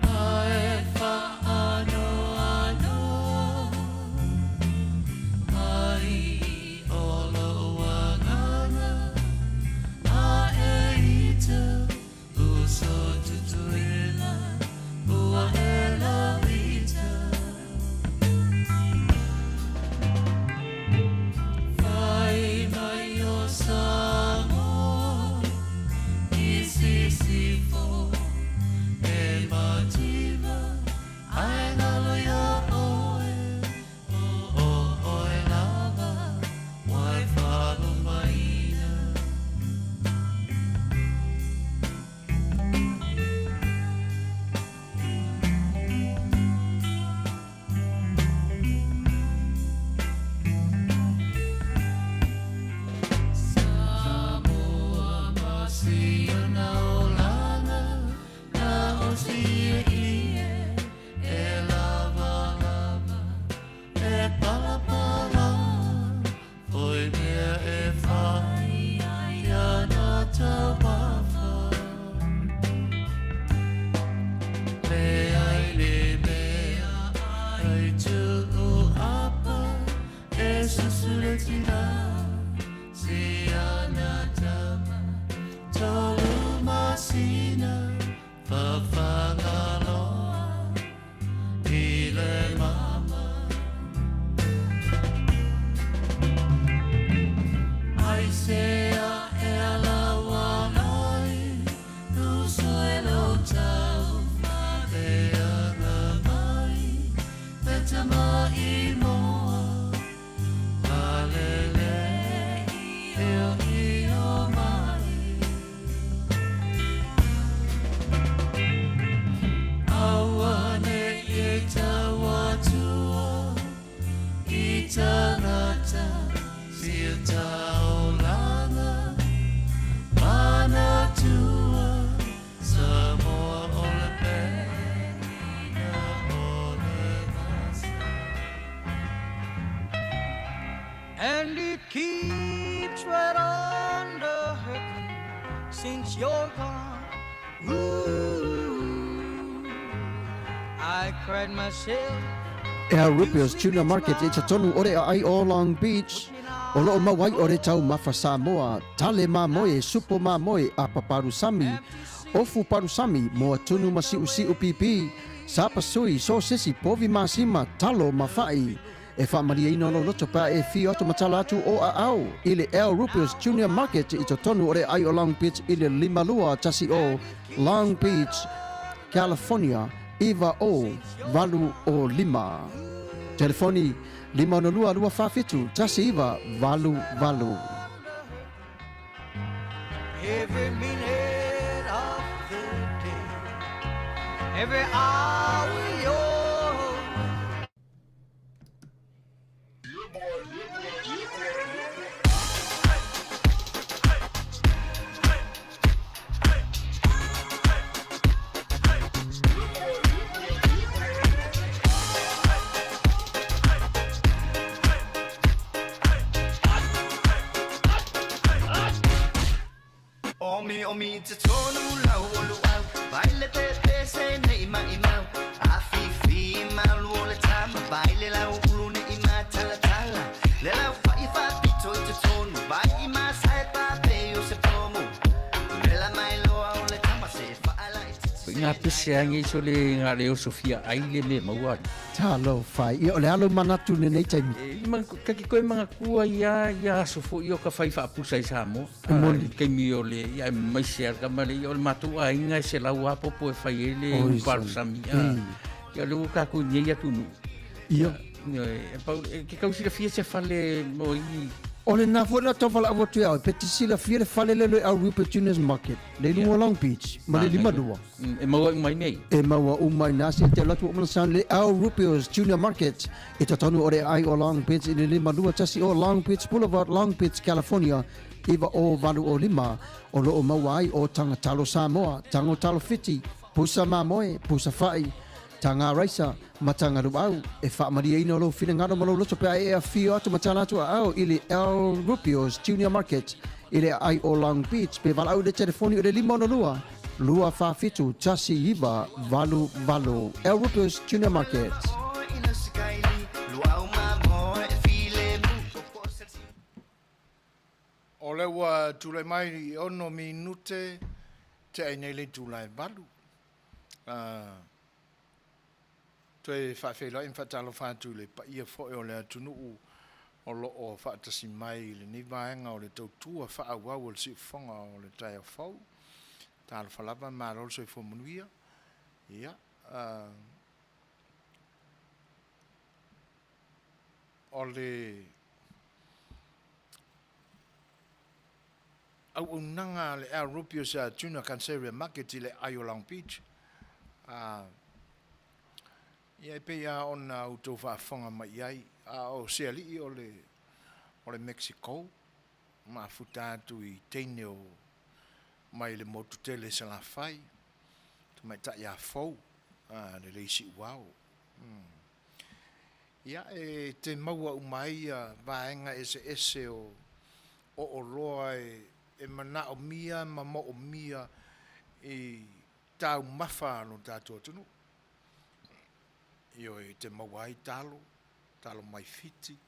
Ae faanoanoa ai o lou agaga a e ita uso Tutuila. And it keeps right on the hurting since you're gone. Ooh, I cried myself. Ea Rupio's Tuna Market i totonu o le aai o Long Beach, o loo mau ai o le taumafa Samoa, tale mamoe, supo mamoe, apa palusami, ofu palusami, moa tunu ma siusiu pipi, sapasui, sosesi, povi masima, talo ma fa'i. E faamalieina lou loto pe a e fio atu ma tala atu o aao i le El Rupios Junior Market i totonu o le aai o Long Beach i le 5210 Long Beach, California 90805. Telefoni 562 247 1988. Every minute of the day, every hour you're Omi omi te tonu lau o luau Vai le pepe se nei mai mau A fifi malu o le tama Vai le lau ulu ne i ma tala tala Le lau fai fa pito i te tonu Vai i ma sai pa pe o se pomu Le la mai loa o le tama se whaala i te Ngā pese angi so le ngā leo Sofia ai le me maua. Talofa. Ia, o le a lou manatu i lenei taimi? E, ma, kaki koe mangatua ia, ia aso foi o ka fai faapusa i Samoa. E moni. I taimi o le, ia, e mai se ala ma le, ia, o le matou aiga e selau lava popo e fai ai le Oi, upalosami. A, ia, o lea ua tatou i nei atunuu. Ia. Ioe, e pau, e ke tau silafia se fale mo i... O lena foi na tau valaau atu ia oe, pe te silafia le fale lea o le Rupert Junior's Market, le i luga o Long Beach, ma le 52. E maua uma i nei. E maua uma i nā se te alu atu o Mana le Al Rupio's Junior Market i totonu o le aai o Long Beach i le 521 o Long Beach Boulevard, Long Beach, California 90805. O lo o maua ai o Taga Talo Samoa, Tago Talo Fiti, Pusa Mamoe, Pusa Fa'i, Taga Raisa, ma Taga Luau. E faamalieina lou finagalo ma lou loto pe a e afio atu ma tala atu aao i le Al Rupio's Junior Market i le aai o Long Beach pe valaau i le telefoni o le 562 247 1988. El Rupio's Junior Market. O lea ua tulai mai i ono minute tea i nei le itula e valu. Toe faafeiloai ma faatalofa atu i le paia foi o le atunuu o lo o faatasi mai i lenei vaega o le tautua faaauau o le siufofoga o le taeao fou. Talofa lava, malo le soifua manuia. Ia, o le auaunaga a le Al Rupio sa Tuna Canceria Market i le ai o Long Beach. Ia e pei lava ona outou faafofoga mai i ai, a o se alii o le, o le Mexico, mafuta atu i teine o mai le motu tele i Salafai, tamaitai a fou, a lelei siuao. Ia e te maua uma ai ia vaega eseese o o oloa e, e manaomia ma moomia i taumafa a lo tatou atunuu. Ioe, e te maua ai talo, talo mai Fiti,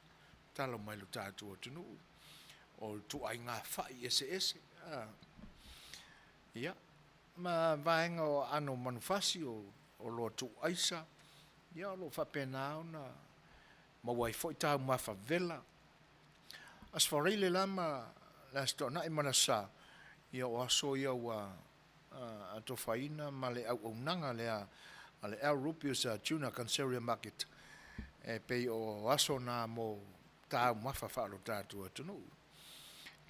talo mai lo tatou atunuu, o ituaiga fa'i eseese, a. Ia, ma vaega o aano manufasi, o oloa tuu aisa, ia o lo o faapena ona maua ai foi taumafa vela. Aso Faraile la ma le Aso Toonai ma le Aso Sa, ia o aso ia ua atofaina ma le auaunaga lea a le Al Rupius Tuna Canceria Market e pei o aso na mo taumafa faalotatou atunuu.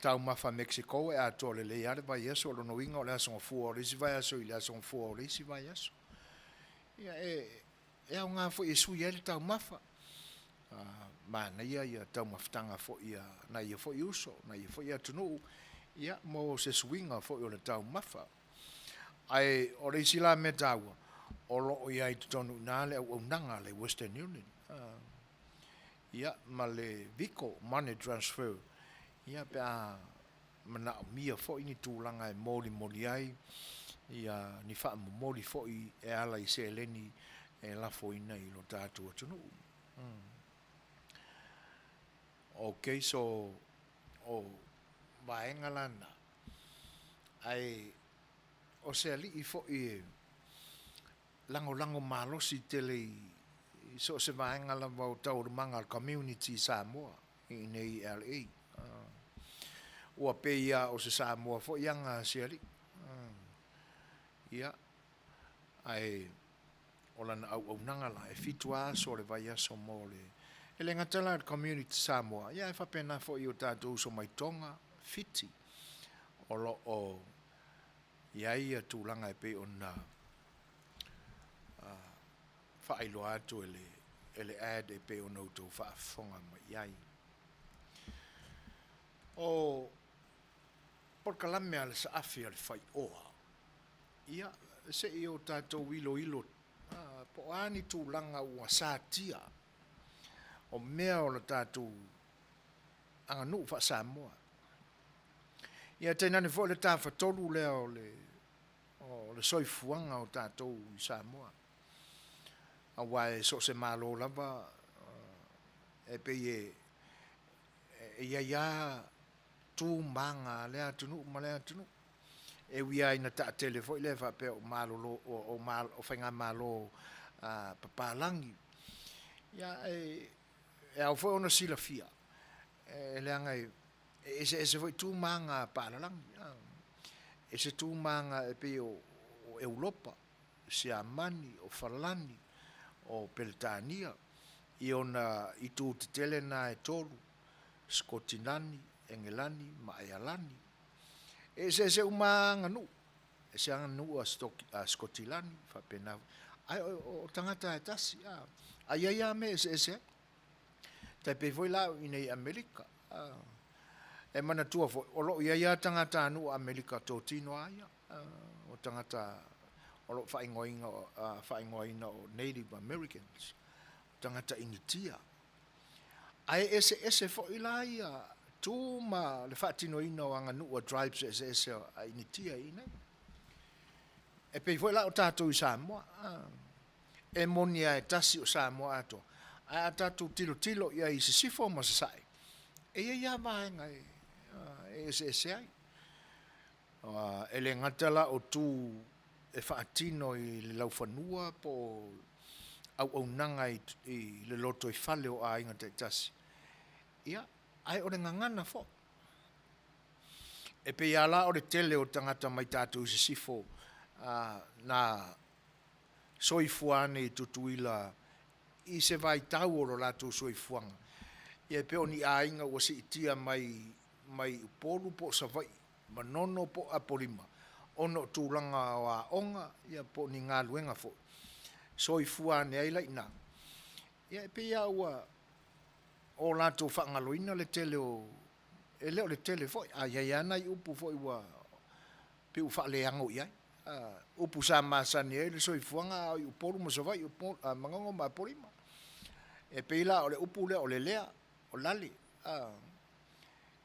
Taumafa Mexico e atoa lelei lava le vaiaso, o lona uiga o le aso Gafua o le isi vaiaso i le aso Gafua o le isi vaiaso. Ia e e aoga foi e sui ai le taumafa. Manaia ia taumafataga foi a nai ia foi uso, nai ia foi atunuu, ia mo se suiga foi o le taumafa. Ae o le isi la mea taua, o lo o i ai i totonu i ina le auaunaga a le Western Union. Ia, ma le Vico Money Transfer, ia, pe a manaomia foi ni tulaga e molimoli ai ia ni faamomoli foi e ala i seleni e lafoina i lo tatou atunuu. Ok, so o vaega la na, ae o se alii foi e lagolago malosi tele i so o se vaega lava o taualumaga a le community i Samoa i inei i LA. Ua pei lava o se Samoa foi aga a si alii. Ia, ae o lana auaunaga la, e fitu lava aso o le vaiaso mo le, e le gata la i le community Samoa, ia ae faapena foi i o tatou uso mai Tonga, Fiti, o lo o i ai ia tulaga e pei ona faailoa atu e le, e le ad e pei ona outou faafofoga mai i ai. O polokalame a le saafi a le faioa, ia, se i o tatou iloilo po o a ni tulaga ua satia o mea o le tatou aganuu faa-Samoa. Ia tainane foi le tafatolu lea o le o le soifuaga o tatou i Samoa. Aua e so o se Malo lava e pei e i ai lava tu ma aga a lea atunuu ma lea atunuu. E ui lava ina taatele foi lea faapea o malolo o faigamalo papalagi, ia e ao foi ona silafia, e leaga e eseese foi tu ma aga a palalagi. Ese tu ma aga e pei o Eulopa, o Siamani, o Falani, o Peretania, i ona itu tetele na e tolu, Sekotinani, Engelani ma Aialani. E eseese uma lava aganuu, ese aganuu a Sekotilani, faapena foi. Ae o tagata lava e tasi, a i ai lava mea e eseese ai. Tai pei foi la au i inei i Amerika. E manatua foi, o lo o i ai lava tagatanuu Amerika totino lava ia, o tagata o lo o faaigoaina, faaigoaina o Native Americans, o tagata Initia. Ae eseese foi la ia tu ma le faatinoina o aganuu a tribes eseese a Initia i inei. E pei foi la o tatou i Samoa, e moni lava e tasi o Samoa atoa, ae a tatou tilotilo i ai i sisifo ma sasae, e i ai lava vaega e eseese ai. E le gata la o tu e faatino i le laufanua po o auaunaga i le lotoifale o aiga taitasi, ia, ae o le gagana foi. E pei lava la o le tele o tagata mai tatou i sisifo na soifua ane i Tutuila i se vaitau o lo latou soifuaga, ia e pei o ni aiga ua siitia mai mai Upolu po o Savaii, Manono po o Apolima, ona o tulaga o aoga ia po o ni galuega foi, soifua ane ai la i ina. Ia e pei lava ua o latou faagaloina le tele o, e le o le tele foi, a i ai lava nai upu foi ua pei ua faaleago i ai, upu sa masani ai le soifuaga a o i Upolu ma Savaii, Manono ma Apolima. E pei la o le upu lea o le lea, o lale,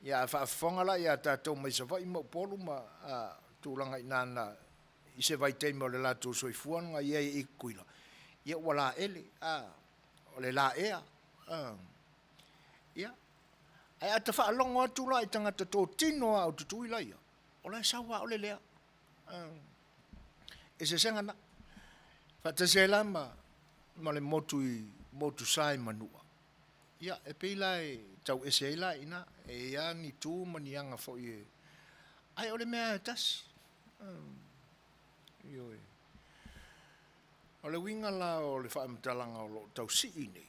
Ia a faafofoga la ia tatou mai Savaii ma Upolu ma tulaga i ina na i se vaitaimi o le latou soifuaga i ai i Tutuila, ia ua laele, o le laea, ia. Ae a ta faalogo atu la i tagata totino lava o Tutuila ia, o la e sau lava o le lea. Eseesega na. Faatasi ai la ma, ma le motu i Motusa i Manua, ia e pei la e tau ese ai la i ina, e i ai lava ni tu ma ni aga foi e, ae o le mea lava e tasi. Ioe. O le uiga la o le faamatalaga o lo o tau sii nei,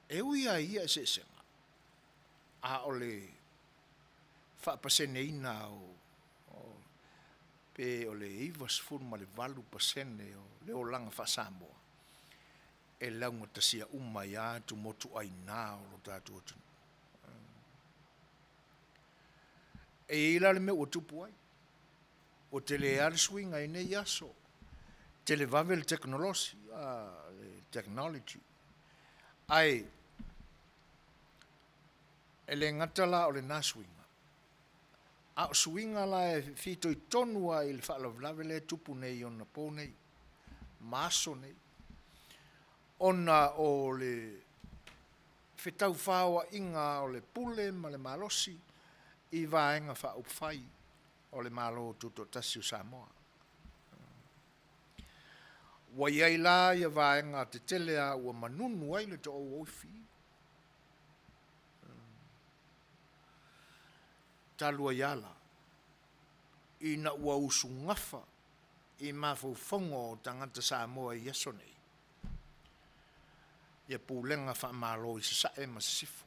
e ui lava i ia eseesega, a o le faapaseneina o, pe o le 98% o le olaga faa-Samoa e laugatasia uma ai lava atumotuaina o lo tatou atunuu. E i ai la le mea ua tupu ai, ua tele lava le suiga i nei aso, televave le tekonolosi, le technology, ae. E le gata la o lena suiga, a o suiga la e fitoitonu ai i le faalavelave lea e tupu nei i ona po nei ma aso nei, ona o le fetaufaoaiga o le pule ma le malosi i Vaega Faaupufai o le Malo Tutoatasi o Samoa. Ua i ai la ia vaega tetele a ua manunu ai le toououifi, talu ai ala ina ua usugafa i mafaufauga o tagata Samoa i aso nei, ia pulega faamalo i Sasae ma Sisifo.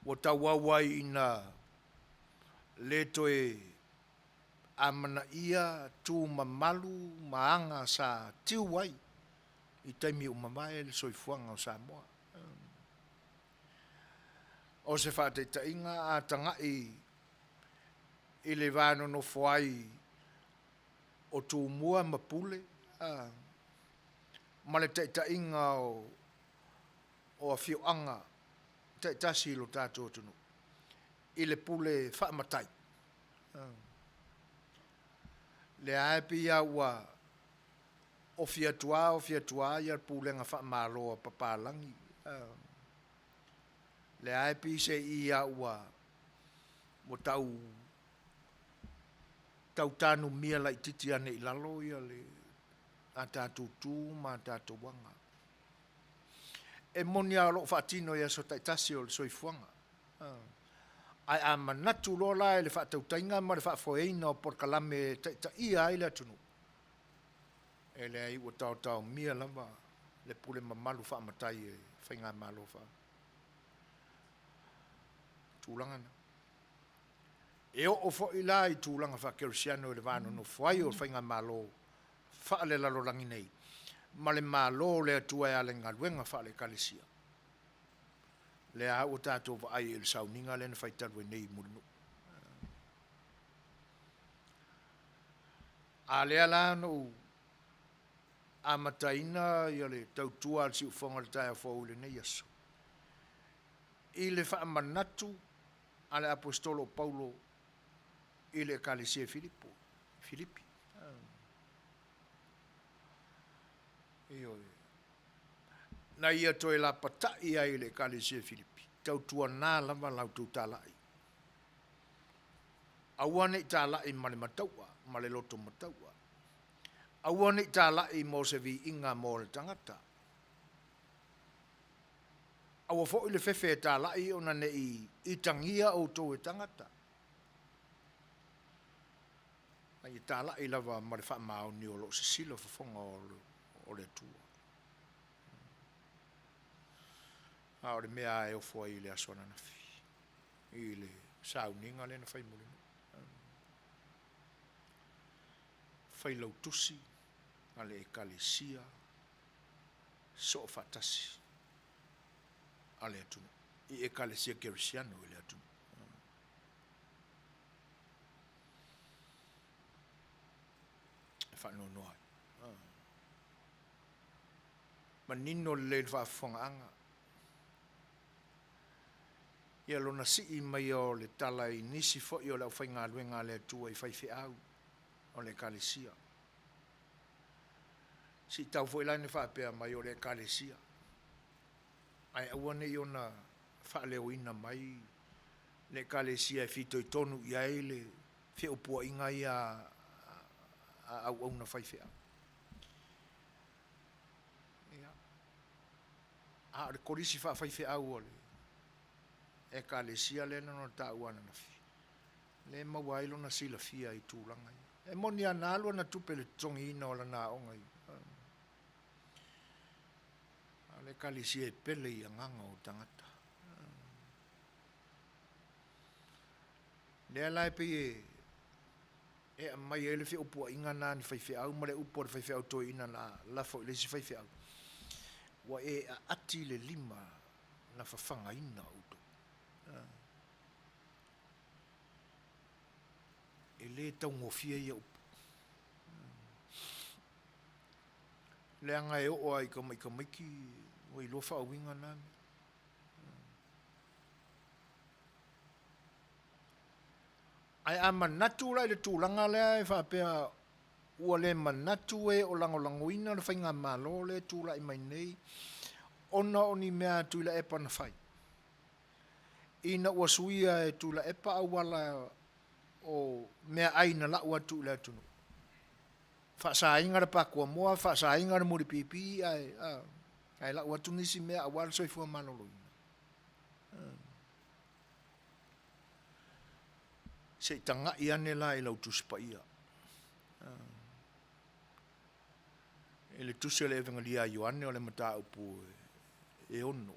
Ua tauau ai ina le toe amanaia tu mamalu ma aga sa tiu ai i taimi ua mavae le soifuaga o Samoa. O se faataitaiga, a tagai i le va nonofo ai o Tumua ma Pule ma le taitaiga o afioaga taitasi i lo tatou atunuu i le pule faamatai, lea lava e pei lava ua ofi atu lava ofi atu lava le pulega faamalo a papalagi, lea lava e pei se i lava ua tau tau tanumia laitiiti ane i lalo le a tatou tu ma a tatou aga. E moni lava o lo o faatino i aso taitasi o le soifuaga, ae a manatu loa la i le faatautaiga ma le faafoeina o polokalame e taitaia ai le atunuu, e leai ua taotaomia lava le pule mamalu faamatai e Faigamalo faa tulaga na. E oo foi la i tulaga faakerisiano i le va nonofo ai o le Faigamalo faalelalolagi nei ma le Malo o le Atua e ala i galuega faale-Ekalesia. Lea lava ua tatou vaai i le sauniga lea na fai talu ai nei i Mulinuu. A lea la na ou amataina le tautua a le siufofoga i le taeao fou i lenei aso, i le faamanatu a le Aposetolo o Paulo i le Ekalesia i Filipo, Filipi. Ioe. Na ia toe lapatai ai i le Ekalesia i Filipi, tautuana lava la outou talai. Aua ne i talai ma le mataua, ma le loto mataua. Aua ne i talai mo se viiga mo le tagata. Aua foi le fefe e talai ona ne i itagia outou e tagata. A ia talai lava ma le faamaoni o lo o sisila fofoga o le Atua. A o le mea lava e ofo ai i le aso ananafi, i le sauniga lea na fai mulimuli. Failautusi a le Ekalesia Soofaatasi a le atunuu, i Ekalesia Kerisiano i le atunuu. E faanoanoa ai. Manino lelei le faafofogaaga. Ia lona sii mai o le tala i nisi foi o le aufaigaluega a le Atua i faifeau o le Ekalesia. Siitau foi la ina faapea mai o le Ekalesia, ae aua ne i ona faaleoina mai le Ekalesia e fitoitonu i ai le feupuaiga ia a auauna faifeau. Ia, a o le kolisi faafaifeau o le Ekalesia lea na ona taua ananafi, lea e maua ai lona silafia i tulaga ia. E moni lava na alu ana tupe i le totogiina o lana aoga i a o le Ekalesia e pele i agaga o tagata. Lea la e pei e e aumai ai le feupuaiga na a ni faifeau ma le upu a le faifeau toeaina na lafo i le isi faifeau, ua e aati le lima na fafagaina outou. E le taugofie ia upu. Leaga e oo lava i tamaitamaiti ua iloa faauiga na mea. Ae a manatu la i le tulaga lea e faapea ua le manatu e o lagolagoina le faigamalo lea e tulai mai nei ona o ni mea a Tuilaepa na fai, ina ua suia e Tuilaepa auala o meaai na lau atu i le atunuu, faasaina le pakuamoa, faasaina le mulipipi ae, ae lau atu nisi mea aua le soifua maloloina. Se i tagai ane la i lau Tusi Paia. I le Tusi o le Evegelia a Ioane o le mataupu e 6.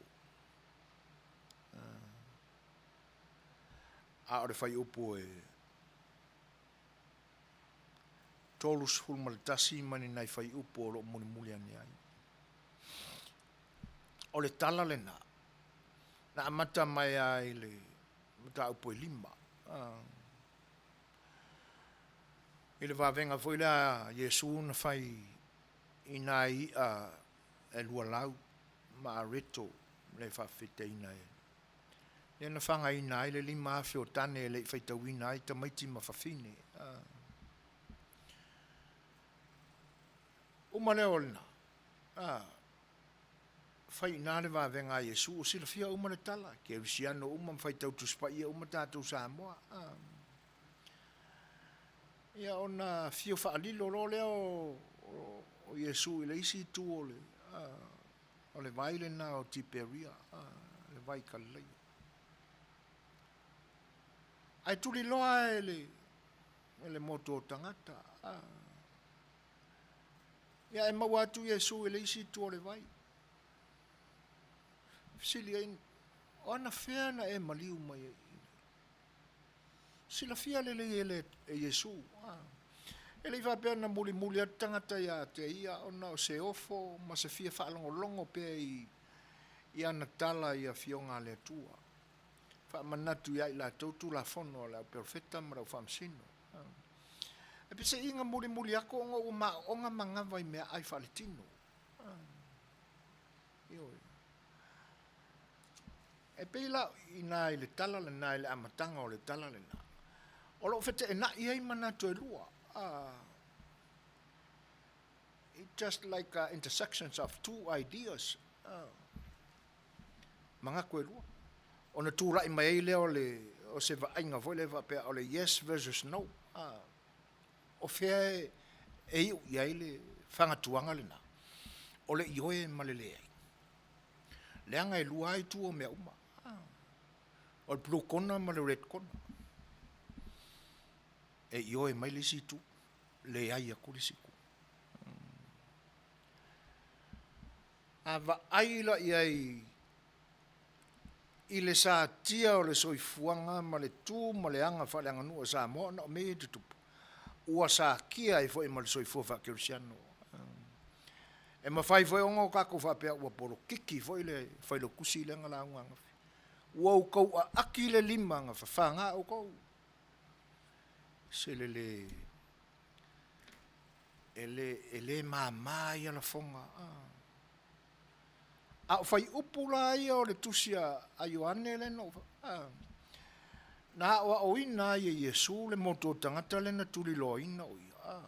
A o le fuaiupu e 31 ma ni nai fuaiupu o lo o mulimuli ane ai. O le tala lena, na amata mai lava i le mataupu e 5. I le vavega foi lea a Iesu na fai i nai i'a e lualau ma areto le faafetaina e lea na fagaina ai le 5,000 o tane e le i faitauina ai tamaiti ma fafine. Uma lea o lena, fai i ina le vavega a Iesu, ua silafia uma le tala, kerisiano uma ma faitau Tusi Paia uma tatou Samoa. Ia ona afio faalilo loa lea o Iesu i le isi itu o le, o le vai lena o Tiperia, le vai Kalileia. Ae tuliloa e le motu o tagata. Ia e maua atu Iesu i le isi itu o le vai. Fesili ai, o anafea na e maliu mai ai? Silafia lelei e le e Iesu. E le i faapea na mulimuli atu tagata ia te ia ona o se ofo ma se fia faalogologo pea i i ana tala i Afioga a le Atua. Faamanatu ia i latou Tulafono a le au perofeta ma le au faamasino. E peseiga mulimuli aku ona ua maoonga manava i meaai faaletino. Ioe. E pei la i ina i le tala lena i le amataga o le tala lena, o lo o feteenai ai manatu e lua. It just like intersections of two ideas. Manatu e lua. Ona tulai mai ai lea o le o se vaaiga foi lea faapea o le yes versus no. O fea e e iu i ai le fagatuaga lena? O le ioe ma le leai. Leaga e lua lava itu o mea uma. O le blue kona ma le red kona. E ioe mai le isi itu, leai atu le isi itu. A vaai la i ai i le satia o le soifuaga ma le tu ma le aga faaleaganuu a Samoa ona o mea ia e tutupu, ua satia ai foi ma le soifua faakerisiano. E mafai foi ona o tatou faapea ua polokiki foi le Failautusi lea na lauga ananafi. Ua outou aaki le lima na fafaga outou. Se le le e le e le mama ia lafoga. A o faiupu la ia o le tusi a Ioane lea na ou na aoaoina ai e Iesu le motu o tagata lea na tuliloaina o ia.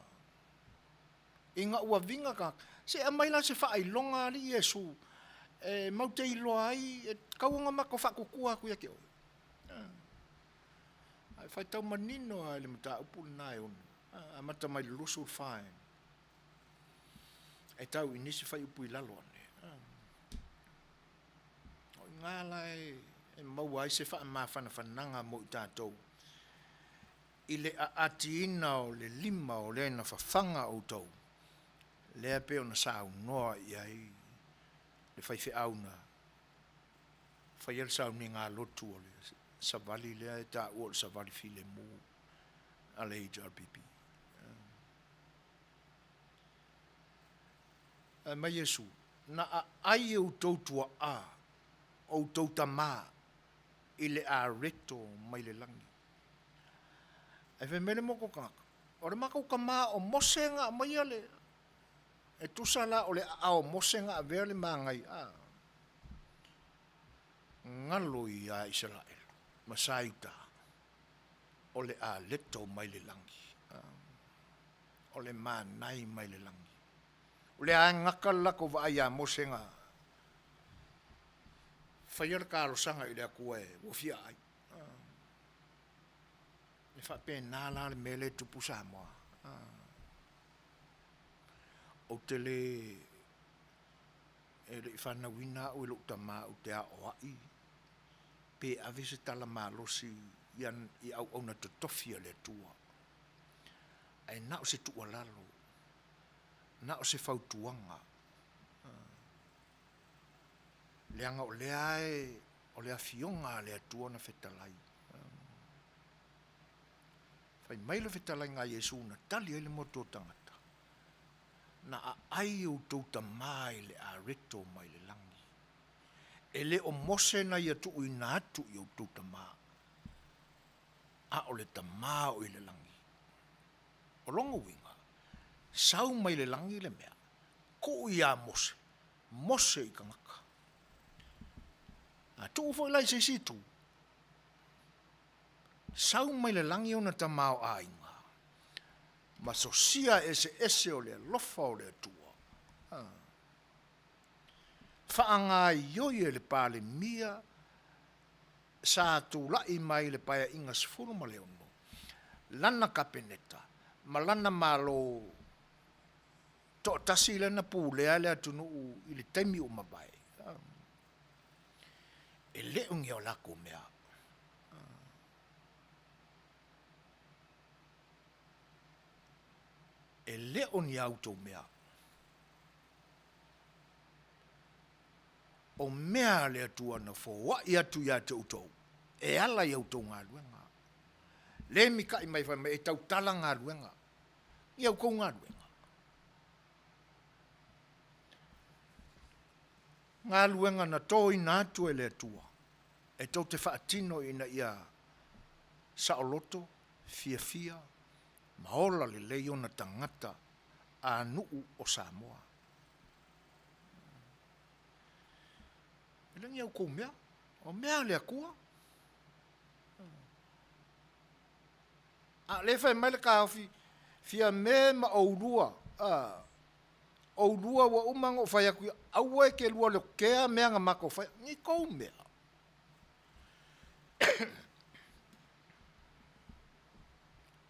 Ina ua viga tagata, se aumai la se faailoga a Alii Iesu e mau te iloa ai e tatau ona matou faatuatua atu ia te oe. Ae faitau manino lava i le mataupu lena e ono amata mai le 24 e tau i nisi faiupu i lalo ane. O i ina la e maua ai se faamafanafanaga mo i tatou i le aatiina o le lima o lea na fafaga outou, lea pei ona saunoa i ai le faifeau na faia le sauniga lotu o le savali lea e taua o le savali filemu a le HRPP. Fai mai Iesu, Na aai e outou tuaa, outou tamā, i le areto mai le lagi. Ae fai mai le motu tagata, o le matou tama o Mose na aumaia le, e tusa la o le aao o Mose na avea le magai a galo ia Isaraelu ma sa Iuta. O le aleto mai le lagi. O le manai mai le lagi. O le aegaka le latou vaai ia Mose na faia le talosaga i le Atua e ua fia ai. E faapena la le mea lea e tupu Samoa. Ou te le e le i fanauina au e lou tama ou te aoai pe ave se tala malosi i auauna totofi a le Atua. Ae na o se tuualalo, na o se fautuaga, leaga o lea e o le Afioga a le Atua na fetalai. Fai mai le fetalaiga a Iesu na tali ai le motu o tagata, Na aai outou tama i le areto mai le lagi. E le o Mose na ia tuuina atu i outou tama, a o le Tama o i le lagi. O lona uiga, sau mai le lagi le mea, tuu iā Mose, Mose i tagata. A tuu foi la i se isi itu, sau mai le lagi ona tamaoaiga, ma sosia eseese o le alofa o le Atua. Faagaioi e le Palemia sa tulai mai i le Paeaiga 16 lana Kapeneta ma lana Malo toatasi lea na pulea le atunuu i le taimi ua mavae, e le o ni a latou mea. E le o ni a outou mea. O mea a le Atua na foai atu ia te outou e ala i a outou galuega. Le mika'i mai fai mai e tautala galuega i a outou galuega. Galuega na toina atu e le Atua e tou te faatino ina ia saoloto, fiafia ma ola lelei ona tagata a nuu o Samoa. E le ni a outou mea, o mea a le Atua. A o lea e fai mai le taofi, Fiame ma oulua, a, oulua ua uma ona ou fai atu, aua e te lua lotea mea na matou faia, ni tou mea.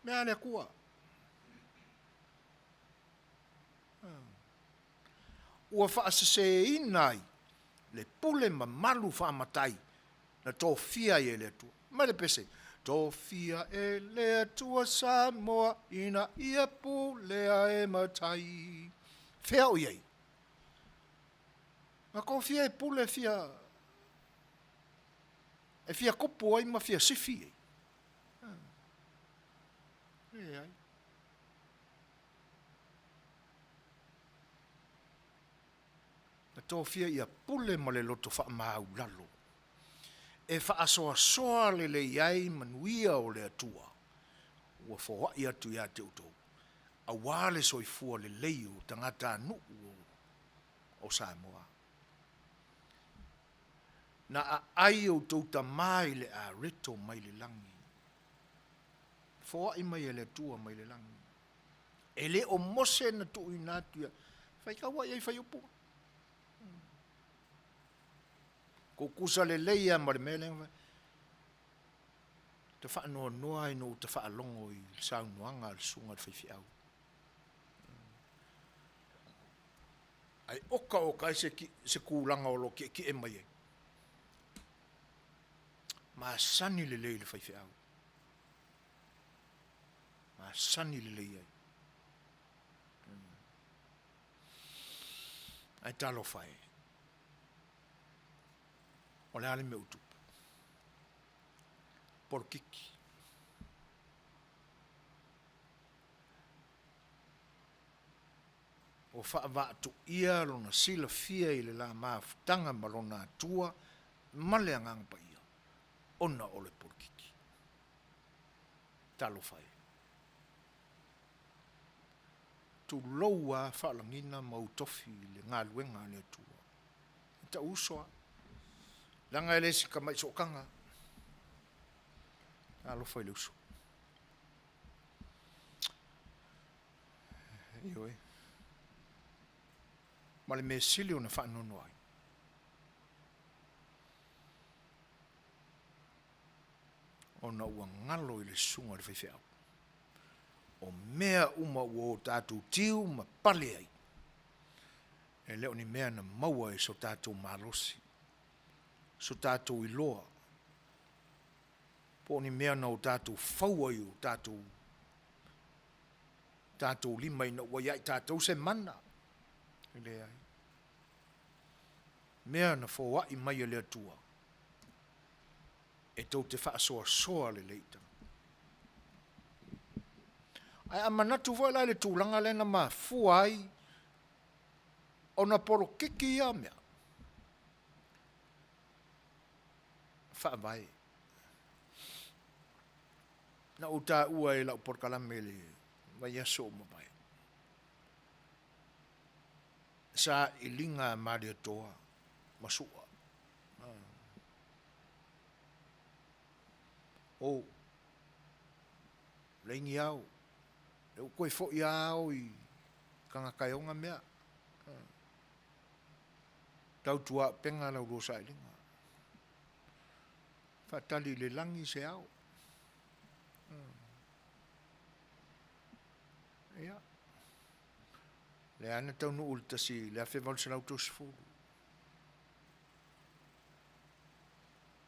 Mea a le Atua. Ua faaseseina ai le pule mamalu faamatai na tofia ai e le Atua. Mai le pese, Tofia e le Atua Samoa ina ia pulea e matai. Fea o i ai? Na tofia e pule fia e fia kupu ai ma fia sifi ai. Leai. Na tofia ia pule ma le loto faamaulalo e faasoasoa lelei ai manuia o le Atua ua foai atu ia te outou, aua le soifua lelei o tagatanuu o Samoa. Na aai outou tama i le areto mai le lagi, foai mai e le Atua mai le lagi. E le o Mose na tuuina atu ia, faitau ai ai faiupu. Tutusa lelei lava ma le mea lea na fai. Ou te faanoanoa ina ua ta faalogo i le saunoaga a le susuga i le faifeau. Ae okaoka ai se, se tulaga o lo o tietie mai ai. Masani lelei le faifeau. Masani lelei ai. Ae talofa e, o le a le mea ua tupu? Polokiki. Ua faavaatuia lona silafia i le la mafutaga ma lona Atua ma le Agaga Paia ona o le polokiki. Talofa e. Tulou a faalagina ma ou tofi i le galuega a le Atua. E tau uso a. Leaga e le si tamai sootaga. Talofa i le uso. Ioe. Ma le mea sili ona faanoanoa ai. Ona ua galo i le susuga i le faifeau. O mea uma ua o tatou tiu ma pale ai, e le o ni mea na maua e so tatou malosi, so tatou iloa, po o ni mea na o tatou faua i o tatou tatou lima ina ua ia i tatou se mana. E leai. Mea na foai mai e le Atua e tou te faasoasoa lelei i tagata. Ae a manatu foi la i le tulaga lea na mafua ai ona polokiki ia mea, faavae. Na ou taua i lau polokalame i le vaiaso ua mavae, sailiga a Malietoa ma Su'a. O Laini ao, lea ua toe foi lava ao i tagata e ona mea. Tautuaupega la ulua sailiga. Faatali i le lagi se ao. Ia. Lea na taunuu i le tasi le 1830.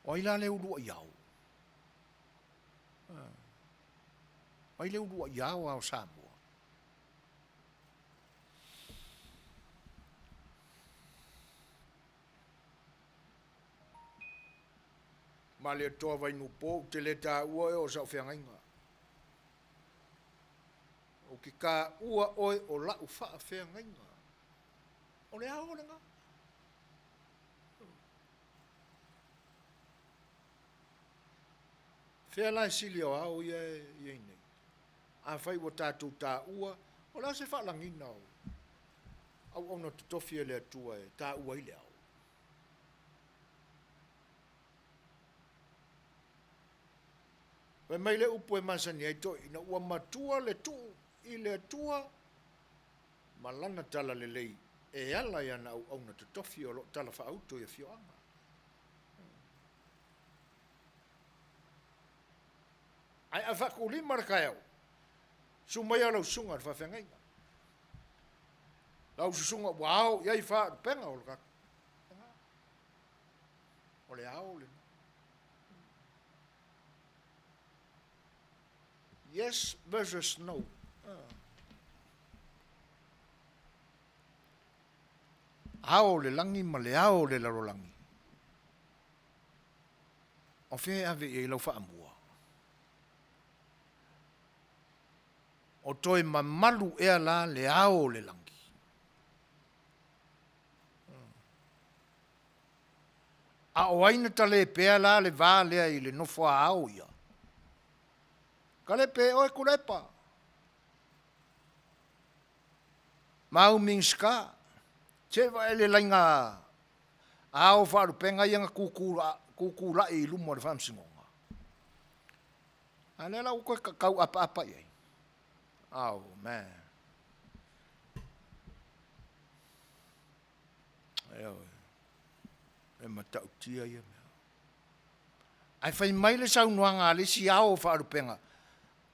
O ai la le uluai ao? O ai le uluai ao ao Samoa? Malietoa Vainuupo, ou te le taua oe o sau feagaiga. Ou te taua oe o lau faafeagaiga. O le ao lena. Fea la e sili o ao ia e i ai nei? Afai ua tatou taua, o le a se faalagiga o auauna totofi a le Atua e taua ai le ao? Fai mai le upu e masani ai toeaiina, ua matua le tuu i le Atua ma lana talalelei e ala i ana auauna totofi o lo o talafaauto i afioaga. Ae a faakuulima le taeao, susu mai lau susuga i le faafeagaiga. Lau susuga ua ao i ai faalupega o le tatou. O le ao lena. Yes versus no. Ao o le lagi ma le ao o le lalolagi. O fea e ave i ai lau faamua? O toe mamalu ea la le ao o le lagi? A o ai na talepea la le va lea i le nofo a ao ia? Talepe e oe Tuilaepa. Ma au Minisita, se vaai le laina ao faalupega ia na tutulai i luma o le Faamasinoga. A lea la ua toe tau apaapa i ai. Oh man. Ioe. E matautia ia mea. Ae fai mai le saunoaga a le isi ao o faalupega,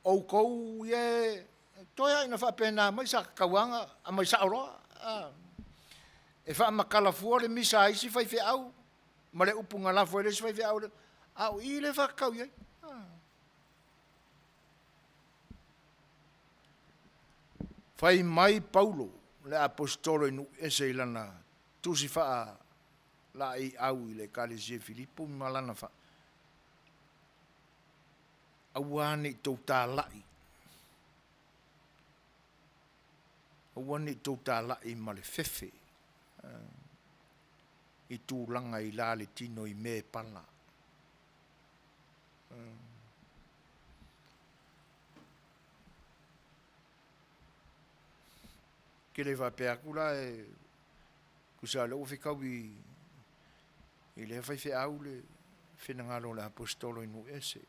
outou ia e toe lava ina faapena mai sa tauaga aumai sao loa. E faamatala fua le misa a isi faifeau ma le upu na lafo e le isi faifeau, a o i lea e faatatau i ai. Fai mai Paulo le Aposetolo i nuu ese i lana tusi faa laeiau i le Ekalesia i Filipo ma lana fa, Aua ne i tou talai, aua ne i tou talai ma le fefe i tulaga i la le tino i mea e pala. Ke le faapea atu la e tusa o lea ua fetau i i lea faifeau le finagalo o le aposetolo i nuu ese.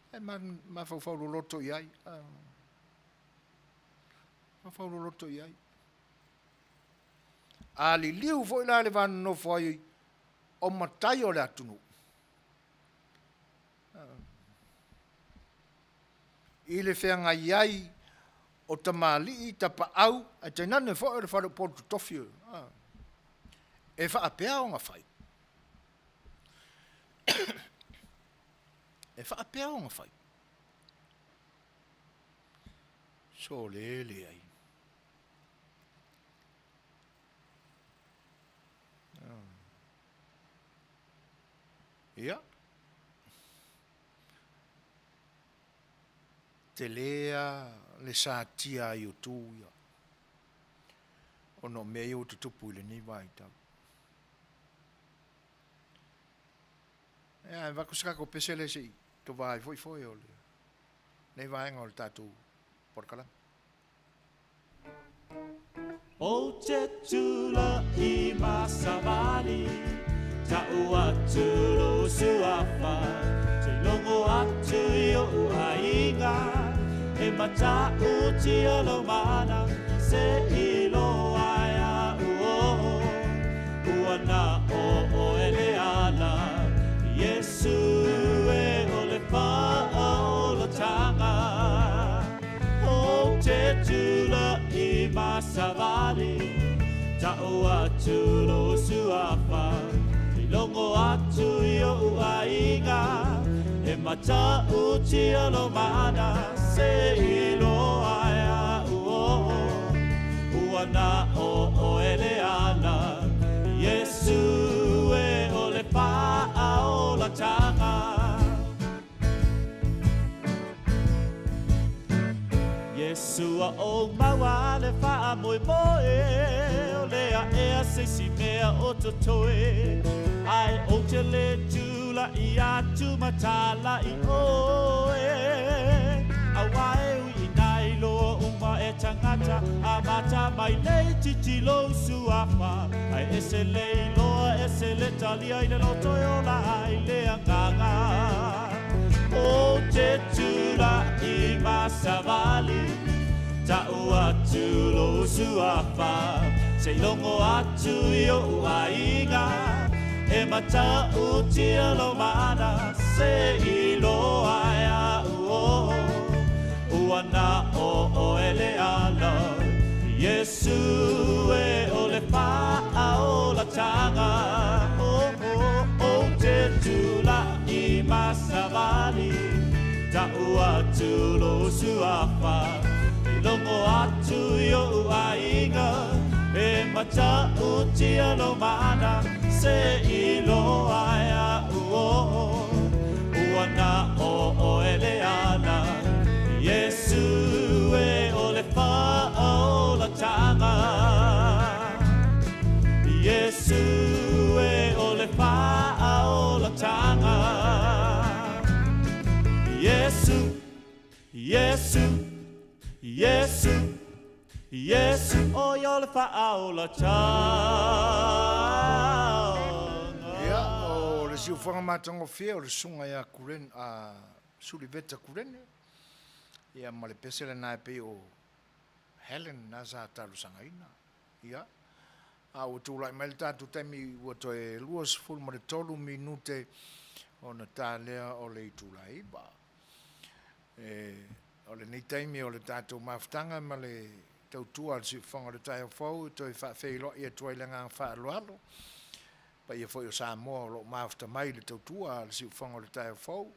E mafaufau loloto i ai. Faufau loloto i ai. A liliu foi la i le va nonofo ai o matai o le atunuu, i le feagai ai o tamalii, tapaau, ae tainane foi o le faleupolu totofi, e faapea ona fai. E faapea ona fai. Sole leai. Ia. Tele lava le satia ai o tu ia, ona o mea ia ua tutupu i lenei vaitau. Ia, e avatu se tatou pese lea se i tova ai foi foe o lenei vaega o le tatou polokalame. Ou te tula'i ma savali, Ta'u atu lou suafa, Sei logo atu i o'u aiga, E matautia lou mana, Se iloa e a'u o, Ua na o oe le ala, Iesu e o le faaolataga. Ou te tula'i ma savali, Ta'u atu lou suafa, I logo atu i o'u aiga, E matautia lou mana, Se iloa e a'u o, Ua na o oe le ala, Iesu e o le faaolataga. Iesu a ou maua le faamoemoe, O le a ea se isi mea o totoe, Ae ou te le tula'i atu ma tala'i oe. Auā e ui ina iloa uma e tagata, Amata mai le itiiti lou suafa, Ae ese le iloa, ese le talia i le loto e ola ai le agaga. Ou te tula'i ma savali, Ta'u atu lou suafa, Sei logo atu i o'u aiga, E matautia lou mana, Se iloa e a'u o, Ua na o oe le ala, Iesu e o le faaolataga. Oh, oh, ou te tula'i ma savali, Ta'u atu lou suafa, I logo atu i o'u aiga, E matautia lou mana, Se iloa e a'u o, Ua na o oe le ala, Iesu e o le faaolataga. Iesu e o le faaolataga. Iesu, Iesu, Iesu, Iesu, o ia o le faaolataga. Ia, o le siufaga matagofie o le susuga ia Kuren, a Suliveta Kurene, ia ma le pese lena e pei o Helen na sa talosagaina. Ia, a ua tulai mai le tatou taimi ua toe 23 minute ona ta lea o le itula 9. E, o lenei taimi o le tatou mafutaga ma le tautua a le Siufofoga o le Taeao Fou e toe faafeiloai atu ai le agaga faaaloalo. Paia foi o Samoa o lo o mafuta mai i le tautua a le Siufofoga o le Taeao Fou,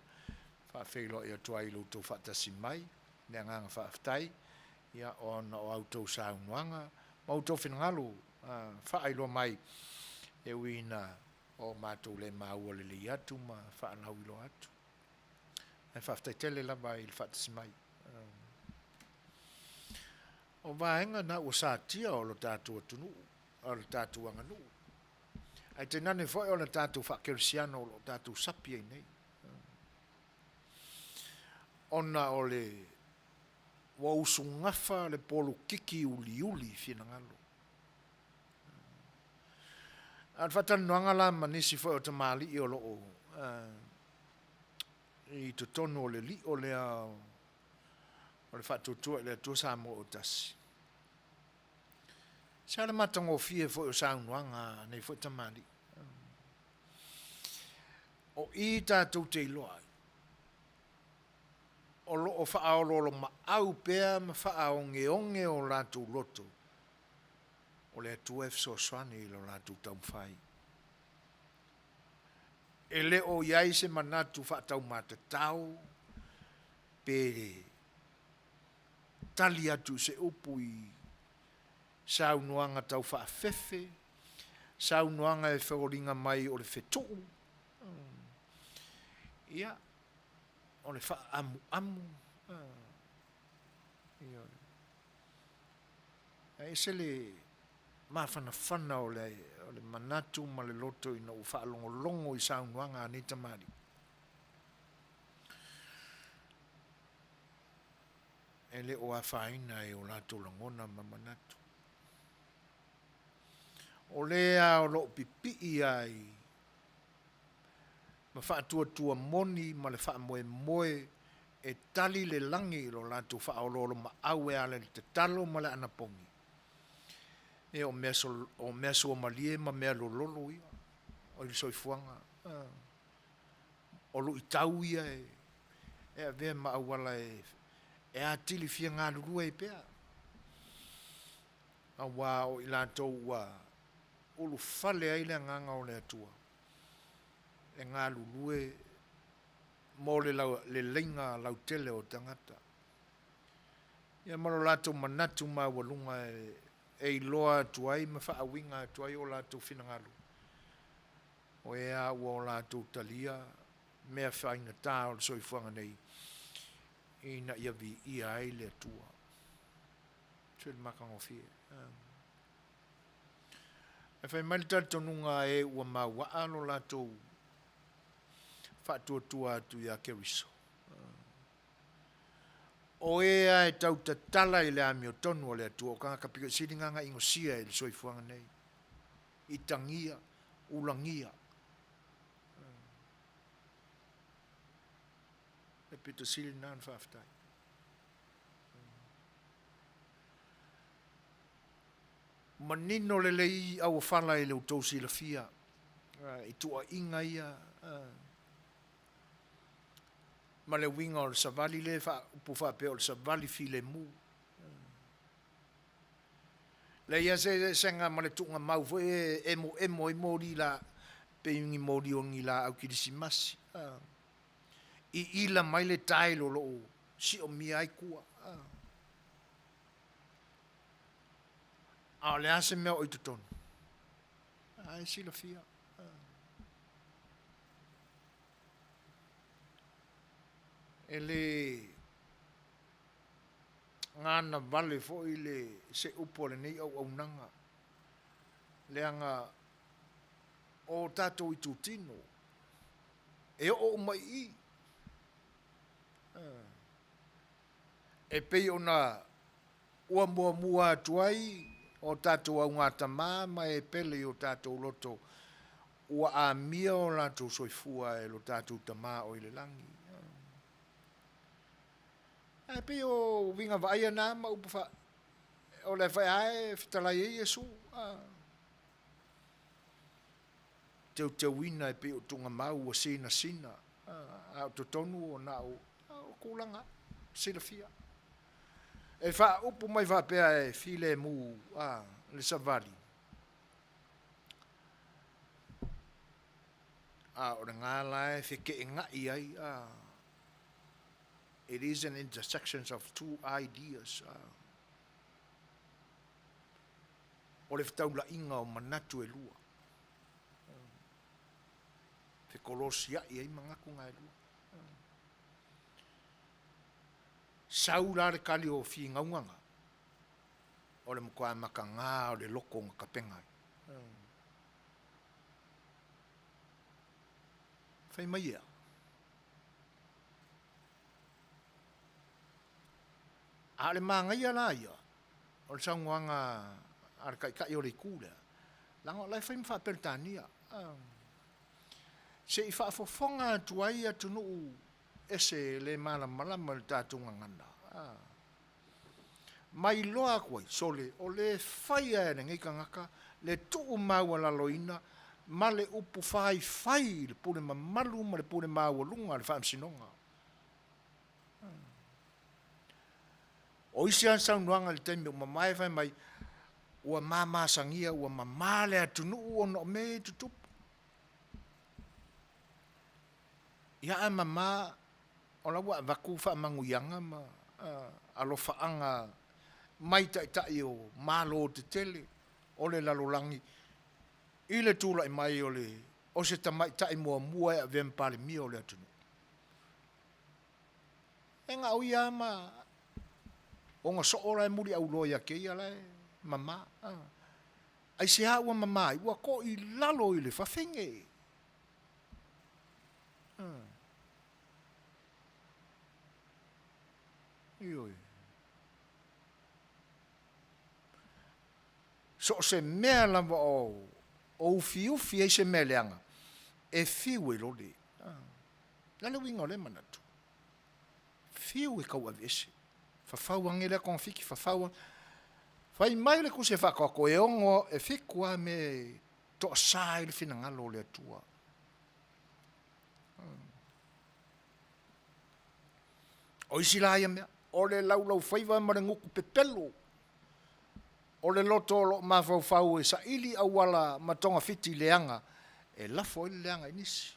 faafeiloai atu ai i lo outou faatasi mai, le agaga faafetai, ia, ona o a outou saunoaga ma outou finagalo faailoa mai e ui ina o matou le maua lelei atu ma faalauiloa atu. Ae faafetai tele lava i le faatasi mai. O vaega na ua satia o lo tatou atunuu, o le tatou aganuu, ae tainane foi o le tatou faakerisiano o lo o tatou sapi ai nei. Ona o le ua usugafa le polokiki uliuli finagalo. A o le faatalanoaga la ma nisi foi o tamalii o lo o i totonu o le lio lea o le faatuatua i le Atua Samoa o tasi. Se a le matagofie foi o saunoaga a nei foi tamalii. O i tatou te iloa ai, o lo o faaoloolomaau pea ma faaogeoge o latou loto, o le Atua e fesoasoani i lo latou taumafai. E le o i ai se manatu faataumatatao pe tali atu i se upu i saunoaga tau faafefe, saunoaga e foliga mai o le fetuu, ia, o le faaamuamu, ioe. Ae ese le mafanafana o le, o le manatu ma le loto ina ua faalogologo i saunoaga a nei tamalii. E le o afaina i o latou lagona ma manatu. O lea o lo o pipii ai ma faatuatua moni ma le faamoemoe e tali le lagi i lo latou faaoloolomaau e ala i le tatalo ma le anapogi. Ia, o mea, o mea suamalie ma mea lololo ia o le soifuaga. O luitau ia e, e avea ma auala e, e atili fia galulue ai pea. Auā o i latou ua ulufale ai le Agaga o le Atua e galulue mo le leleiga lautele o tagata. Ia ma lo latou manatu maualuga e, e iloa atu ai ma faauiga atu ai o latou finagalo, o ea ua o latou talia mea faigata o le soifuaga nei, ina ia viia ai le Atua. Se le matagofie. E fai mai le talitonuga a e ua mauaa lo latou faatuatua atu ia Keriso. O e lava e tau tatala i le amiotonu a le Atua, o tagata pito sili gagainosia i le soifuaga nei, itagia, ulagia. E pito sili lena ona faafetai. Manino lelei auofala i le outou silafia i tuuaiga ia ma le uiga o le savali lea e faaupu faapea o le savali filemu. Leai lava se eseesega ma le tuugamau foi e emoemo ai moli la pei ni moli o ni laau kilisimasi. I ila mai le tile o lo o siomia ai tua. A o le a se mea o i totonu? A e silafia. E le gana vale foi le se upu a lenei auaunaga, leaga o tatou itutino e oo uma i i. E pei ona ua muamua atu ai o tatou augatama ma e pele i o tatou loto ua amia o latou soifua e lo tatou Tama o i le lagi. Ae pei o uiga vaaia na ma upu fa, o le fai ae fetalai ai Iesu. Teuteuina e pei o tuugamau ua sinasina, a o totonu o na o tulaga silafia. E faaupu mai faapea e filemu le savali, a o lena la e feteenai ai, it is an intersection of two ideas. O le fetaulaiga o manatu e lua. Fekolosiai ai manatu na e lua. Sau la le kali o finauga na, o le matua matagā o le loko na tapena ai. Fai mai ea. A o le manaia la ia, o le saunoaga a le Taitai o le Itu lea, leaga o la e fai ma faa-Peretania, se i faafofoga atu ai atunuu ese e le malamalama i le tatou gagana. Ma iloa atu ai, sole, o le faia e lenei tagata le tuumaualaloina ma le upu faifai i le pule mamalu ma le pule maualuga a le Faamasinoga. O isi lava saunoaga i le taimi ua mamae fai mai, ua mamasagia, ua mama le atunuu ona o mea ia e tutupu. Ia a mama, o la ua avatu faamanuiaga ma alofaaga mai taitai o Malo tetele o le lalolagi i le tulai mai o le o se tamaitai muamua e avea ma Palemia o le atunuu. E na o ia lava ma ona soo la e muliauloa ia te ia la e mama. Aisea ua mama ai? Ua toilalo i le fafine. Ioe. So o se mea lava o ufiufi ai se mea leaga, e fiu e lole. O le a le uiga o lea manatu? Fiu e tauaveese. Fafau ane lea togafiti, fafau ane. Fai mai le Tusi a Faatoatoa, e ono, e fitu lava mea e toasa ai le finagalo o le Atua. O isi la ia mea, o le laulaufaiva ma le gutu pepelo, o le loto o lo o mafaufau e saili auala ma togafiti leaga e lafo ai le leaga i nisi.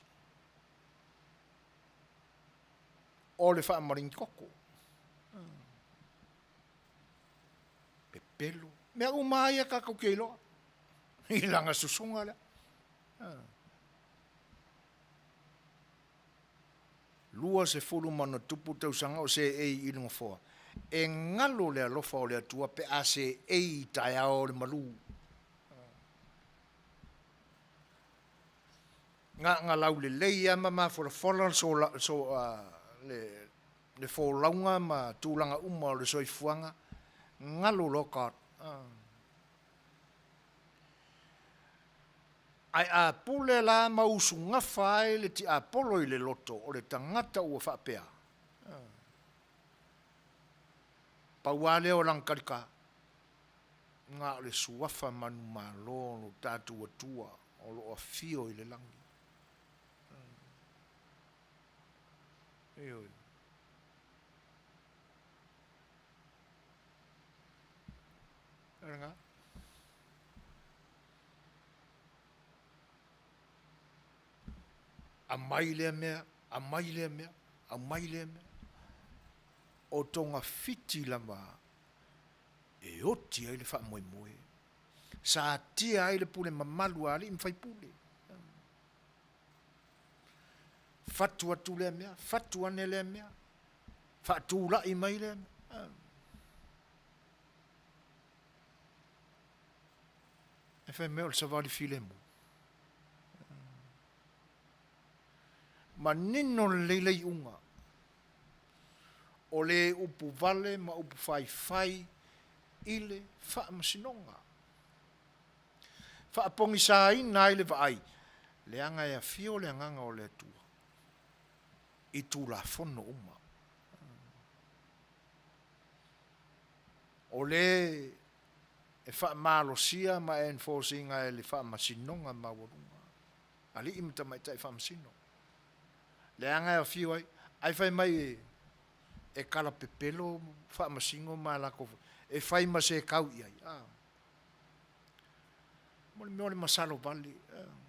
O le faamaligi toto, pepelo, mea uma lava ia tatou te iloa i lana susuga lea. 20 ma ona tupu tausaga o seei i le nofoa, e galo le alofa o le Atua pe a seei i taeao o le malu. Na ona laulelei lava ma mafolafola le folauga ma tulaga uma o le soifuaga, galo loa God. Ae a pule la ma usugafa ai le tiapolo i le loto o le tagata ua faapea, pau lava lea o lana talita, na o le suafa manumalo o lo tatou Atua o lo o afio i le lagi. Ioe. O lena. Aumai lea mea, aumai lea mea, aumai lea mea. O togafiti lava e oti ai le faamoemoe. Satia ai le pule mamalu a alii ma faipule. Fatu atu lea mea, fatu ane lea mea, faatulai mai lea mea. E fai mai o le savali filemu. Manino lelei le iuga. O le upu vale ma upu faifai i le faamasinoga. Faapogisaina ai le vaai, leaga e afio le Agaga o le Atua i Tulafono uma. O le e faamalosia ma e enforce ina e le Faamasinoga Maualuga, alii ma tamaitai faamasino. Leaga e afio ai, ai fai mai e, e kalapepelo faamasino ma latou e fai ma se tau i ai. Ah. Mo le mea o le masalo vale. Ah.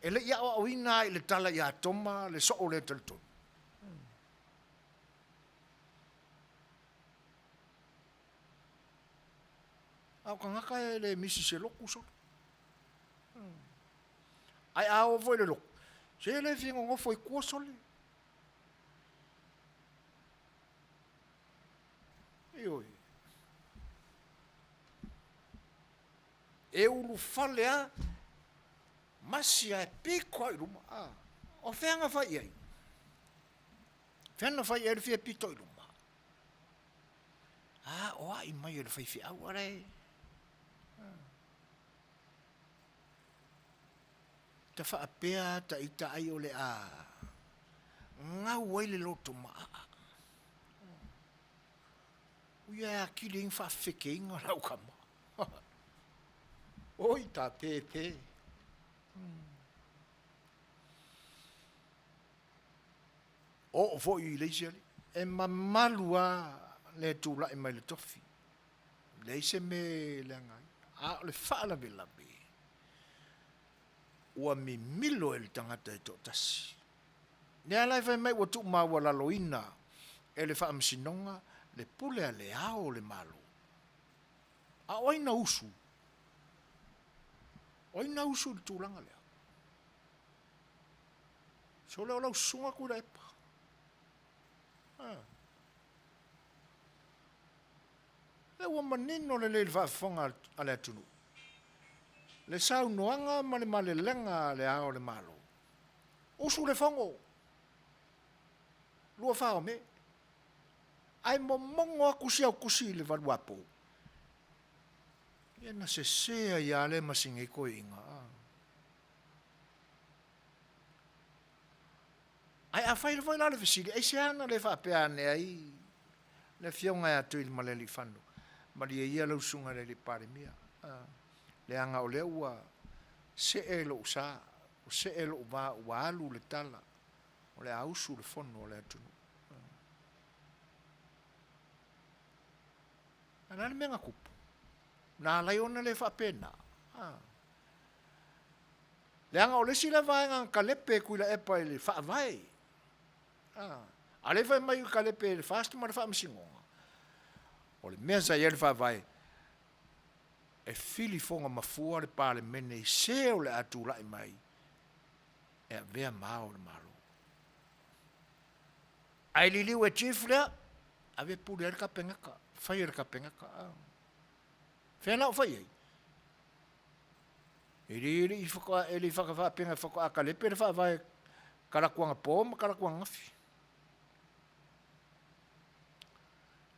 E le i aoaoina i le tala ia Toma le soo le talitonu. A o tagata e le misi se lotu solo. Ae a oo foi i le lotu, se le fia nonofo i tua sole. Ioe. E ulufale a masi ae pito lava i luma. O fea na fai i ai? Fea na fai i ai le fia pito i luma? A o ai mai e le faifeau a le ta faapea ta ita ai o le a gau ai le loto maaa. Ui e atili ai na faafefekeina lau tama. Oi ta pēpē. Oo foi i le isi alii. E mamalu a le tulai mai le tofi. Leai se mea e leaga ai. A o le faalavelave, ua mimilo e le tagata e toatasi. Lea la e fai mai ua tuumaualaloina e le Faamasinoga le pule a Le Ao o le Malo. A o ai na usu? O ai na usu i le tulaga lea? Sole o lau susuga Tuilaepa. Ah. Lea ua manino lelei i le faafofoga a le atunuu le saunoaga ma le malelega a Le Ao o le Malo. Usu le fono, 24 o Me, ae momono atu si au tusi i le valuapo. Ia na sese ai lava lea ma si nei toeaiina. Ae afai foi la le fesili, aisea na le faapea ane ai le afioga ia Tuilemalialiifano, malie ia lau susuga i le alii Palemia, leaga o lea ua see lou sa, ua see lou va ua alu le tala, o le a usu le fono a le atunuu. Ae o le a le mea na tupu? Na ala ai ona le faapena. Leaga o le isi lea vaega na talepe e Tuilaepa i le Faavae. A o lea e fai mai e talepe e le FAST ma le Faamasinoga, o le mea sa i ai le Faavae, e filifoga mafua le Palemene i se o le a tulai mai e avea ma Ao o le Malo. Ae liliu e Chief lea, ave pule ai le Kapeneta, fai e le Kapeneta. Fea la o fai ai? E le i faapena faatoa talepe le faavae talaatu anapo ma talaatu ananafi.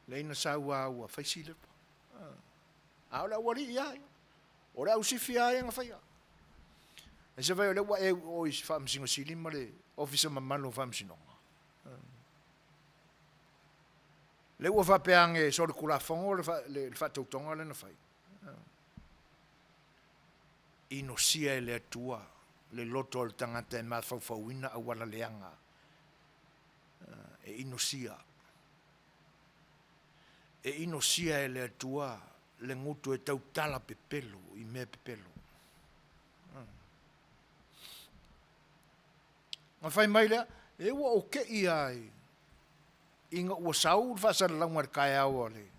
Lea na sau lava ua fai si lepa. A o le aualii lava ia. O le ausifi lava ia na faia. E se fai o lea ua e o i Faamasino Sili ma le Ofisa mamalu o Faamasinoga. Lea ua faapea ane solitulafono le faatautoga lea na fai. Inosia e le Atua le loto o le tagata e mafaufauina auala leaga. E inosia. E inosia e le Atua le gutu e tautala pepelo i mea pepelo. Na fai mai lea, e ua ou tei lava ina ua sau le faasalalauga i le taeao a le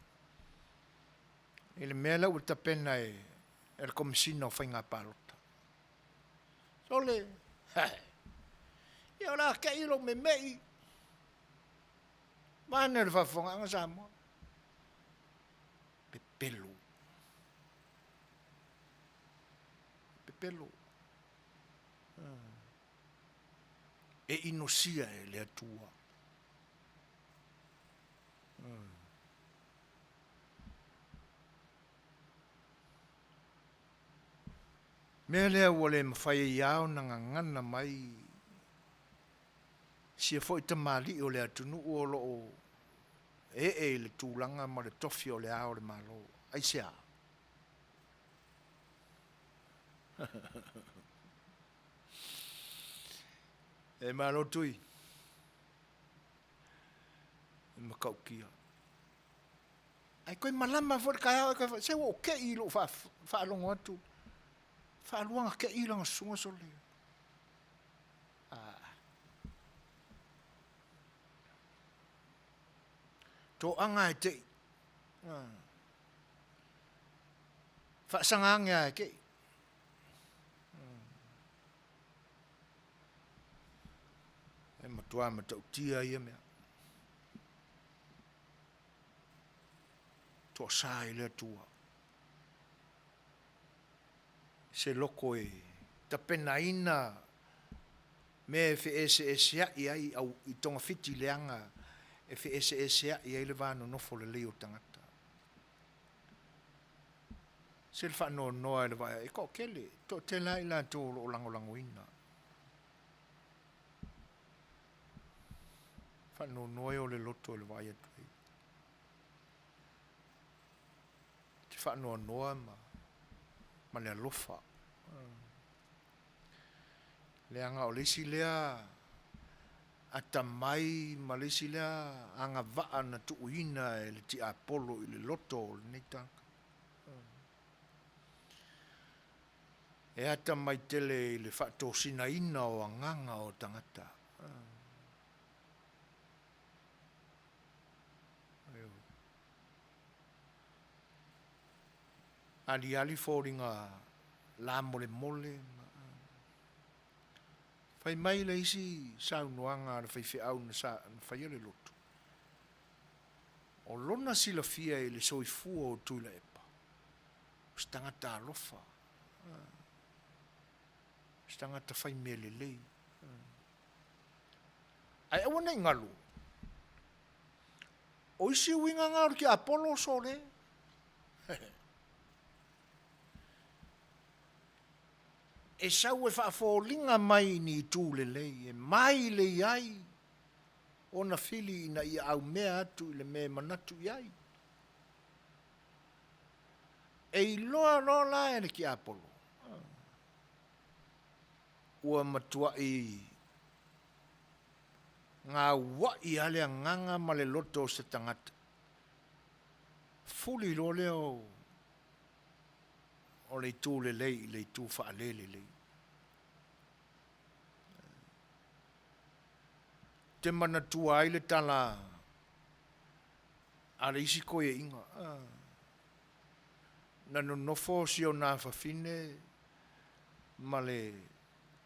i le mea lea ua tapena e le Komesina o Faiga Palota. Sole, ia o le a tei lou memei, vaeane le faafofogaaga Samoa. Pepelo. Pepelo. E inosia e le Atua. Mea lea ua le mafai ai lava ona gagana mai sia foi tamalii o le atunuu o lo o ee i le tulaga ma le tofi o le Ao o le Malo. Aisea? E malo Tui. E matautia. Ae toe malama foi le taeao, ae toe se ua ou tei i lou faalogo atu, faalua ona tei lana susuga sole. Ah. Toaga e tei. Ah. Faasaga ane lava e tei. E matua matautia ia mea. Toasa i le Atua. Se loko e tapenaina mea e feeseeseai ai au i togafiti leaga e feeseeseai ai le va nonofo lelei o tagata. Se le faanoanoa e le vaai e toatele, toatele lava i latou o lo o lagolagoina. Faanoanoa e o le loto i le vaai atu ai. faanoanoa ma ma le alofa. Leaga o le isi lea atamai ma le isi lea agavaa na tuuina e le tiapolo i le loto o lenei tagata. E atamai tele i le faatosinaina o agaga o tagata. Aliali foliga lamolemole. Fai mai le isi saunoaga a le faifeau na faia le lotu, o lona silafia i le soifua o Tuilaepa, o se tagata alofa, o se tagata fai mea lelei. Ae aua ne i galu, o isi uiga na o le tiapolo sole. E sau e faafoliga mai i ni itu lelei e mailei ai ona fili ina ia aumea atu i le mea e manatu i ai. E iloa loa la e le tiapolo, ua matuai gaua'i lava le agaga ma le loto o se tagata, fuli loa lea o le itu lelei i le itu faalelelei. Ou te manatua ai le tala a le isi toeaiina, na nonofo si ona afafine ma le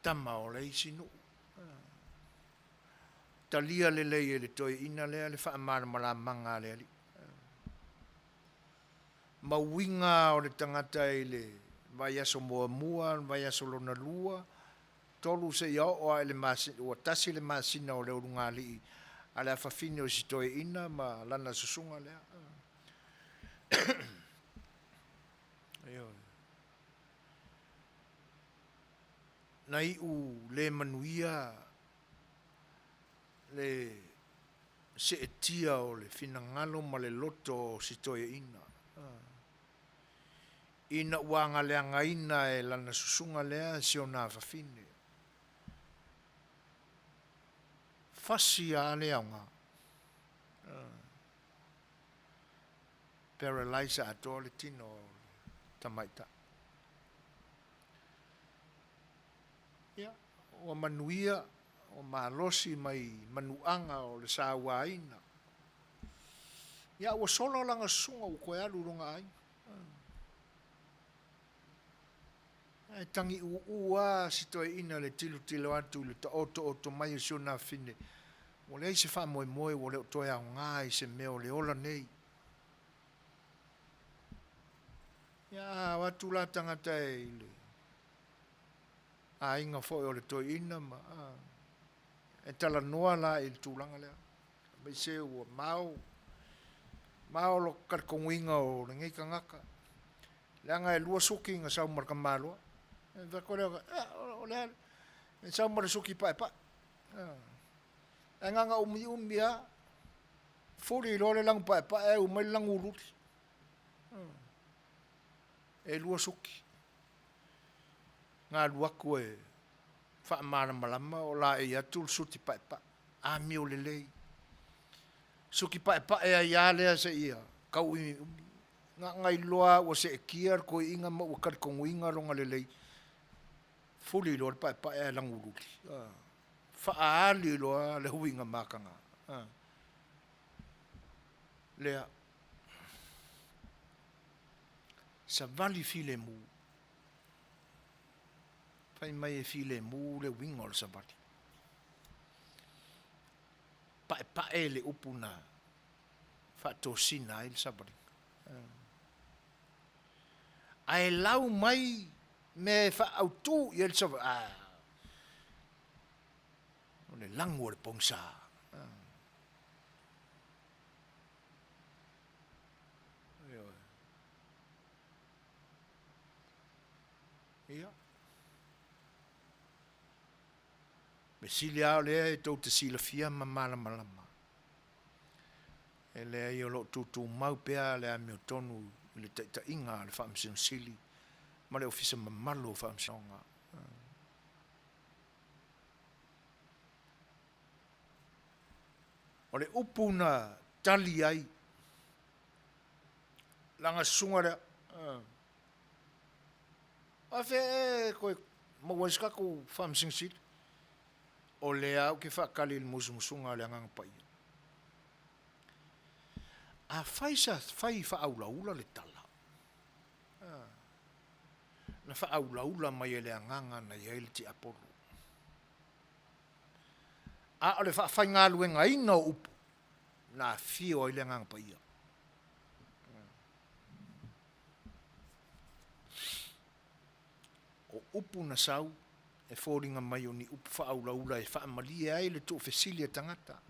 tama o le isi nuu. Talia lelei e le toeaina lea le faamalamalamaga a le alii. Ma uiga o le tagata i le vaiaso muamua, le vaiaso lona lua, tolu seia oo lava i le masina, ua tasi le masina o le ulugalii a le afafine o si toeaina ma lana susuga lea. Ioe. Na iu le manuia le seetia o le finagalo ma le loto o si toeaina, ina ua agaleagaina e lana susuga lea si ona afafine. Fasi lava le aoga. Paralyse atoa le tino o le tamaitai. Ia, ua manuia, ua malosi mai manuaga o le sauaina. Ia, ua sola lana susuga ua toe alu i lona aiga. Ae tagiuu lava si toeaina i le tilotilo atu i le taotooto mai o si ona afine, ua leai se faamoemoe ua le o toe aoga i se mea o le ola nei. Ia, a o atu la tagata i le aiga foi o le toeaina ma, e talanoa la i le tulaga lea. Aemaise ua mao, mao lo talitonuina o lenei tagata, leaga e lua suki na sau ma le tamaloa. E fai atu lea, o le a, e sau ma le suki paepae. Ae na ona umiumi lava, fuli loa le lanu paepae ae umai le lanu uliuli. E lua suki. Na alu atu e faamalamalama o laei atu le suti paepae. Amio lelei. Suki paepae ai lava lea seia tau umiumi. Na ona iloa lava ua seetia le toeaina ma ua talitonuina lona lelei, fuli loa le paepae ae lanu uliuli. Faaali loa le uiga mataga. Lea. Savali filemu. Fai mai e filemu le uiga o le savali. Paepae le upu na faatosina ai le savaliga. Ae lau mai mea e faaautu i ai le savaliga, ah, o le lagu o le pogisa. Ia. Mea sili lava o lea e tou te silafia ma malamalama. E leai o lo o tutumau pea le amiotonu. i le taitaiga a le Faamasino Sili ma le Ofisa mamalu o Faamasinoga. O le upu na tali ai lana susuga lea, Afea ea e toe maua ai se tatou Faamasino Sili? O lea ou te faatali i le musumusuga a le Agaga Paia. Afai sa fai faaulaula le tala, na faaulaula mai e le Agaga na i ai le tiapolo. A o le faafaigaluegaina o upu, na afio ai le Agaga Paia. O upu na sau, e foliga mai o ni upu faaulaula e faamalie ai le tuufesili a tagata.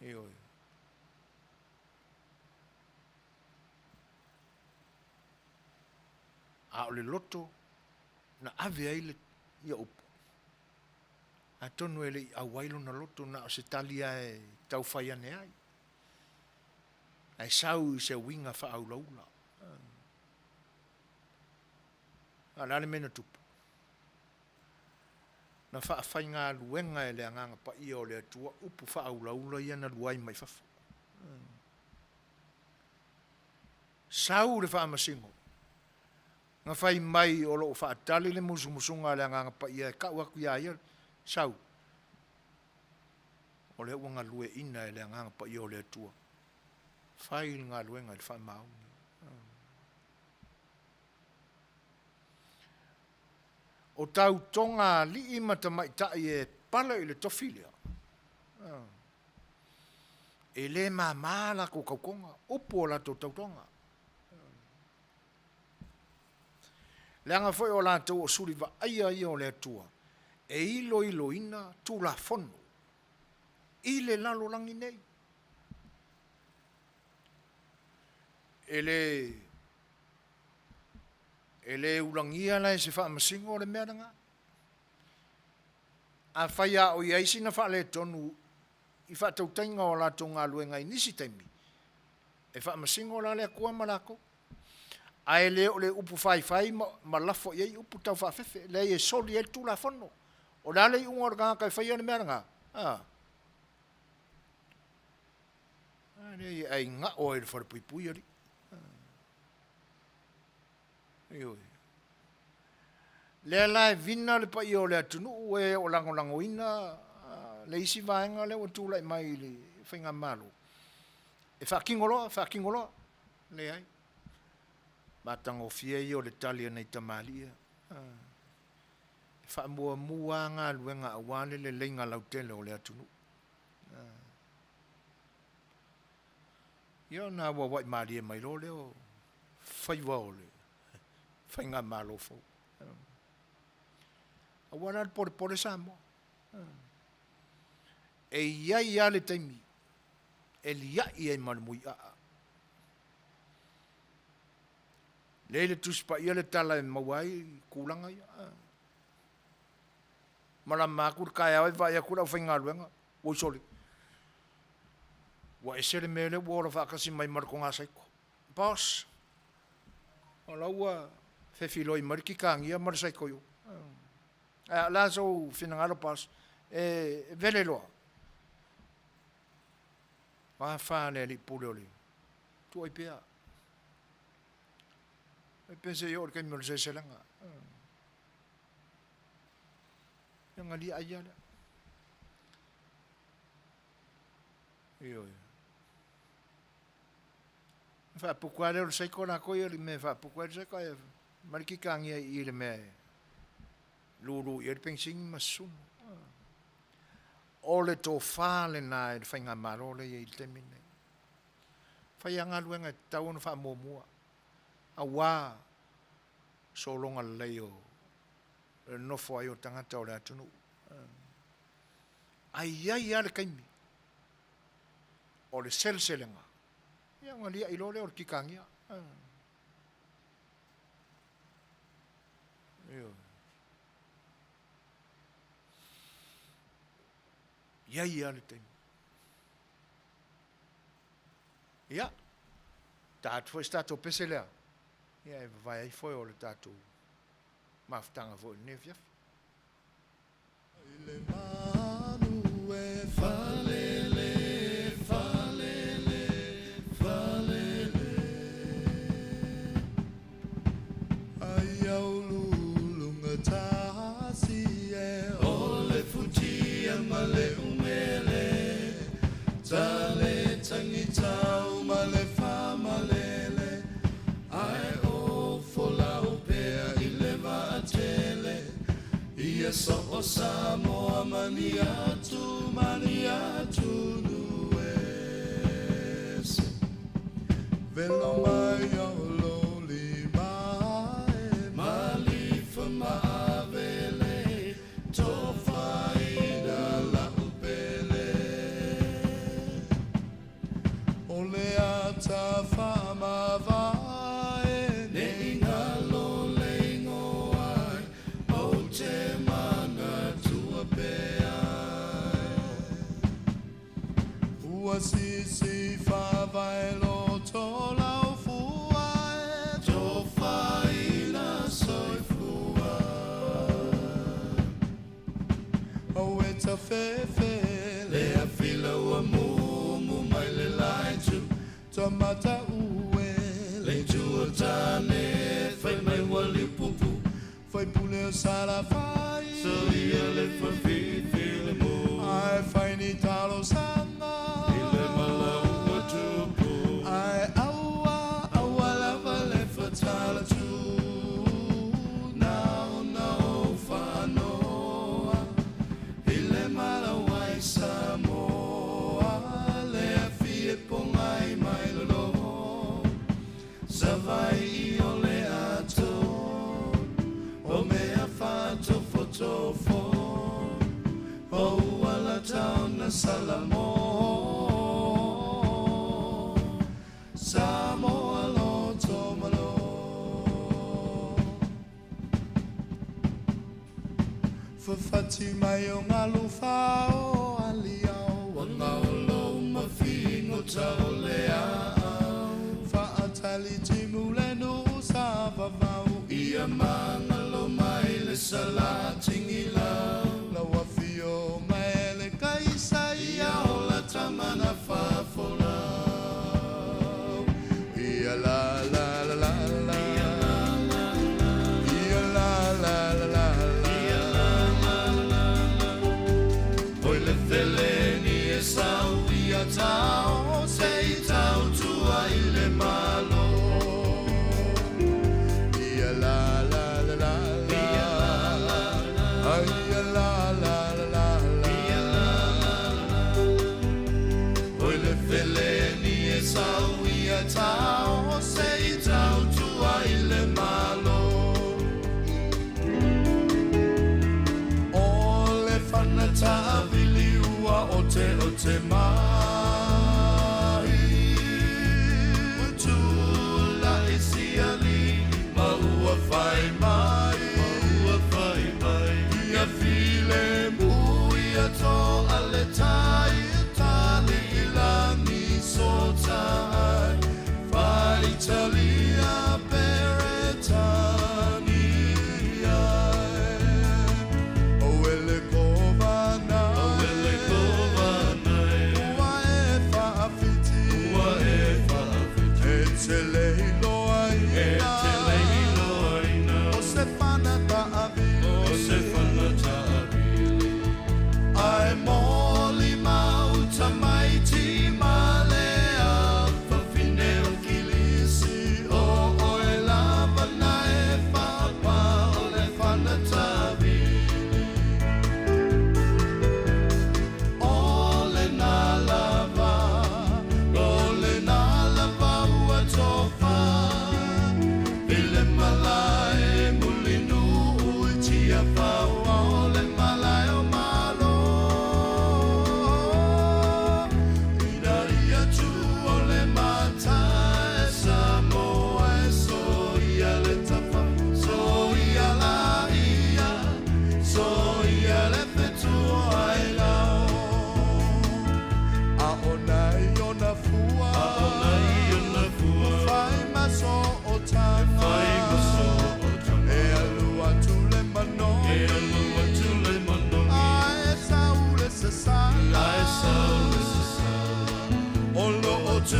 Ioe. A o le loto na ave ai le, ia upu, atonu e le i auai lona loto na o se tali lava e tau fai ane ai, ae sau i se uiga faaulaula. A o le a le mea na tupu? Na faafaigaluega e le Agaga Paia o le Atua upu faaulaula ia na luai mai fafo. Sau le faamasino, na fai mai o lo o faatali le musumusuga a le Agaga Paia e tau atu ia ia, sau. O lea ua galueaiina e le Agaga Paia o le Atua. Fai le galuega i le faamaoni. O tautoga alii ma tamaitai e pale i le tofi lea, e le mama a latou tautoga, upu o latou tautoga. Leaga foi o latou o suli vaaia ia o le Atua e iloiloina Tulafono i le lalolagi nei. E le E le ulagia la e se faamasino le mea lena. Afai lava o i ai sina faaletonu i faatautaiga o latou galuega i nisi taimi, e faamasino la le Atua ma latou. Ae le o le upu faifai ma lafo i ai upu tau faafefe, leai e soli ai le Tulafono. O le a le iuga o le tagata e faia le mea lena? A. A leai e aigao ai i le falepuipui alii. Ioe. Lea la e vina le paia o le atunuu e o lagolagoina le isi vaega lea ua tulai mai i le faigamalo, e faatino loa, faatino loa. Leai. Matagofie ia o le tali a nai tamalii ia. E faamuamua lava galuega aua le leleiga lautele o le atunuu. Ia ona auauai malie mai loa lea o faiva o le faigamalo fou. Aua la le polepole Samoa. E i ai lava le taimi e liai ai ma le muiaa. Lea i le Tusi Paia le tala e maua ai tulaga ia. Malama atu le taeao e vaai atu le aufaigaluega, oi sole, ua ese le mea lea ua ola faatasi mai ma le toga saiko. Boss, o la ua fefiloi mai le kikagia ma le saiko i o. Ae o le a sou finagalo boss, e vele loa. O a fa le alii pule o le tuai pea. E pea se i oo i le taimi o le seleselega. Ia galia ai lea. Ioe. Faaputu lava lea o le saiko latou ia i le mea e faaputu ai le saiko ae aumai le kikagia i i le mea e lulu i ai le penisini ma susunu. O le tofa lena i le faigamalo lea e i ai i le taimi lenei. Fai lava galuega e tatau ona faamuamua aua sologa lelei o le nonofo ai o tagata o le atunuu. Ae i ai lava le taimi o le seleselega, ia ona liai loa lea o le kikagia. Ioe. I ai lava le taimi. Ia. Ta atu foi se tatou pese lea, ia e vavae ai foe o le tatou mafutaga foi i lenei afiafi.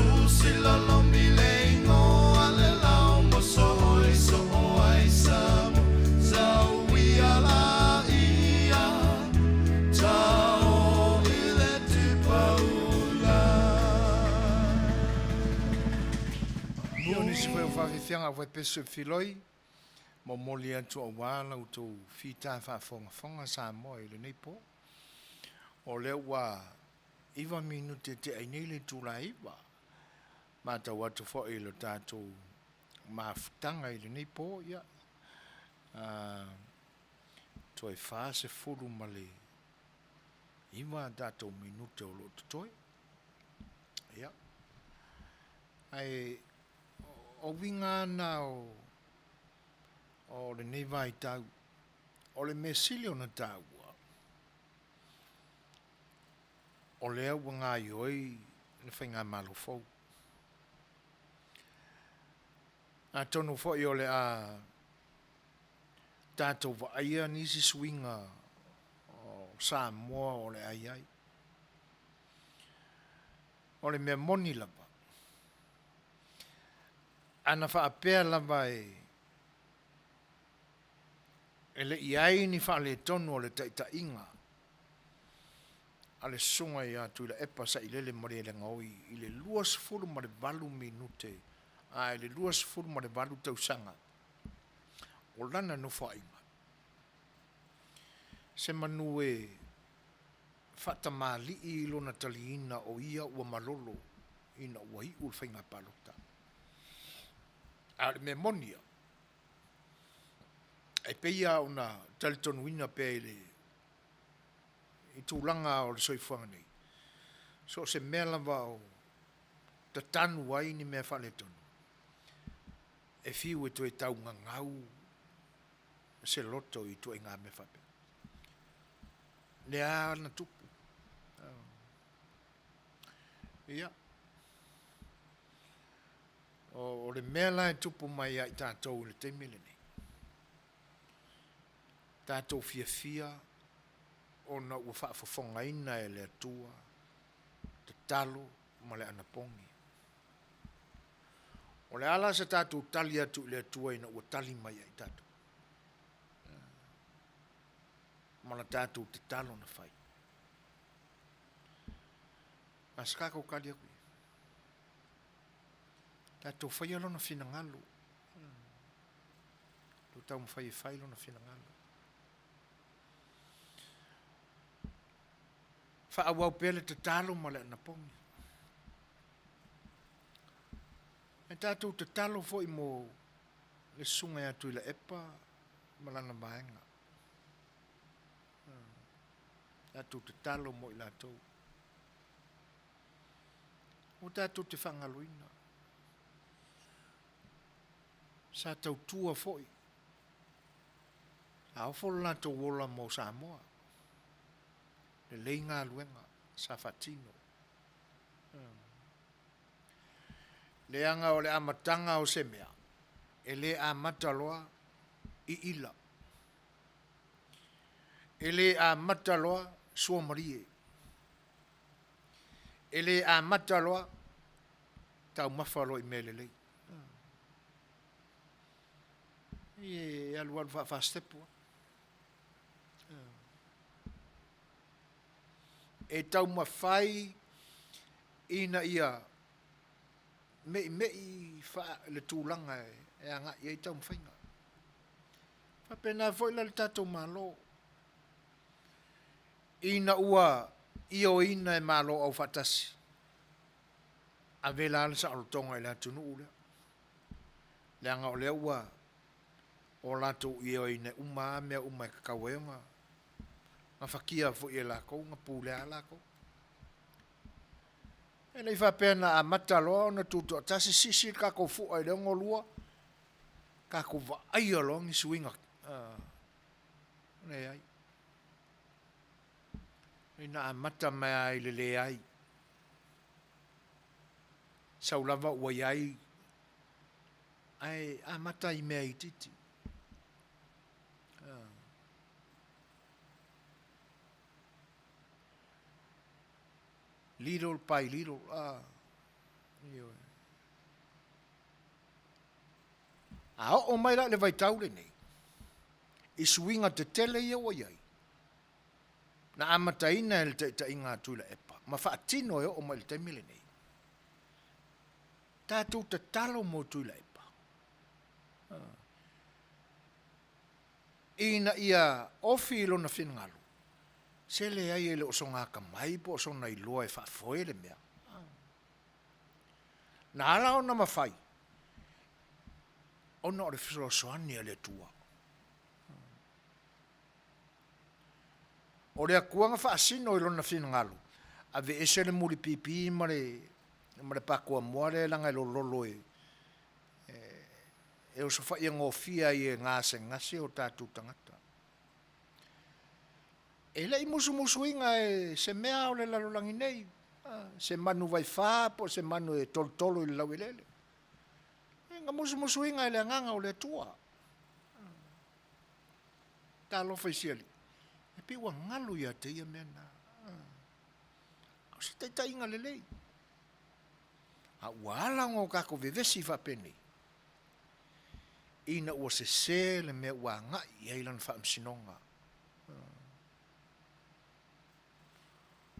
Tusi lolomi le igoa le lao mo sooi soo ai sa mo sauia la ia tao i le tipaula. Ia o nisi foi o faafiafiaga ua pesu e filoi, momoli atu aua la outou fita faafogafoga Samoa i lenei po. O lea ua 9 minute tea ai nei le itula e 9. Matau atu foi i lo tatou mafutaga i lenei po, ia, toe 49 a tatou minute o lo o totoe. Ia, ae o uiga na o lenei vaitau, o le mea sili ona taua, o lea ua gaoioi le faigamalo fou. Atonu foi o le a tatou vaaia nisi suiga o Samoa o le a i ai. O le mea moni lava, ana faapea lava e le i ai ni faaletonu o le taitaiga a le susuga ia Tuilaepa Sailele Malielegaoi i le 28 minute a i le 28 tausaga o lana nofoaiga, se manu e faatamalii i lona taliina o ia ua malolo ina ua iu le faiga palota. A o le mea moni ia, e pei lava ona talitonuina pea i le i tulaga o le soifuaga nei, so o se mea lava o tatanu ai ni mea faaletonu, e fiu e toe taugagau se loto i ituaiga mea faapea. Lea lava na tupu. Ia, o le mea la e tupu mai ia i tatou i le taimi lenei, tatou fiafia ona ua faafofogaina e le Atua tatalo ma le anapogi. O le a la se tatou tali atu i le Atua ina ua tali mai ia i tatou? Ma la tatou tatalo na fai. A se tatou tali atu i ai? Tatou faia lona finagalo. Tatou taumafai e fai lona finagalo. Faaauau pea le tatalo ma le anapogi. E tatou tatalo foi mo le susuga ia Tuilaepa ma lana vaega. Tatou tatalo mo i latou. Ua tatou te faagaloina. Sa tautua foi. Sa ofo lo latou ola mo Samoa. Lelei galuega sa faatino. Leaga o le amataga o se mea, e le amata loa i ila. E le amata loa suamalie. E le amata loa taumafa loa i mea lelei. E alualu faafaasitepu. E taumafai ina ia meimei le tulaga e agai ai taumafaiga. Faapena foi la le tatou Malo, ina ua ioeina e Malo Aufaatasi, ave la le saolotoga i le atunuu lea, leaga o lea ua o latou ioeina uma lava mea uma e tatau ai ona gafatia foi e latou, na pulea lava latou. E le i faapea na amata loa ona tutoatasi sisi le tatou fua i le 62, tatou vaaia loa ni suiga. Leai. Ina amata mai lava i le leai. Sau lava ua i ai, ae amata i mea itiiti. Little by little. Ioe. A oo mai la i le vaitau lenei, i suiga tetele ia ua i ai, na amataina e le taitaiga a Tuilaepa ma faatino e oo mai i le taimi lenei. Tatou tatalo mo Tuilaepa ina ia ofi i lona finagalo, se leai e le o sona atamai po o sona iloa e faafoe le mea. Na ala ona mafai, ona o le fesoasoani a le Atua. O le Atua na faasino i Lona finagalo, aveese le mulipipi ma le ma le patoamoa lea leaga e lololo e e osofaia gofie ai e gasegase o tatou tagata. E le i musumusuina e se mea o le lalolagi nei, se manu vaifā po o se manu e tolotolo i le laueleele. E na musumusuina e le Agaga o le Atua. Talofa i si alii, e pei ua galu ia te ia mea na. O se taitaiga lelei. A ua ala ona o tatou vevesi faapenei, ina ua sese le mea ua agai i ai lana faamasinoga.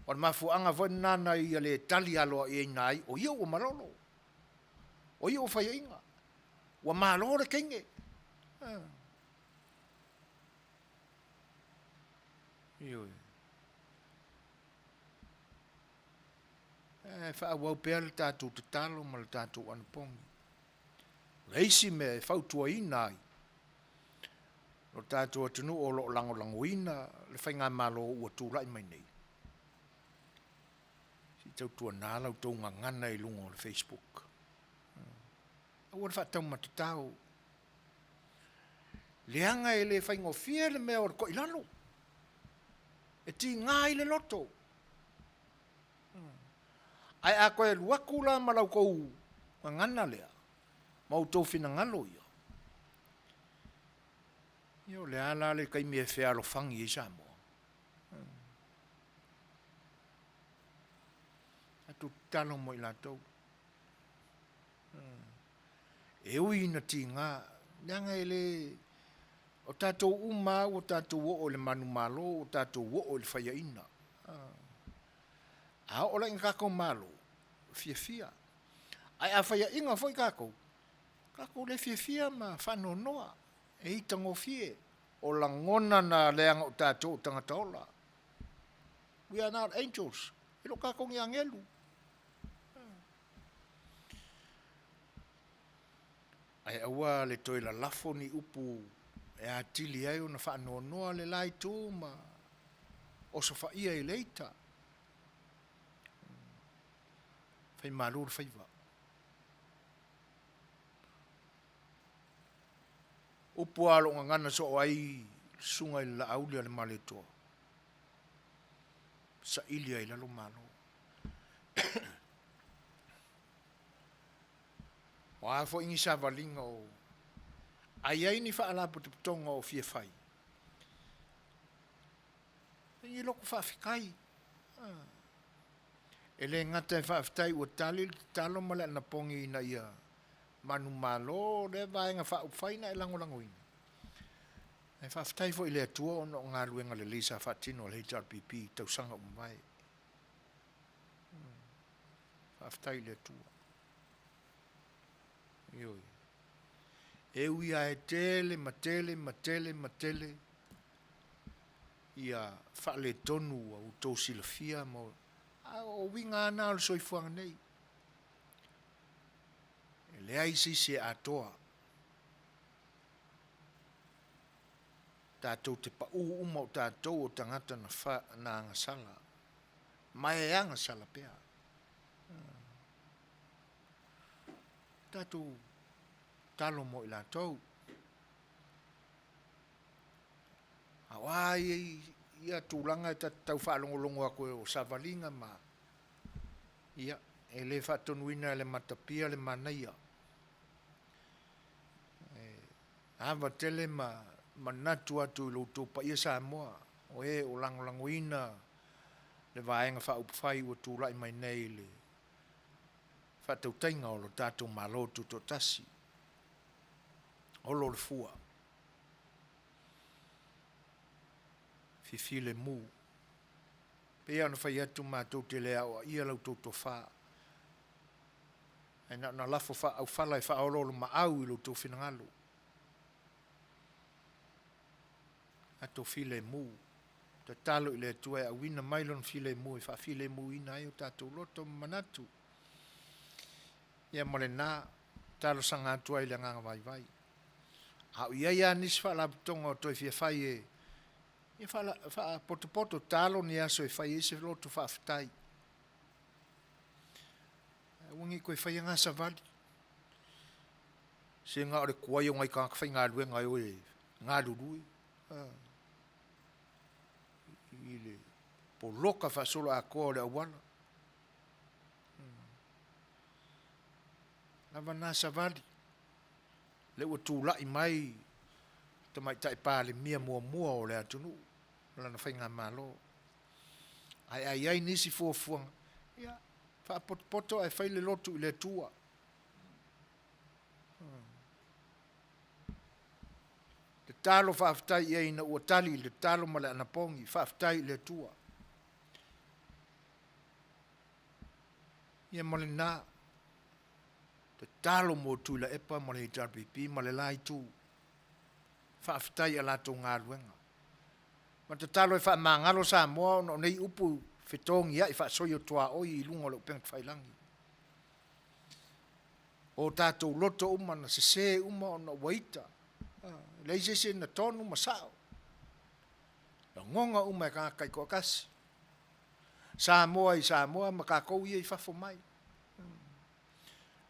O le mafuaaga foi lena na ia le tali aloaiaina ai, o ia ua malolo, o ia ua faiaina, ua malo le teine. Ioe. E faaauau pea le tatou tatalo ma le tatou anapogi. O le isi mea e fautuaina ai lo tatou atunuu o lo o lagolagoina le faigamalo ua tulai mai nei, se i tautuana la outou gagana i luga o le Facebook. Aua le faataumatatao. Leaga e le faigofie le mea o le toilalo. E tiga ai le loto. Ae a toe alu atu la ma la outou gagana lea, ma outou finagalo ia, ia o le a la le taimi e fealofani ai Samoa? Tatou tatalo mo i latou. E ui ina tiga, leaga e le, o tatou uma lava ua tatou oo i le manumalo, ua tatou oo i le faiaina. A oo la ina tatou malo, fiafia. Ae a faiaina foi tatou, tatou le fiafia ma faanoanoa, e itagofie. O lagona na leaga o tatou o tagata ola. We are not angels. E le o tatou ni agelu. Ae aua le toe lalafo ni upu e atili ai ona faanoanoa le la itu ma osofaia i le ita. Fai malu le faiva. Upu lava o lo o gagana soo ai le susuga i le Laauli a le Malietoa, saili ai i lalo Malo. O a foi ni savaliga o a i ai ni faalapotopotoga o fia fai, e ni loto faafetai. E le gata e faafetai ua tali le tatalo ma le anapogi ina ia manumalo lea vaega faaupufai na e lagolagoina, ae faafetai foi i le Atua ona o galuega lelei sa faatino a le HRPP i tausaga ua mavae. Faafetai i le Atua. Ioe. E ui lava e tele ma tele ma tele ma tele ia faaletonu ua outou silafia ma a o uiga lava na o le soifuaga nei. E leai se isi e atoa. Tatou te pau uma o tatou o tagata na, fa, na agasala ma e agasala pea. Tatou talo mo i latou. A o a ia tulaga e ta te tau faalogologo atu o savaliga ma ia e le faatonuina e le matapia le manaia. E ava tele ma manatu atu i lo outou paia Samoa o e o lagolagoina le Vaega Faaupufai ua tulai mai nei i le. Faatautaiga o lo tatou Malo Tutoatasi. Olo le fua. Fifilemu. Pei ona fai atu matou te le aoaia la outou tofa. Ae na ona lafo faaaufala e faaoloolomaau i lo outou finagalo. Tatou filemu. Tatalo i le Atua e auina mai Lona filemu e faafilemuina ai o tatou loto ma manatu. Ia ma lena, talosaga atu ai i le agaga vaivai. A o i ai lava nisi faalapotopotoga o toe fia fai e ia faapotopoto talo ni aso e fai ai se loto faafetai. Aua ne i toe faia na savali. Se na o le tuai o nai tagata faigaluega e o e galulue. I le poloka faasoloatoa o le auala. Lava na savali. Lea ua tulai mai Tamaitai Palemia muamua o le atunuu ma lana faigamalo. Ae a i ai nisi fuafuaga, ia, faapotopoto ae fai le lotu i le Atua. Tatalo faafetai i ai ina ua tali i le tatalo ma le anapogi. Faafetai i le Atua. Ia ma lena, tatalo mo Tuilaepa ma le HRPP ma le la itu. Faafetai i a latou galuega. Ma tatalo e faamagalo Samoa ona o nei upu fetogiai faasoi o tuaoi i luga o le upega tafailagi. O tatou loto uma na sese uma ona ua ita. E leai se isi na tonu ma sao. Lagona uma e tagata taitoatasi. Samoa i Samoa ma tatou ia i fafo mai.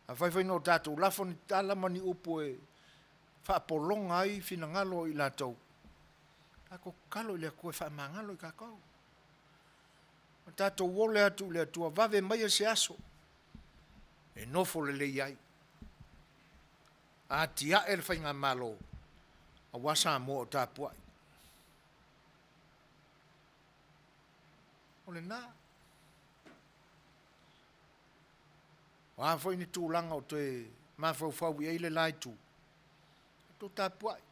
Afai foi na o tatou lafo ni tala ma ni upu e faapologa ai finagalo o i latou, tatou tatalo i le Atua e faamagalo i tatou. Ma tatou ole atu i le Atua, vave maia se aso e nofo lelei ai. Atiae le faigamalo aua Samoa o tapuai. O lena. O a foi ni tulaga o toe mafaufau i ai le la itu, tatou tapuai.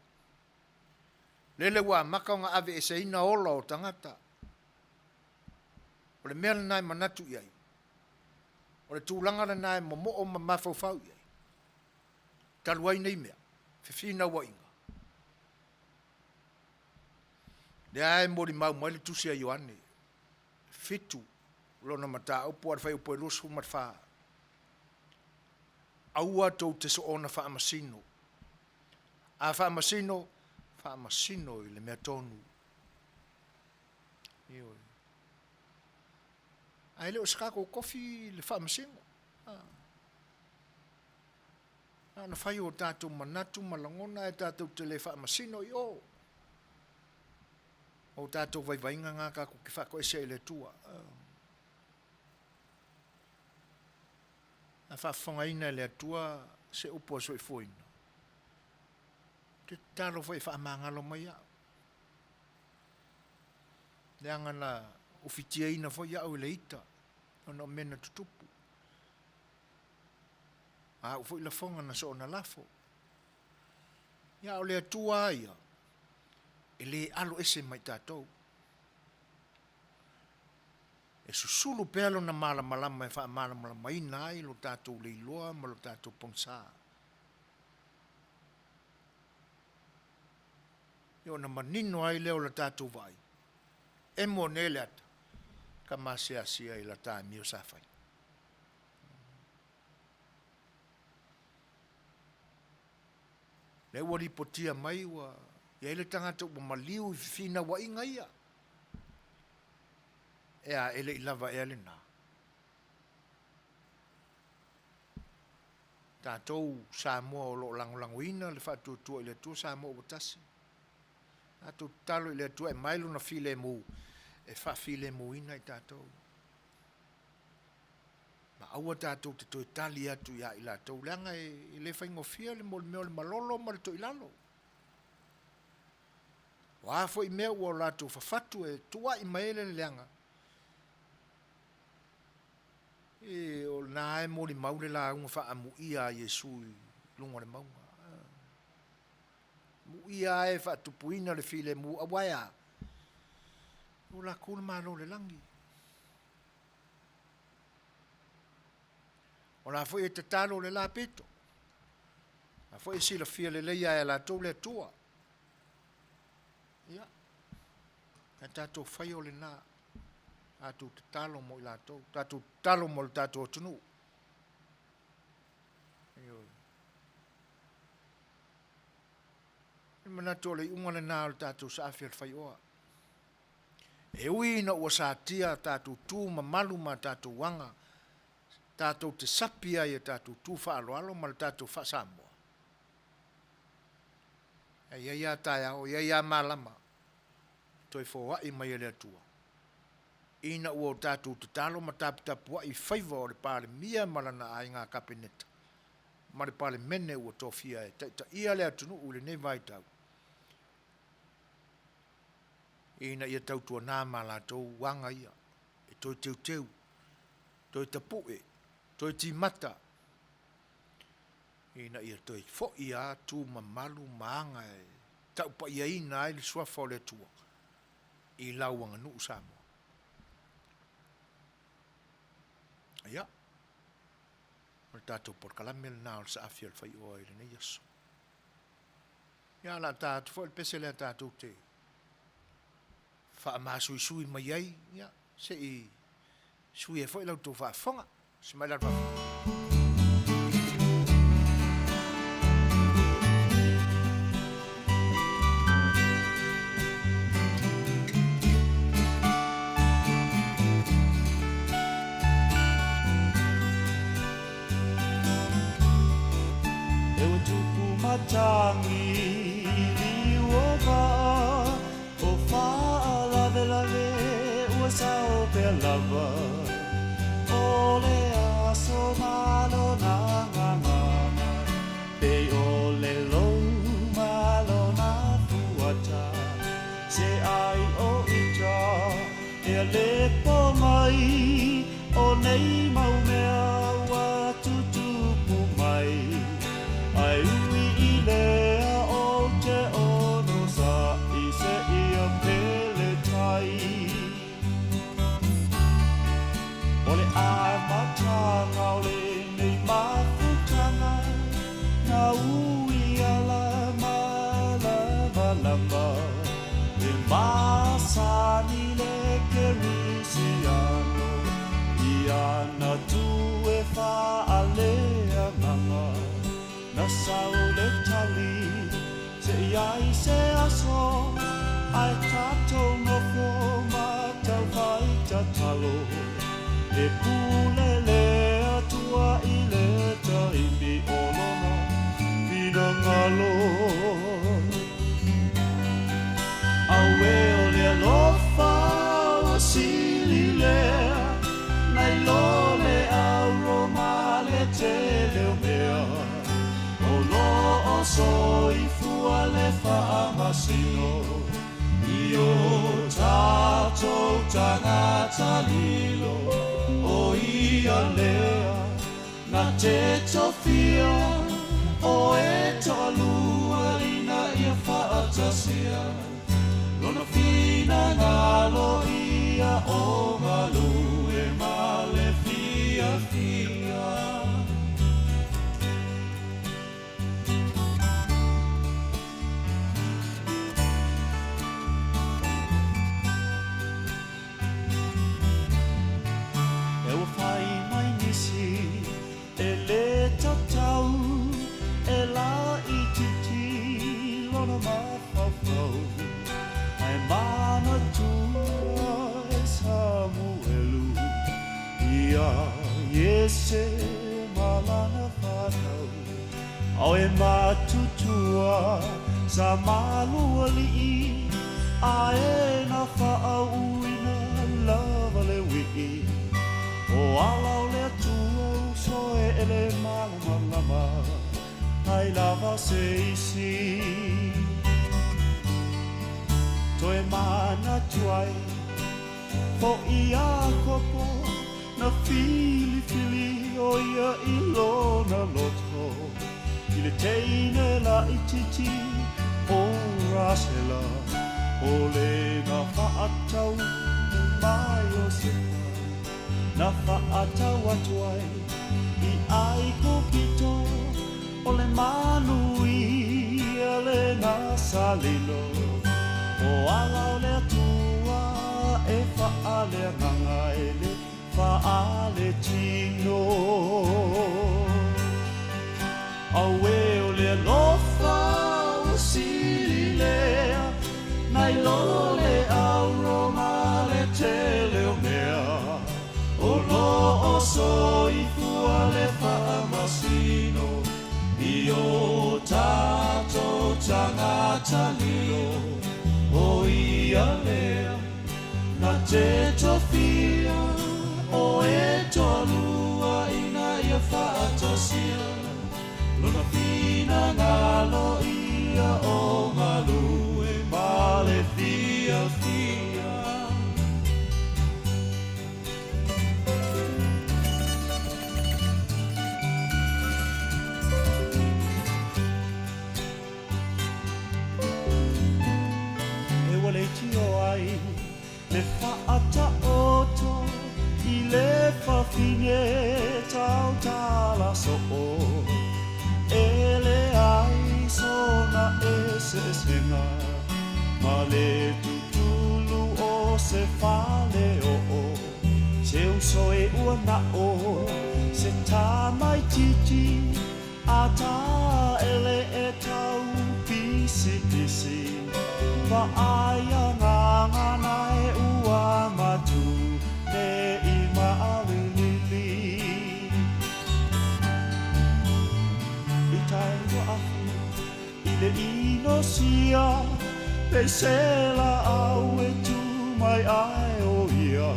Lele ua amata ona aveeseina ola o tagata. O le mea lena e manatu i ai. O le tulaga lena e momoo ma mafaufau i ai. Talu ai nei mea, fefinauaiga. Lea e molimau mai le tusi a Ioane, 7 lona mataupu a le fuaiupu e 24. Aua tou te soona faamasino. A faamasino, faamasino i le mea tonu. Ioe. Ae le o se tatou tofi le faamasino. Na ona fai o tatou manatu ma lagona ae tatou te le faamasino i o. O tatou vaivaiga na tatou te faatoese ai i le Atua. A faafofogaina e le Atua se upu a soifuaina, ou te tatalo foi e faamagalo mai au. Leaga na ufitiaina foi au e le ita ona o mea na tutupu. A au foi lafoga na soona lafo. Ia a o le Atua lava ia, e le alo ese ma i tatou. E susulu pea Lona malamalama e faamalamalamaina ai lo tatou leiloa ma lo tatou pogisa. Ia ona manino ai lea o le tatou vaai, emo nei le ata, ka maseasea i lata amio sa fai. Lea ua lipotia mai ua i ai le tagata ua maliu i fefinauaiga ia. Ea, e le i lava ea lena? Tatou Samoa o lo o lagolagoina le faatuatua i le Atua Samoa ua tasi. Tatou tatalo i le Atua e aumai lona filemu e faafilemuina i tatou. Ma aua tatou te toe tali atu ia i latou, leaga e le faigofie le mea o le malolo ma le toilalo. O a foi mea ua o latou fafatu e tuuai mai ai le leaga, E, o lena e molimau le lauga faaamuia a Iesu i luga o le mauga. Muia lava e faatupuina le filemu, aua e a? O lakou le Malo o le lagi. O la foi e tatalo le la pito. La foi e silafia lelei lava e latou le Atua. Ia, ae tatou faia o lena. Tatou tatalo mo i latou, tatou tatalo mo le tatou atunuu. Ioe. E manatu o le iuga lena o le tatou saafi o le faioa. E ui ina ua satia a tatou tu mamalu ma a tatou aga, tatou te sapi ai i a tatou tu faaaloalo ma le tatou faa-Samoa, ae i ai lava taeao, e i ai lava malama e toe foai mai e le Atua, ina ua o tatou tatalo ma taputapuai i faiva o le Palemia ma lana aiga Kapeneta ma le Palemene ua tofia e taitaia le atunuu i lenei vaitau, ina ia tautuana ma latou aga ia e toe teuteu, toe tapue, toe timata, ina ia toe foi a tu mamalu ma aga e taupaiaina ai le Suafa o le Atua i lau aganuu Samoa. Ia, o le tatou polokalame lena o le saafi o le faioa i lenei aso. Ia, o le a ta atu foi le pese lea tatou te faamasuisui mai ai, ia, se i sui ai foi la outou faafofoga. Se mai la le faafofoga. E ua tupu matangi i liu o vaa, O faalavelave ua sao pea lava, O le aso ma lona gagana, Pei o le lou ma lona fuata, Se ai o ita Ea le po mai o nei mau mea ua tutupu mai, Ai ui i lea o te ono sa i se ia pele tai. O le amataga o lenei mafutaga, Na ui ala malamalama, E masani le Kerisiano i ana tū e faaleagaga. Na sau le tali, se i ai se aso, ae tatou nofo ma tauwhai tatalo. E pule le Atua i le taimi o lona finagalo. Auē o le alofa ua sili lea, nai lo le auro ma le tele o mea, o lo o soifua le faamasino i o tatou tagata lilo, o ia lea na te tofia o e toalua ina ia faatasia lona finagalo ia o galue ma le fiafia. E ua fai mai nisi e le tatau e laitiiti lona mafaufau, ae manatua e Samuelu ia Iese ma lana fanau. Ao e matutua sa malualii, a e na faauuina lava le wii. O ala o le Atua uso e ele malamalama, ai lava se isi. Toe manatu ai, foʻi Iakopo. Na filifili o ia i lona loto i le teine laititi o Rasela, o le na faatau mai Iosepa, na faatau atu ai i Aikupito, o le manuia lena sa lilo, o ala o le Atua e faaleagaga e le faaletino. Auē o le alofa ua sili lea nai lo le auro ma le tele o mea, o lo o soifua le faamasino i o tatou tagata lilo, o ia lea na te tofia o e toalua ina ia faatasia lona finagalo ia o galue ma le fiafia. E ua leitio ai le faataoto i le fafine tautala soo, e leai sona eseesega ma le tutulu o se faleoo, se uso e ua nao se tamaititi a taele e tau pisipisi, vaai agaga e ua matu ne i maalilili. Peitai ua afu i le inosia, pei se laau e tu mai ai o ia,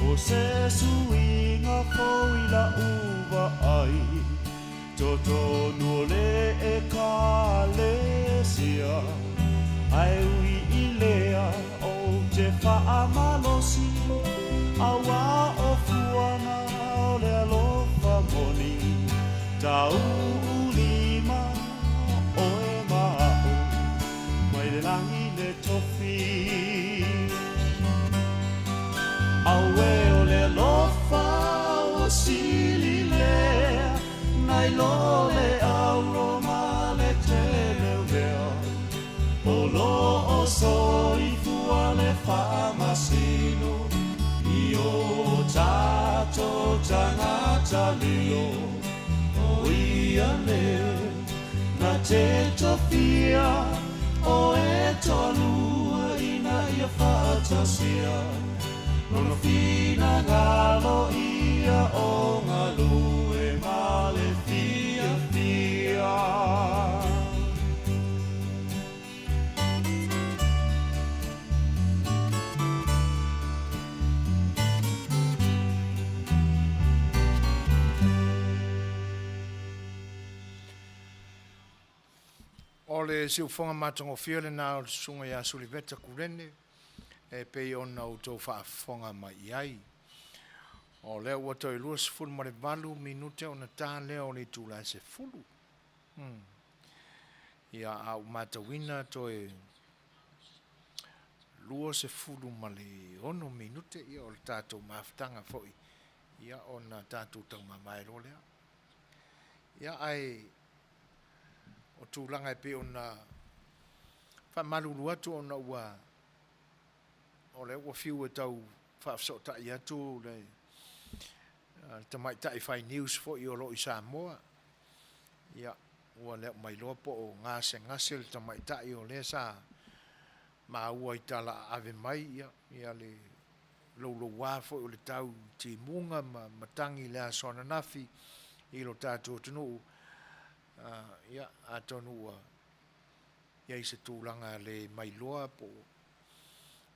o se suiga fou i lau vaai, totonu o le Ekalesia. Ae ui i lea ou te faamalosi, auā o fuaga o le alofa moni, tauulima oe ma a'u mai le lagi le tofi. Auē o le alofa ua sili lea nai lo le auro ma le tele o mea, o lo o soifua le faamasino i o tatou tagata lilo, o ia lea na te tofia o e toalua ina ia faatasia lona finagalo ia o galue ma le fiafia. O le siufoga matagofie lena o le Susuga ia Suliveta Kurene e pei ona outou faafofoga mai i ai. O lea ua toe 28 minute ona ta lea o le itula e 10. Ia, a ou matauina toe 26 minute ia o le tatou mafutaga foi ia ona tatou taumamae loa lea. Ia, ae o tulaga e pei ona faamalulu atu ona ua o lea ua fiu e tau faafesootai atu le tamaitai fai news foi o lo o i Samoa. Ia, ua le au mailoa po o gasegase le tamaitai o lea sa maua i tala aave mai ia, ia le louloua foi o le tau i timuga ma matagi i le aso ananafi i lo tatou atunuu. Ia, atonu ua i ai se tulaga le mailoa po o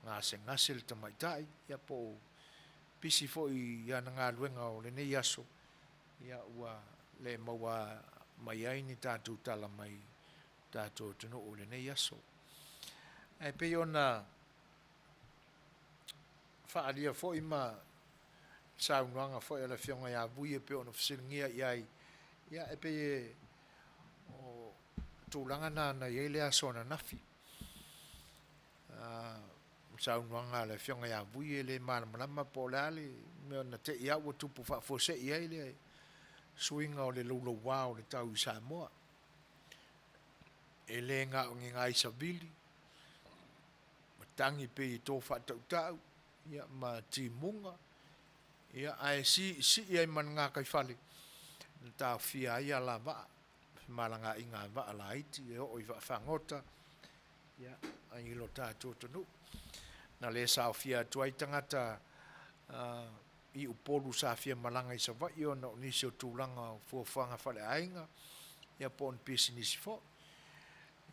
gasegase le tamaitai, ia po o pisi foi i ana galuega o lenei aso, ia ua le maua mai ai ni tatou tala mai tatou atunuu i lenei aso. Ae pei ona faaalia foi ma. saunoaga foi a le Afioga ia Vui e pei ona fesiligia i ai, ia e pei e o tulaga na na i ai le aso ananafi. Saunoaga a le Afioga ia Vui e le malamalama po o le a le mea na te i lava ua tupu faafuasei ai le suiga o le louloua o le tau i Samoa. E le na o ni nai savili, matagi pei e to faatautau, ia ma timuga, ia ae siisii ai ma le gataifale na taofia ai alavaa, femalagaaiga a vaa laiti e oo i vaafagota, ia, i lo tatou atunuu. Na le saofia atu ai tagata i Upolu sa fia malaga i Savaii ona o nisi o tulaga o fuafuaga faaleaiga, ia po o ni pisinisi foi.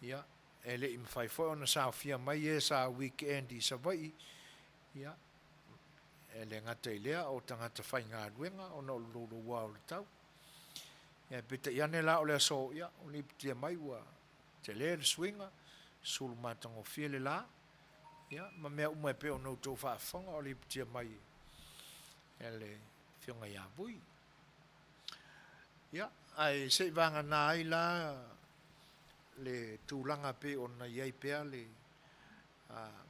Ia, e le i mafai foi ona saofia mai e sa weekend i Savaii, ia, e le gata i lea o tagata faigaluega ona o le louloua o le tau. Ia, peitai ane la o le aso, ia, ua lipotia mai ua tele le suiga, sulu matagofie le la, ia, ma mea uma e pei ona outou faafofoga o lipotia mai e le Afioga ia Vui. Ia, ae se i vagana ai la le tulaga pei ona i ai pea le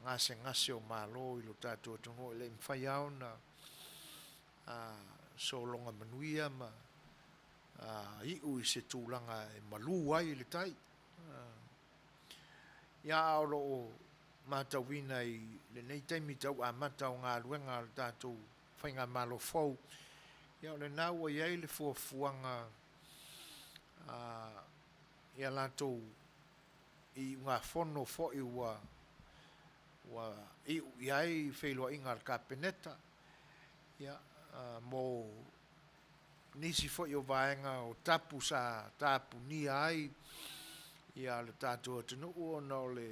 gasegase o Malo i lo tatou atunuu e le i mafai lava ona sologa manuia ma iu i se tulaga e malu ai le tai. Ia, a o lo o matauina i lenei taimi tau amata o galuega a le tatou faigamalo fou, ia o lena ua i ai le fuafuaga ia latou iugafono foi ua iu i ai feiloaiga a le Kapeneta, ia, mo nisi foi o vaega o tapu sa tapunia ai ia le tatou atunuu ona o le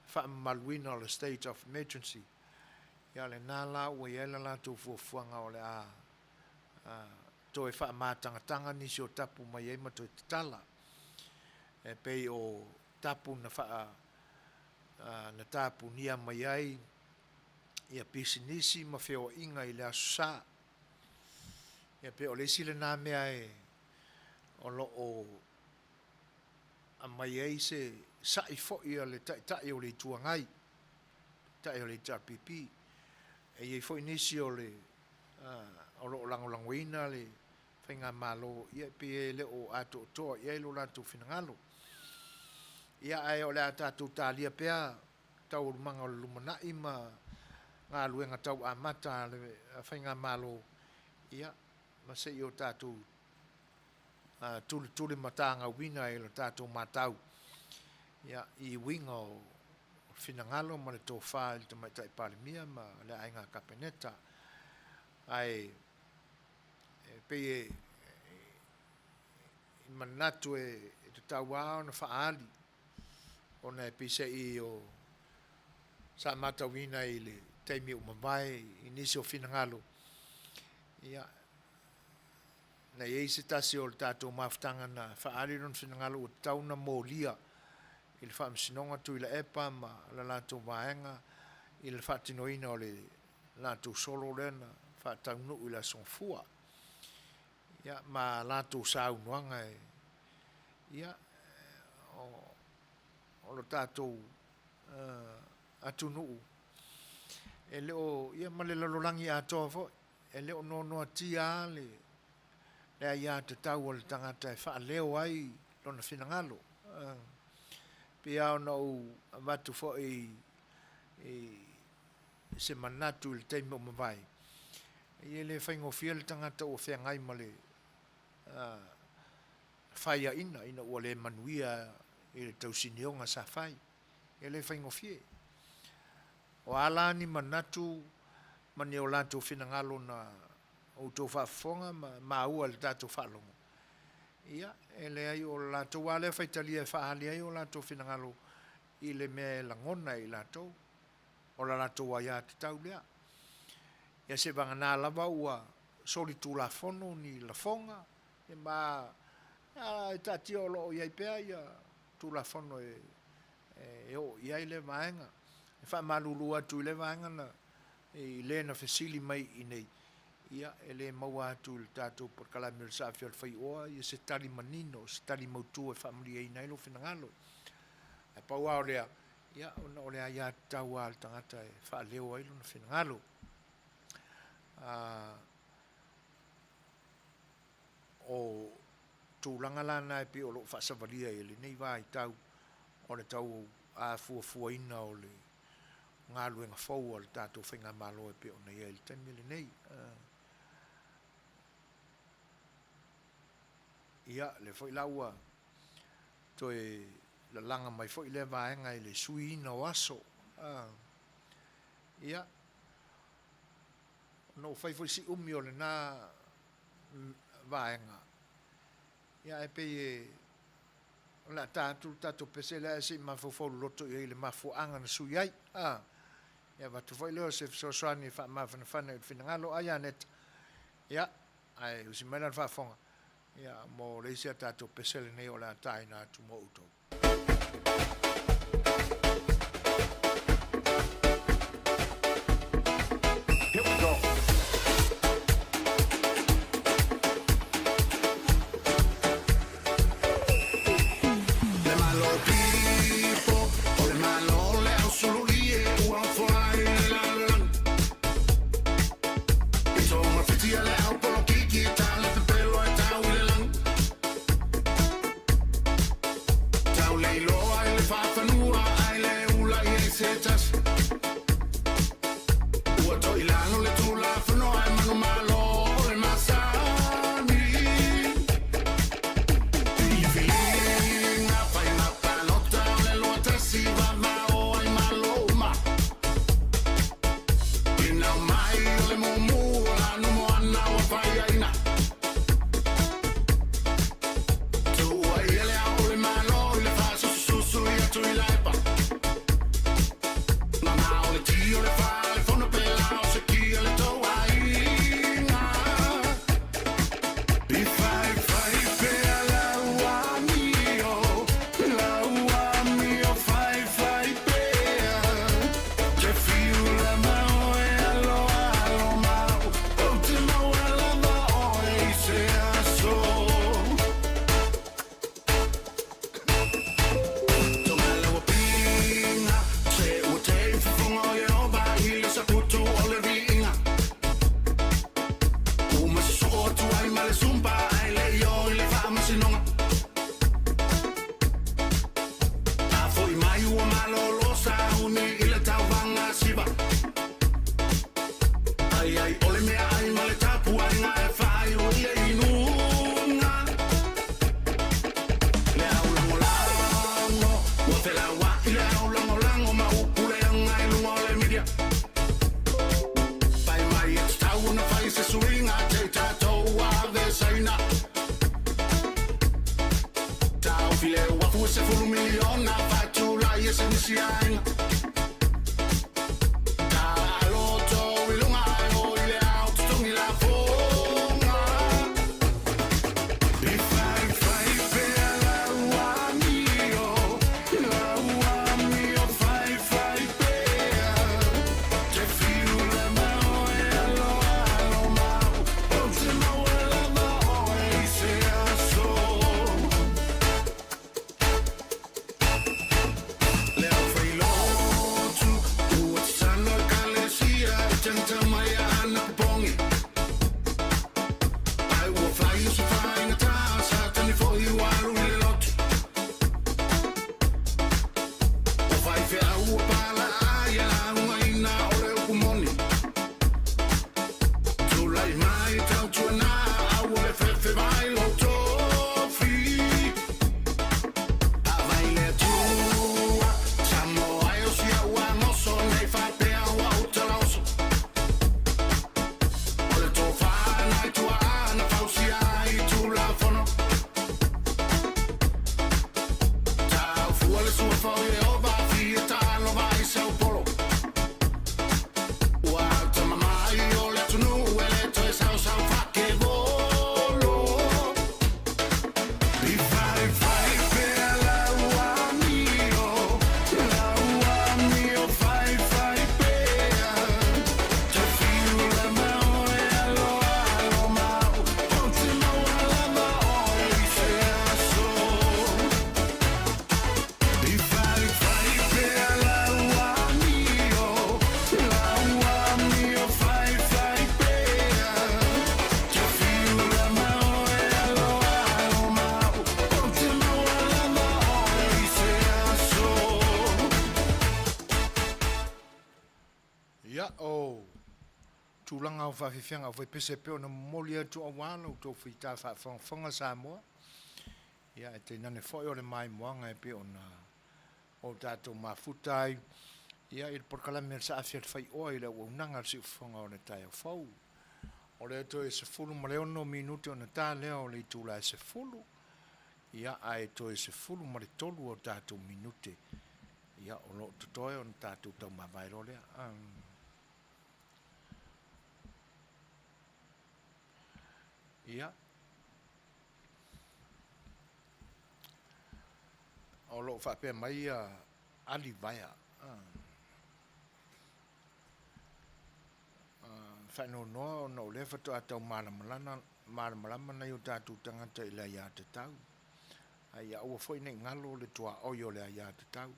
faamamaluina o le state of emergency. Ia lena la ua i ai le latou fuafuaga o le a toe faamatagataga nisi o tapu mai ai ma toe tatala. E pei o tapu na na tapunia mai ai ia pisinisi ma feoaiga i le Aso Sa. Ia pei o le isi lena mea e o lo o aumai ai se sa'i foi a le Taitai o le Itu Agai, Taitai o le HRPP. E i ai foi nisi o le o lo o lagolagoina le faigamalo, ia pei e le o atoatoa i ai lo latou finagalo. Ia ae o le a tatou talia pea taualumaga o le lumanai ma galuega tau amata a le faigamalo, ia ma se i o tatou tulituli matagauina i le tatou matau, ia, i uiga o finagalo ma le tofa i le Tamaitai Palemia ma le Aiga Kapeneta. Ae e pei e manatu e tatau lava ona faaali, ona e peiseai o sa matauina i le taimi ua mavae i nisi o finagalo, ia, na i ai se tasi o le tatou mafutaga na faaali lona finagalo ua tatau ona molia i le Faamasinoga Tuilaepa ma le latou vaega i le faatinoina o le latou solo lea na faataunuu i le Aso Gafua. Ia, ma latou saunoaga e, ia, o lo tatou atunuu, e le o, ia ma le lalolagi atoa foi, e le o noanoatia lava le aiatatau a le tagata e faaleo ai lona finagalo. E pei lava ona ou avatu foi i se manatu i le taimi ua mavae, e le faigofie le tagata ua feagai ma le faiaina ina ua le manuia i le tausinioga sa fai. E le faigofie. O a la ni manatu ma ni o latou finagalo na outou faafofoga ma maua i le tatou faalogo, ia, e leai o le latou lava lea faitalia e faaali ai o latou finagalo i le mea e lagona e i latou, o le latou aiatatau lea. Ia seivagana lava ua solitulafono ni lafoga, ia ma e taatia o lo o i ai pea ia Tulafono e oo i ai lea vaega. E faamalulu atu i lea vaega na i le na fesili mai i inei, Ia, e le maua atu i le tatou polokalame o le Saafi o le Faioa ia se tali manino, se tali mautu e faamalieina ai lou finagalo. Ae pau lava o lea, ia, ona o le aiatatau lava a le tagata e faaleo ai lona finagalo. A, o tulaga la na e pei o lo o faasavalia i lenei vaitau o le tau afuafuaina o le galuega fou a le tatou faigamalo e pei ona i ai i le taimi lenei. Ia, lea foi la ua toe lalaga mai foi lea vaega i le suiina o aso. Ia, ona ua fai foi si umi o lena vaega, ia ae pei e O le a ta atu le tatou pese lea ae se i mafaufau loloto i ai i le mafuaaga na sui ai. A, ia avatu foi lea o se fesoasoani e faamafanafana i le finagalo. A Ianeta, ia, ae usi mai la le faafofoga, ia, mo le isi a tatou pese lenei o le a taina atu mo outou. Here we go. Le Malo pipo, o le Malo le ausululie ua foai le lalolagi. I togafitia le au polokiki ta le pepelo e tau i le lagi. Tau le iloa i le faafanua ai le ula i ai se tasi. Ua toilalo le Tulafono ae manumalo o le masani. Filifiliga faiga palota o le 21 vavao ai Malo uma. Ina mai o le mumu o la numoana ua faiaina. Tuua ia le ao o le Malo i le faasususu ia Tuilaepa. Mama o le ti o le fale fono pe la o se kia le tou aiga. I fai fai pea lau amio, lau amio fai fai pea. Te fiu lava oe alo alo mau, ou te maua lava oe i se aso. Ai ai ole mea ai ma le tapuaiga e faaiu i le inuga. Le au lagolago, ua felauai le au lagolago ma upu leaga i luga o le media. Fai mai e tatau ona fai se suiga te i tatou avesaina. Taofi le uafu e 10 miliona faatulai e se nisi aiga. Taaloto i luga ae o i le ao totogi lafoga. I fai fai pea lau amio, lau amio fai fai pea. Te fiu lava oe alo alo mau, ou te maua lava oe i se aso. Le au failotu, ua tatalo ekalesia e tagita mai ana popogi. Ai ua fai o se faigata, Satani foi ua alu i le lotu. O faifeau ua palaai e laugaina o le upu moni. Tulai mai tautuana, aua le fefe mai lou tofi. A vai le Atua, Samoa e o si au agoso nei faapea ua ou talaoso. O le tofa nai tuaa na fausia ai Tulafono. Taufua le suafa o Ieova fia taaloga ai sau polo. Ua tamamai o le atunuu e le toe saosao faakevolo. I fai fai pea lau amio, lau amio fai fai pea. Te fiu lava oe alo tulaga o faafiafiaga aufaipese e pei ona momoli atu aua la outou fita faafogafoga Samoa. Ia, e tainane foi o le maimoaga e pei ona o tatou mafuta ai ia i le polokalame a le Saafi a le Faioa i le auaunaga a le Siufofoga o le Taeao Fou. O lea toe 16 minute ona ta lea o le itula e 10, ia ae toe 13 o tatou minute ia o lo o totoe ona tatou taumavae loa lea. Ia, o lo o faapea mai ia Ali Vaea. Faanoanoa ona o lea faatoa tau malamalama nai o tatou tagata i le aiatatau. A ia aua foi ne i galo le tuaoi o le aiatatau,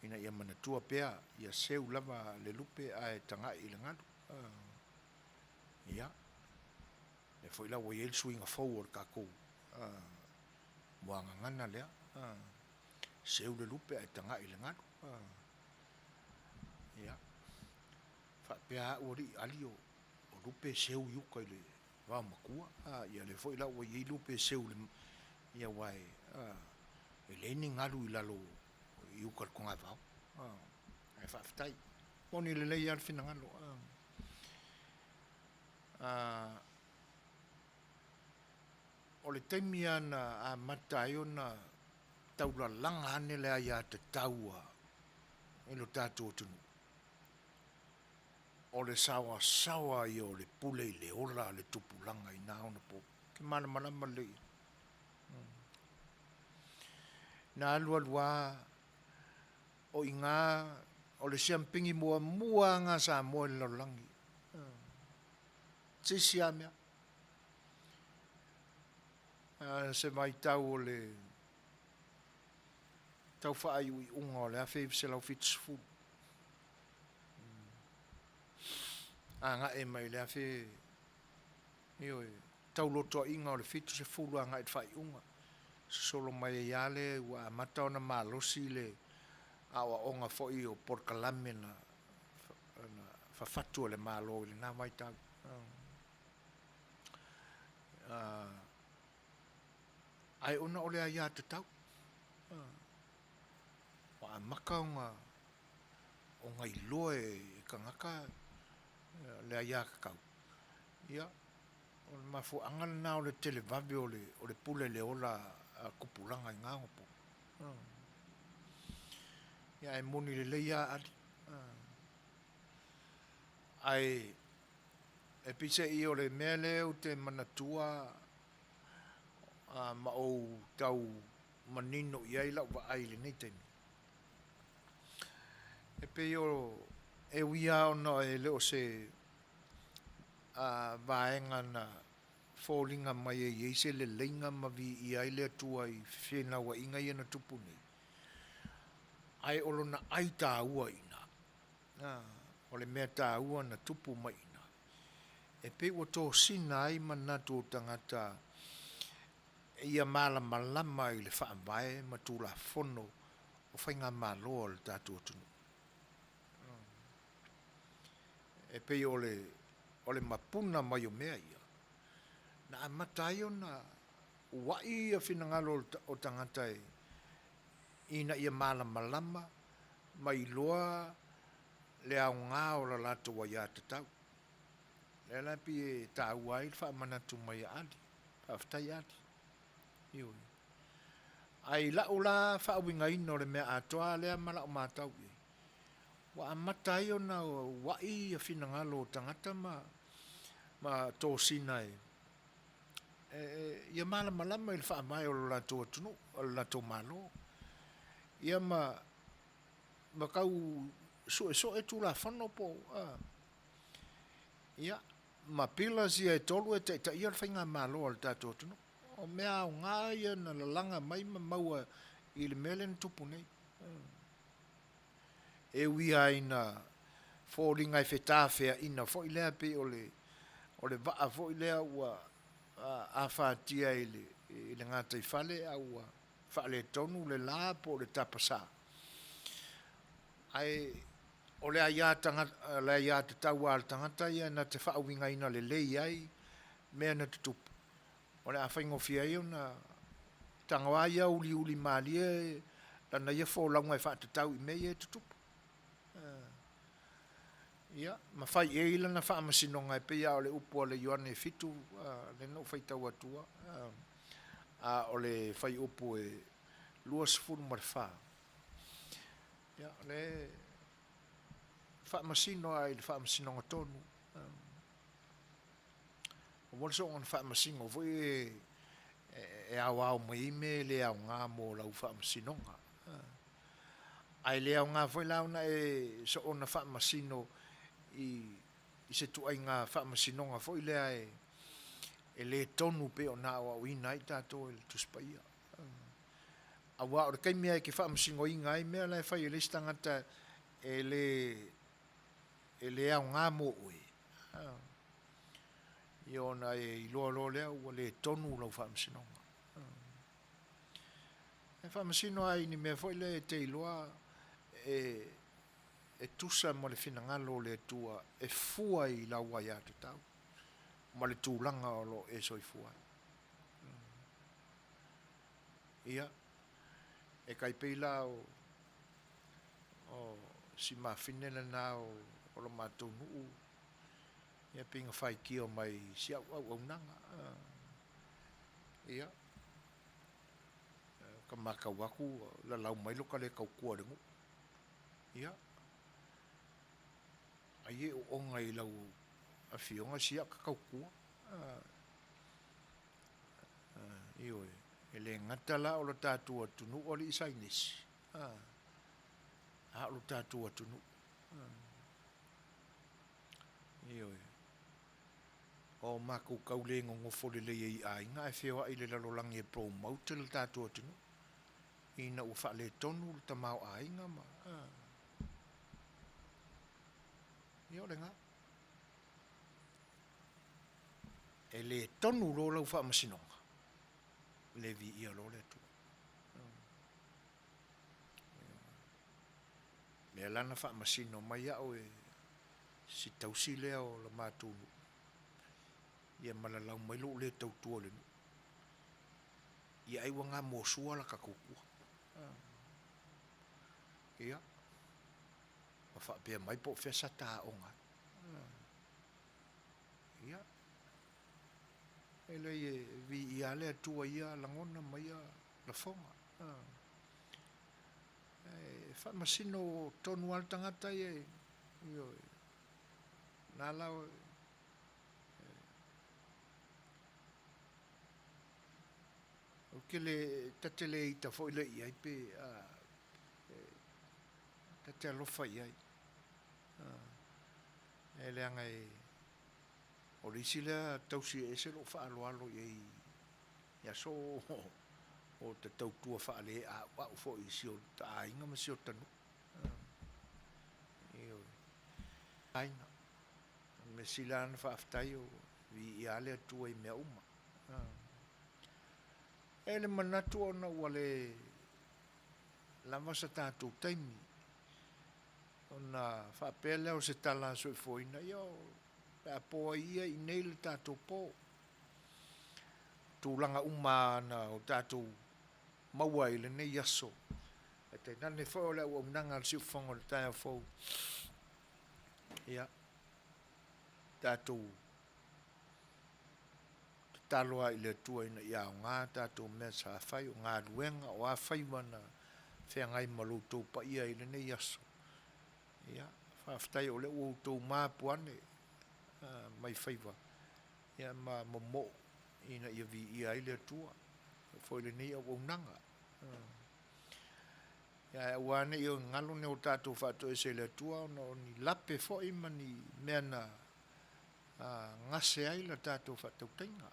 ina ia manatua pea ia seu lava le lupe ae tagai i le galu. Ia, lea foi la ua i ai le suiga fou o le tatou muagagana lea, seu le lupe ae tagai i le galu. Ia, faapea au alii ali o lupe e seu i uka i le vaomatua, ia lea foi la ua i ai lupe e seu i le, ia aua e leai ni galu i lalo i uka i le togavao. Ae faafetai, moni lelei lava le finagalo. O le taimi lava na amata ai ona taulalaga ane le aiatatau a i lo tatou atunuu, o le saoasaoa ia o le pule i le ola a le tupulaga i na ona po. Ou te malamalama lelei i ai. Na alualu lava o i ina o le siamupini muamua lava lena a Samoa i le lalolagi. Se isi lava mea. Se vaitau o le tau faaiuiuga o le 1970, agai mai i le afe, ioe, taulotoaiga o le 70 agai i le faaiuga, sosolo mai ai lava lea ua amata ona malosi le aoaoga foi o polokalame na fafatu e le Malo i lena vaitau. Ae ona o le aiatatau, ua amata ona iloa e tagata le aiatatau, ia, o le mafuaaga lena o le televave o le pule i le ola a tupulaga i na onapo. Ia ae moni lelei lava Ali. Ae e peiseai o le mea lea ou te manatua ma ou tau manino i ai lau vaai i lenei taimi, e pei o, e ui lava ona e le o se vaega na foliga mai e i ai se leleiga ma viia ai le Atua i fefelauaiga ia na tupu nei, ae o lona ai taua i ina, o le mea taua na tupu mai i ina, e pei ua tosina ai manatu o tagata ia malamalama i le Faavae ma Tulafono o Faigamalo a le tatou atunuu. E pei o le o le mapuna mai o mea ia, na amata ai ona ua'i ia finagalo o tagata e ina ia malamalama ma iloa le aoga o la latou aiatatau. O lea la e pei e taua ai le faamanatu mai a Ali. Faafetai Ali. Ioe. Ae i la'u la faauigaina o le mea atoa lea ma la'u matau i ai, ua amata ai ona ua'i ia finagalo o tagata ma ma tosina e ia malamalama i le faavae o lo latou atunuu, o le latou Malo, ia ma ma tau suesu'e Tulafono po o a, ia, ma pillars ia e tolu e taitaia le faigamalo a le tatou atunuu. O mea aoga ia na lalaga mai ma maua i le mea lea na tupu nei. E ui lava ina foliga e fetafeaina foi lea pei o le o le vaa foi lea ua afatia i le i le gataifale a ua faaletonu le la po o le tapasā. Ae. O le aiā tagata, le aiā tatau a le tagata ia na te faauigaina lelei ai mea na tutupu, o le a faigofie ai ona tago a ia uliuli malie lana ia folauga e faatatau i mea ia e tutupu. Ia, ma fai i ai lana faamasinoga e pei lava o le upu a le Ioane 7, lea na ou faitau atua, a o le fuaiupu e 24. Ia, o lea e faamasino lava i le faamasinoga tonu. Aua le soona faamasino foi e aoao mai ai mea e le aoga mo lau faamasinoga. Ae le aoga foi la ona e soona faamasino i se ituaiga faamasinoga foi lea e le tonu pei ona aoaoina ai tatou e le Tusi Paia. Aua o le taimi lava e te faamasinoina ai mea la e fai e le isi tagata e le aoga mo oe, ia ona e iloa loa lea ua le tonu lau faamasinoga. E faamasino lava i ni mea foi lea e te iloa e tusa ma le finagalo o le Atua e fua i lau aiatatau ma le tulaga o lo o e soifua ai. Ia, e tai pei la o si mafine lena o lo matou nuu, ia pei na faitio mai i si au auaunaga. Ia, ka matau atu ua lalau mai lo ta le tautua i le nuu. Ia, ai e oona i lau afioga si au tautua. Ioe, e le gata la o le tatou atunuu alii Sainisi, a o le tatou atunuu. Ioe. O matou tau le nonofo lelei ai i aiga ae feoai i le lalolagi e promote le tatou atunuu ina ua faaletonu le tamaoaiga ma ia o lena. E le tonu loa lau faamasinoga, le viia loa le Atua. Lea la na faamasino mai au e si tausi lea o le matou nuu, ia ma lalau mai lou le tautua i le nuu. Ia ai ua gamosua la ta tautua. Ia, ma faapea mai po o fea sa ta aoga ai. Ia, e leai e viia lava le Atua i ia lagona ma ia lafoga. E faamasino tonu lava le tagata ia, ioe, na la ou te le, ta te le ita foi lea i ai pe, ta te alofa i ai. E leaga e, o le isi lea tausi e ese lou faaaloalo i ai i aso o te tautua faaleauau foi i si o ta aiga ma si o ta nuu. Ioe. Aiga. O le mea sili lava ona faafetai o viia lava le Atua i mea uma. E le manatu ona ua le lava sa tatou taimi ona faapea lea o se tala a soifuaina, ia pe a po ai ia i inei le tatou po. Tulaga uma na o tatou maua i lenei aso. E tainane foi o le auaunaga a le siufofoga o le taeao fou. Ia, tatou tatalo lava i le Atua ina ia aoga tatou mea sa fai, o galuega, o a faiva na feagai ma lo outou paia i lenei aso. Ia, faafetai o lea ua outou mapu ane mai faiva ia ma momoo ina ia viia ai le Atua foi lenei auaunaga. Ia ae aua ne i galo ne o tatou faatoese i le Atua ona o ni lape foi ma ni mea na gase ai la tatou faatautaiga.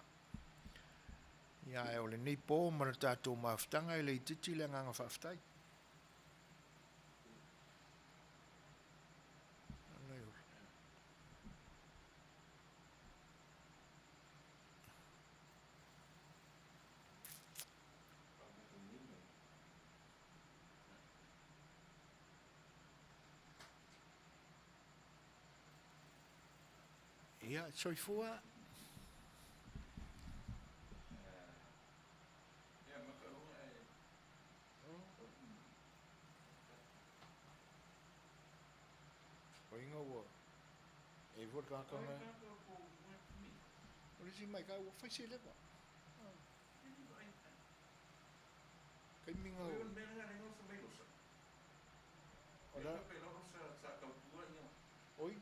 Ia ae o lenei po ma le tatou mafutaga e le itiiti le agaga faafetai. Ia, soifua. O inga ua e fua le tagata na. O le isi mai kai ua fai se leva. Kaimi nga o. O la. Oi.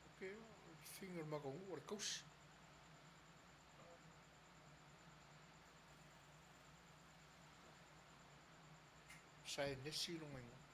Ok, finger makaungu o le kausi. Sa e nesi longa ingoa.